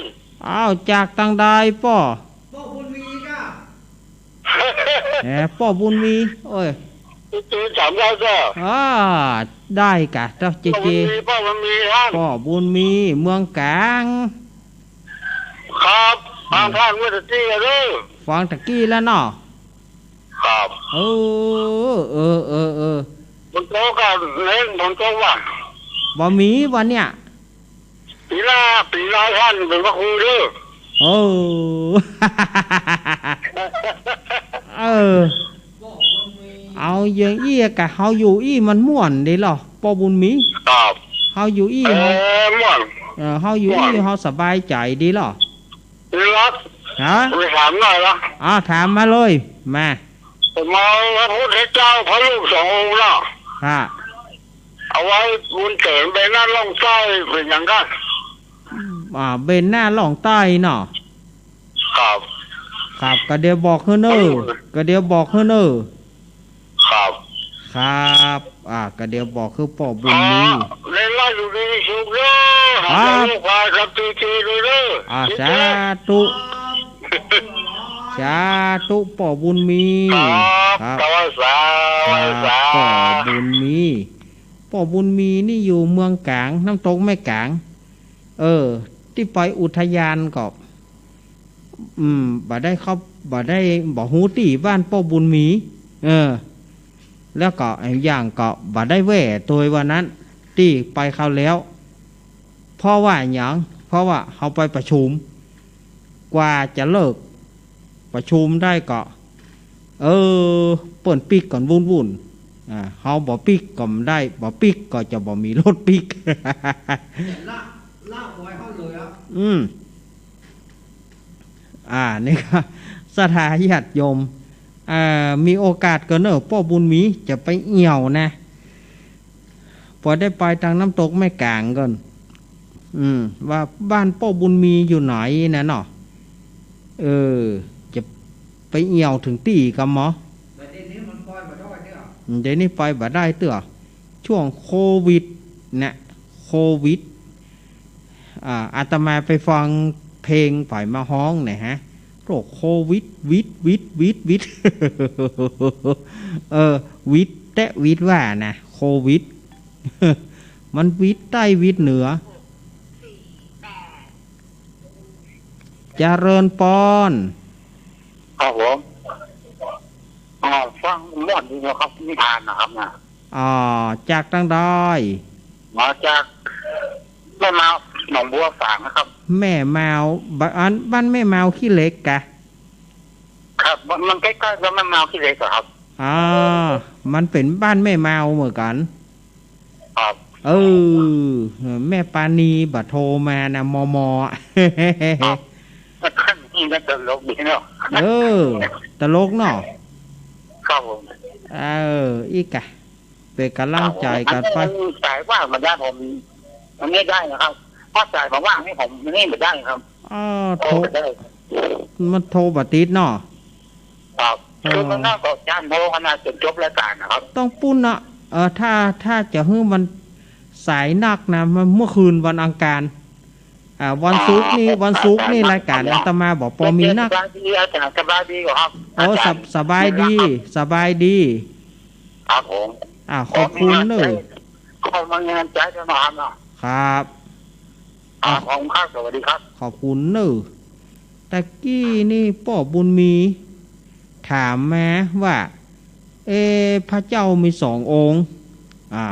อ้าว จากตังใดป้อ ป้อบุญมีก้า แหม ป้อบุญมี โอ้ย ตื่นสามเก้าเจ้า อ่า ได้กะ เจ้าเจเจ ป้อบุญมี ป้อบุญมีท่าน ป้อบุญมี เมืองก๋าง ครับ อืม อ่านท่านเมื่อตะกี้เด้อ ฟังตะกี้แล้วเนาะ ครับ เออ เออ เออ เออ ฝนตกอะเนน ฝนตกว่ะ บ่มีวันเนี้ย ปี๋หน้า ปี๋หน้าท่านเป๋นพระครูเด้อ เออ เออ เอาอย่างอี้กะ เฮาอยู่อี้มันม่วนดีลอ ป้อบุญมี ครับ เฮาอยู่อี้ เออ เฮา ม่วน เออ เฮาอยู่อี้ ม่วน เฮาสบายใจ๋ดีลอ รัก ฮะ จะถามหน่อยละ อ่า ถามมาเลย มา ผมเอาพระพุทธเจ้าพระลูกสององค์เนาะ ฮะ เอาไว้บนเต๋นเบญจนาล่องใต้เป๋นหยังกั๋น อ่า เบญจนาล่องใต้เนาะ ครับ ครับ ก็เดี๋ยวบอกหื้อเน่อ อืม ก็เดี๋ยวบอกหื้อเน่อ ครับ ครับ อ่า ก็เดี๋ยวบอกหื้อป้อบุญมี ครับ เล่นไล่อยู่ดีมีสุขเด้อ ครับ หาลูกหลานครับ ตีๆ เลยเด้อ อ่า ตีๆ สาธุ สาธุ ป้อบุญมี ครับ ครับ สาธุ ครับ สาธุ ป้อบุญมี ป้อบุญมีนี่อยู่เมืองกลาง น้ำตกแม่กลาง เออ ตี้ไปอุทยานก็ อืม บ่ได้เข้า บ่ได้ บ่ฮู้ตี้บ้านป้อบุญมี เออ แล้วก็อีกอย่างก็บ่ได้แวะตวยวันนั้น ตี้ไปคราวแล้ว เพราะว่าหยัง เพราะว่าเฮาไปประชุม กว่าจะเลิกประชุมได้ก็ เออ เปิ้นปิ๊กกั๋นวุ่นๆ อ่า เฮาบ่ปิ๊กก็บ่ได้ บ่ปิ๊กก็จะบ่มีรถปิ๊ก ละ ละไว้เฮาเลยอะ อืม อ่า นี่ก็ ศรัทธาญาติโยม อ่า มีโอกาสก็เน่อ ป้อบุญมีจะไปเอี่ยวนะ ปอได้ไปตางน้ำตกแม่ก๋างก่อน อืม ว่าบ้านป้อบุญมีอยู่ไหนนะเนาะ เออ จะไปเอี่ยวเถิงตี้ก่อหมอ เดี๋ยวนี้มันไปบ่ได้เตื้อ เดี๋ยวนี้ไปบ่ได้เตื้อ ช่วงโควิดเนี่ย โควิด อ่า อาตมาไปฟังเพลงใผมาฮ้องเนี่ยฮะ โรคโควิด วิด วิด วิด วิด เออ วิดแต๊วิดว่านะ โควิด มันวิดใต้วิดเหนือ เจริญปอน ครับผม อ่า ฟังม่วนดีนะครับ นิทานนะครับนะ อ๋อ จากตางใด มาจากแม่มาว หนองบัวฝางนะครับ แม่มาว บ้าน บ้านแม่มาวขี้เหล็กกะ ครับ มัน มันใกล้ๆ กับแม่มาวขี้เหล็กอะครับ อ่า มันเป๋นบ้านแม่มาวเหมือนกั๋น ครับ เออ แม่ปาณีบ่โทรมานะ มอมอ ครับ นี่ก็ตลกดีเนาะ เออ ตลกเนาะ ครับผม เออ อีกอะ เป๋นก๋ำลังใจ๋กั๋นไป ครับผม อันนี้มันสายว่างบ่ได้ ผม อันนี้ได้นะครับ ถ้าสายบ่ว่างนี่ผมนี่บ่ได้ครับ อ้อ โทร โทรบ่ได้ มันโทรบ่ติดเนาะ ครับ เออ คือมันน่าจะจานโทรขนาดจนจบรายการนะครับ ต้องปู้นเนาะ เออ ถ้า ถ้าจะหื้อมันสายนักนะ มันเมื่อคืนวันอังคาร อ่า วันศุกร์นี่ วันศุกร์นี่รายการอาตมาบ่ปอมีนัก สบายดี อาจารย์ สบายดีครับ โอ้ อาจารย์ สบายดี สบายดี ครับผม อ่า ขอบคุณเน่อ ขอมีกำลังใจ๋ ขอมีกำลังใจ๋ด้วยนะครับเนาะ ครับ ครับ ขอบคุณครับ สวัสดีครับ ขอบคุณเน่อ ตะกี้นี่ป้อบุญมีถามมาว่า เอ๊ะ พระเจ้ามีสององค์ อ่า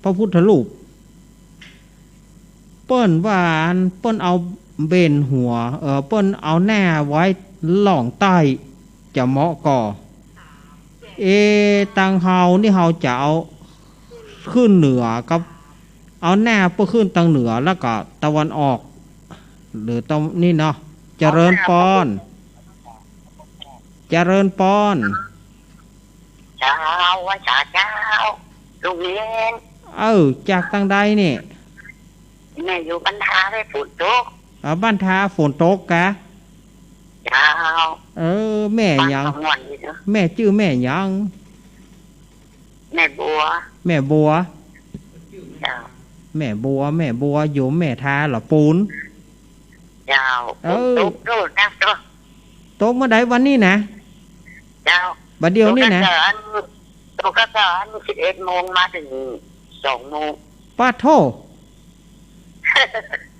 พระพุทธรูป เปิ้นว่าอัน เปิ้นเอาเบญหัว เอ่อ เปิ้นเอาหน้าไว้ล่องใต้ จะเหมาะก่อ เอ๊ะ ตางเฮานี่เฮาจะเอาขึ้นเหนือกับ เอาหน้าเปิ้นขึ้นตางเหนือแล้วก็ตะวันออก หรือตางนี่เนาะ เจริญปอน เจริญปอน เจ้า ไหว้สาเจ้า ลุงเย็น เออ จากตางใดนี่ แม่อยู่บ้านทา ได้ฝนตก อ๋อ บ้านทาฝนตกกะ เจ้า เออ แม่หยัง ฟังสงวนดีเนอะ แม่จื้อแม่หยัง แม่บัว แม่บัว เจ้า แม่บัว แม่บัว อยู่แม่ทาละปูน เจ้า เออ ฝนตกโดดนักเนอะ ตกเมื่อใดวันนี้นะ เจ้า บัดเดี๋ยวนี้นะ ตกตั้งแต่อัน ตกตั้งแต่อันสิบเอ็ดโมงมาเถิงสองโมง ปาดโธ่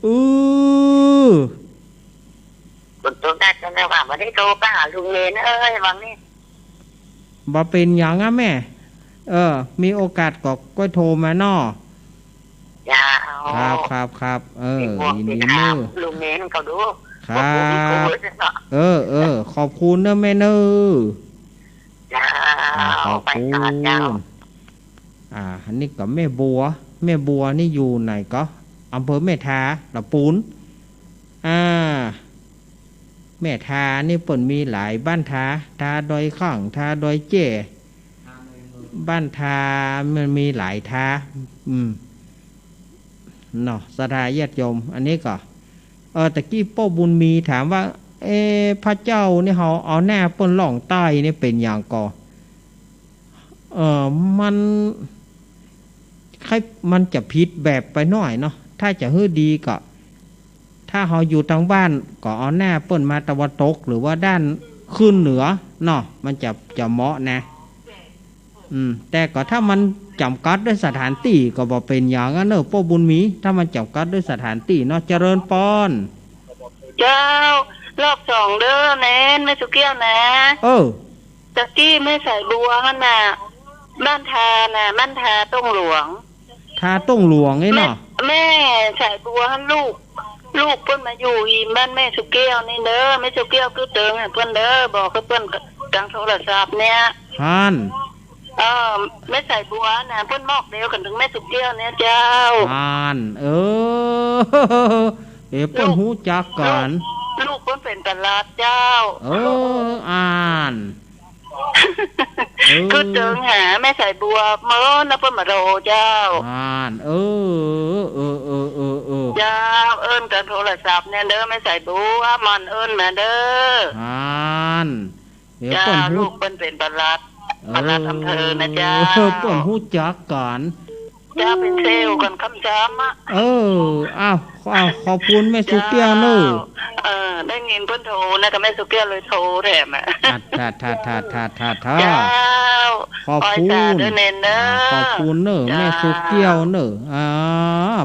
อือ ฝนตกหนักจังเลยว่า บ่ได้โทรไปหาลุงเนนเอ้ย วันนี้ บ่เป๋นหยังอะแม่ เออ มีโอกาสก็ก้อยโทรมาเนาะ เจ้า ครับ ครับ ครับ เออ เป๋นห่วง ยินดี เป๋นห่วง เน่อ ลุงเนนเขาดู ครับ ขอบคุณ เออ เออ ขอบคุณเน่อแม่เน่อ เจ้า อ่า ขอบคุณ ไปก่อนเจ้า อ่า อันนี้ก็แม่บัว แม่บัวนี่อยู่ไหนก็ อำเภอแม่ทา ละปูน อ่า แม่ทานี่เปิ้นมีหลายบ้านทา ทาดอยข้าง ทาดอยแจ้ บ้านทามันมีหลายทา อืม เนาะ ศรัทธาญาติโยม อันนี้ก็ เออ ตะกี้ป้อบุญมีถามว่า เอ๊ะ พระเจ้านี่เฮาเอาหน้าเปิ้นล่องใต้นี่เป๋นหยังก่อ เออ มัน คล้าย มันจะผิดแบบไปหน้อยเนาะ ถ้าจะหื้อดีก็ ถ้าเฮาอยู่ตางบ้านก็เอาหน้าเปิ้นมาตะวันตก หรือว่าด้านขึ้นเหนือเนาะ มันจะ จะเหมาะนะ อืม แต่ก็ถ้ามันจ๋ำกัดด้วยสถานตี้ก็บ่เป๋นหยังอะเนอะ ป้อบุญมี ถ้ามันจ๋ำกัดด้วยสถานตี้เนาะ เจริญปอน เจ้า รอบสองเด้อ เน้น แม่สุเกี้ยวนะ เออ ตะกี้แม่สายบัวหั้นน่ะ บ้านทาน่ะ บ้านทาต้งหลวง ทาต้งหลวงนี่เนาะ แม่ แม่สายบัวหั้นลูก ลูกเปิ้นมาอยู่อีบ้านแม่สุเกี้ยวนี่เด้อ แม่สุเกี้ยวคือเติงหื้อเปิ้นเด้อ บอกหื้อเปิ้นตางโทรศัพท์เนี่ย หั้น เออ แม่สายบัวน่ะ เปิ้นมอกเดียวกั๋นตึงแม่สุเกี้ยวเนี่ยเจ้า หั้น เออ เอ๊ะ เปิ้นฮู้จักกั๋น ลูก ลูกเปิ้นเป๋นปลัดเจ้า เออ หั้น เออ คือเติงหาแม่สายบัว เมื่อนะเปิ้นมาโทรเจ้า หั้น เออ เออ เจ้า เอิ้นตางโทรศัพท์เนี่ยเด้อ แม่สายบัว หมั่นเอิ้นมาเด้อ หั้น เดี๋ยว เจ้า เปิ้นฮู้ ลูกเปิ้นเป๋นปลัด เออ ปลัดอำเภอนะเจ้า เปิ้นฮู้จักกั๋น เจ้า เป๋นเซลล์กั๋นค่ำซ้ำอะ เออ อ้าว อ้าว ขอบคุณแม่สุเกี้ยวเนอะ เจ้า เออ ได้ยินเปิ้นโทรนะ ก็แม่สุเกี้ยวเลยโทรแถมอะ อ่ะ ท่า ท่า เจ้า ขอบคุณ ไหว้สาเด้อเน้นเด้อ อ่า ขอบคุณเนอะ เจ้า แม่สุเกี้ยวเนอะ อ่า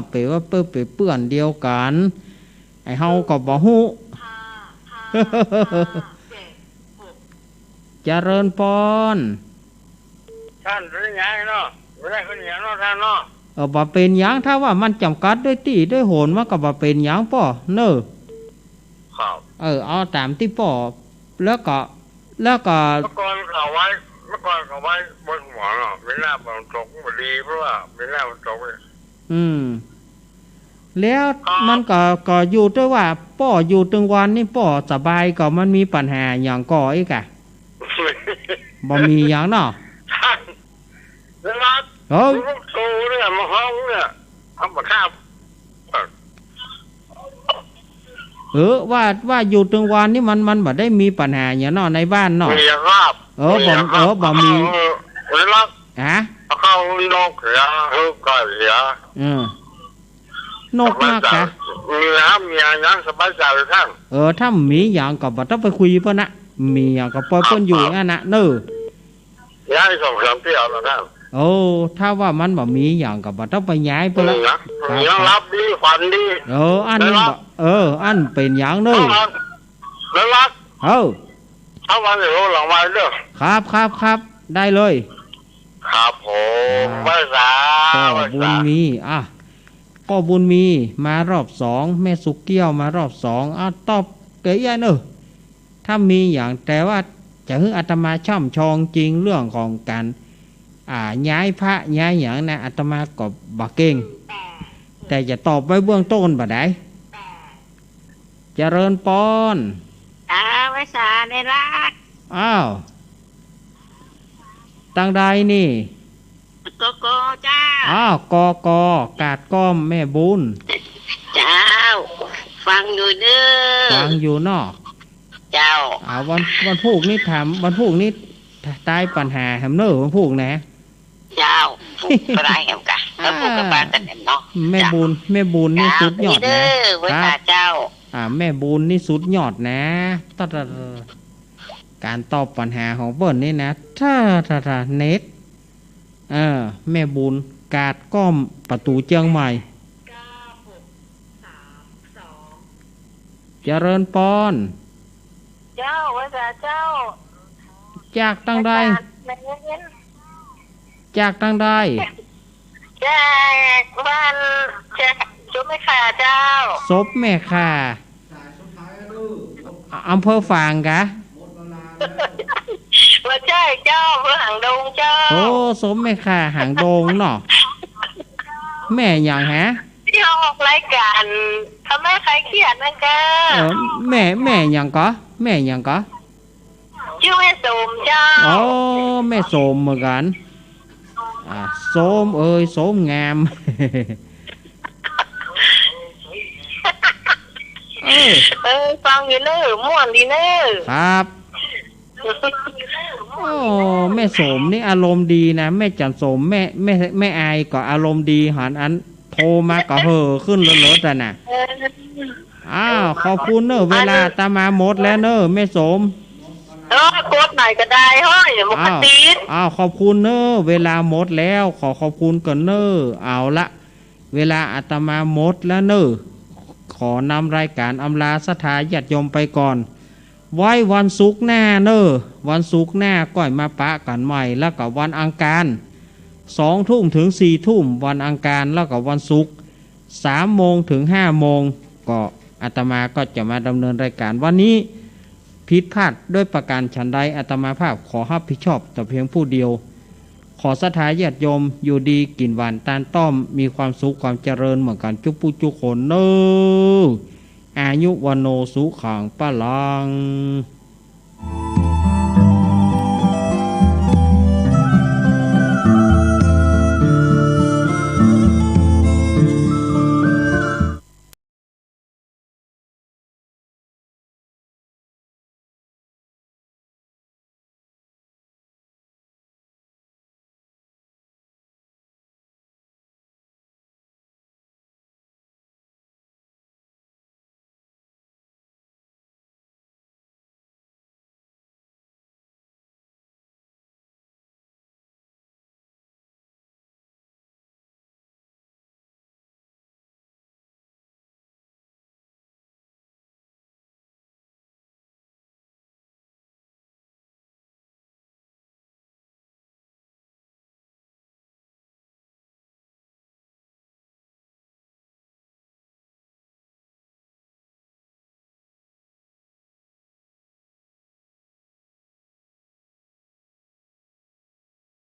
เป๋นว่าเปิ้นเป๋นเปื้อนเดียวกั๋น ไอ้เฮาก็บ่ฮู้ เจริญปอน ต้านเป๋นไงเนาะ บ่ได้ข้าวเหนียวเนาะต้านเนาะ เออ บ่เป๋นหยัง ถ้าว่ามันจ๋ำกัดด้วยตี้ด้วยหน มันก็บ่เป๋นหยังป้อ เนอะ ครับ เออ เอาต๋ามตี้ป้อ แล้วก็ แล้วก็ เมื่อก่อนเขาไว้ เมื่อก่อนเขาไว้บนหัวเนาะ เวลาฝนตกมันบ่ดี เพราะว่าเวลาฝนตกเนี่ย อืม แล้ว ครับ มันก็ ก็อยู่ด้วยว่าป้ออยู่ตึงวันนี่ป้อสบายก่อ มันมีปัญหาหยังก่ออีกอะ บ่มีหยังเนาะ ท่าน เวลา เอ้า ลูกโตเนี่ย มาฮ้องเนี่ย ธรรมชาติ เออ ว่า ว่าอยู่ตึงวันนี่มัน มันบ่ได้มีปัญหาหยังเนาะ ในบ้านเนาะ มีครับ เออ บ่ มีครับ เออ บ่มี เออ เวลา ฮะ เข้านกเสีย เออ ไก่เสีย เออ นกมากกะ มีน้ำมีหยังสบายใจ๋ท่าน เออ ถ้ามีหยังก็บ่ต้องไปคุยเปิ้นนะ มีหยังก็ปล่อยเปิ้นอยู่อย่างนั้นนะ เนอะ ย้ายสองสามเที่ยวแล้วท่าน โอ้ ถ้าว่ามันบ่มีหยังก็บ่ต้องไปย้ายเปิ้นละ มีหยัง ครับ มีหยัง ครับ หลับดีฝันดี เออ อันนี้ ได้รับ บ่ เออ อันเป๋นหยังเนอะ แล้วรัก แล้วรัก เออ ถ้าวันเดียวหลังวันเด้อ ครับ ครับ ครับ ได้เลย ครับผม อ่า ไหว้สา ป้อ ไหว้สา บุญมี อ่ะ ป้อบุญมีมารอบสอง แม่สุเกี้ยวมารอบสอง อ่ะ ตอบเก๋ยใหญ่เนอะ ถ้ามีหยัง แต่ว่าจะหื้ออาตมาช่ำชองจริงเรื่องของก๋าน อ่า ย้ายพระย้ายหยังนะ อาตมาก็บ่เก่ง แต่จะตอบไว้เบื้องต้นบ่ได้ เจริญปอน อ้าว ไหว้สาในรัก อ้าว ตางใดนี่ กก เจ้า อ้าว กก กาดก้อมแม่บุญ เจ้า ฟังอยู่เด้อ ฟังอยู่เนาะ เจ้า อ่า วัน วันพูกนี้ถาม วันพูกนี้ตายปัญหาแหมเนอะ วันพูกนะ เจ้า พูกก็ได้แหมกะ แล้วพูกก็ปากั๋นแหมเนาะ แม่บุญ เจ้า แม่บุญนี่ เจ้า สุดยอดนะ นี่เด้อ ไหว้สา ครับ เจ้า อ่า แม่บุญนี่สุดยอดนะ ตะ ตะ ตะ ก๋านตอบปัญหาของเปิ้นนี่นะ ถ้า ถ้า ถ้า เน็ต เออ แม่บุญ กาดก้อม ประตู๋เจียงใหม่ เจริญปอน เจ้า ไหว้สาเจ้า จากตางใด จากตางใด จากบ้าน จากศพแม่ข่าเจ้า ศพแม่ข่า อำเภอฝางกะ บ่ใจ้เจ้า อำเภอหางดงเจ้า โอ้ ศพแม่ข่าหางดงเนาะ แม่หยังฮะ ตี้เฮาออกรายก๋าน ถ้าแม่ใครเขียนนั่นกะ เออ แม่ แม่หยังก่อ แม่หยังกา จื้อแม่สมเจ้า อ๋อ แม่สมเหมือนกั๋น อ่า สมเอ๋ย สมงาม เออ เออ ฟังอยู่เน่อ ม่วนดีเน่อ ครับ โอ้ แม่สมนี่อารมณ์ดีนะ แม่จันสม แม่ แม่ แม่อายก็อารมณ์ดี หันอันโทรมาก็เห่อขึ้นเลิศๆ อะน่ะ เออ อ้าว ขอบคุณเน่อ เวลาอาตมาหมดแล้วเน่อ แม่สม เออ กดใหม่ก็ได้เฮ้ย บ่กระติด อ้าว อ้าว ขอบคุณเน่อ เวลาหมดแล้ว ขอขอบคุณก่อนเน่อ เอาละ เวลาอาตมาหมดแล้วเน่อ ขอนำรายก๋านอำลาศรัทธาญาติโยมไปก่อน ไว้วันศุกร์หน้าเน่อ วันศุกร์หน้าก้อยมาปะกั๋นใหม่ แล้วก็วันอังคาร สองทุ่มถึงสี่ทุ่ม วันอังคาร แล้วก็วันศุกร์ สามโมงถึงห้าโมง ก็อาตมาก็จะมาดำเนินรายก๋าน วันนี้ผิดพลาดด้วยประการฉันใด อาตมาภาพขอรับผิดชอบแต่เพียงผู้เดียว ขอศรัทธาญาติโยมอยู่ดีกิ๋นหวานตานต้อม มีความสุขความเจริญเหมือนกั๋นจุ๊กผู้จุ๊กคนเน่อ อายุวัณโณสุขังพลัง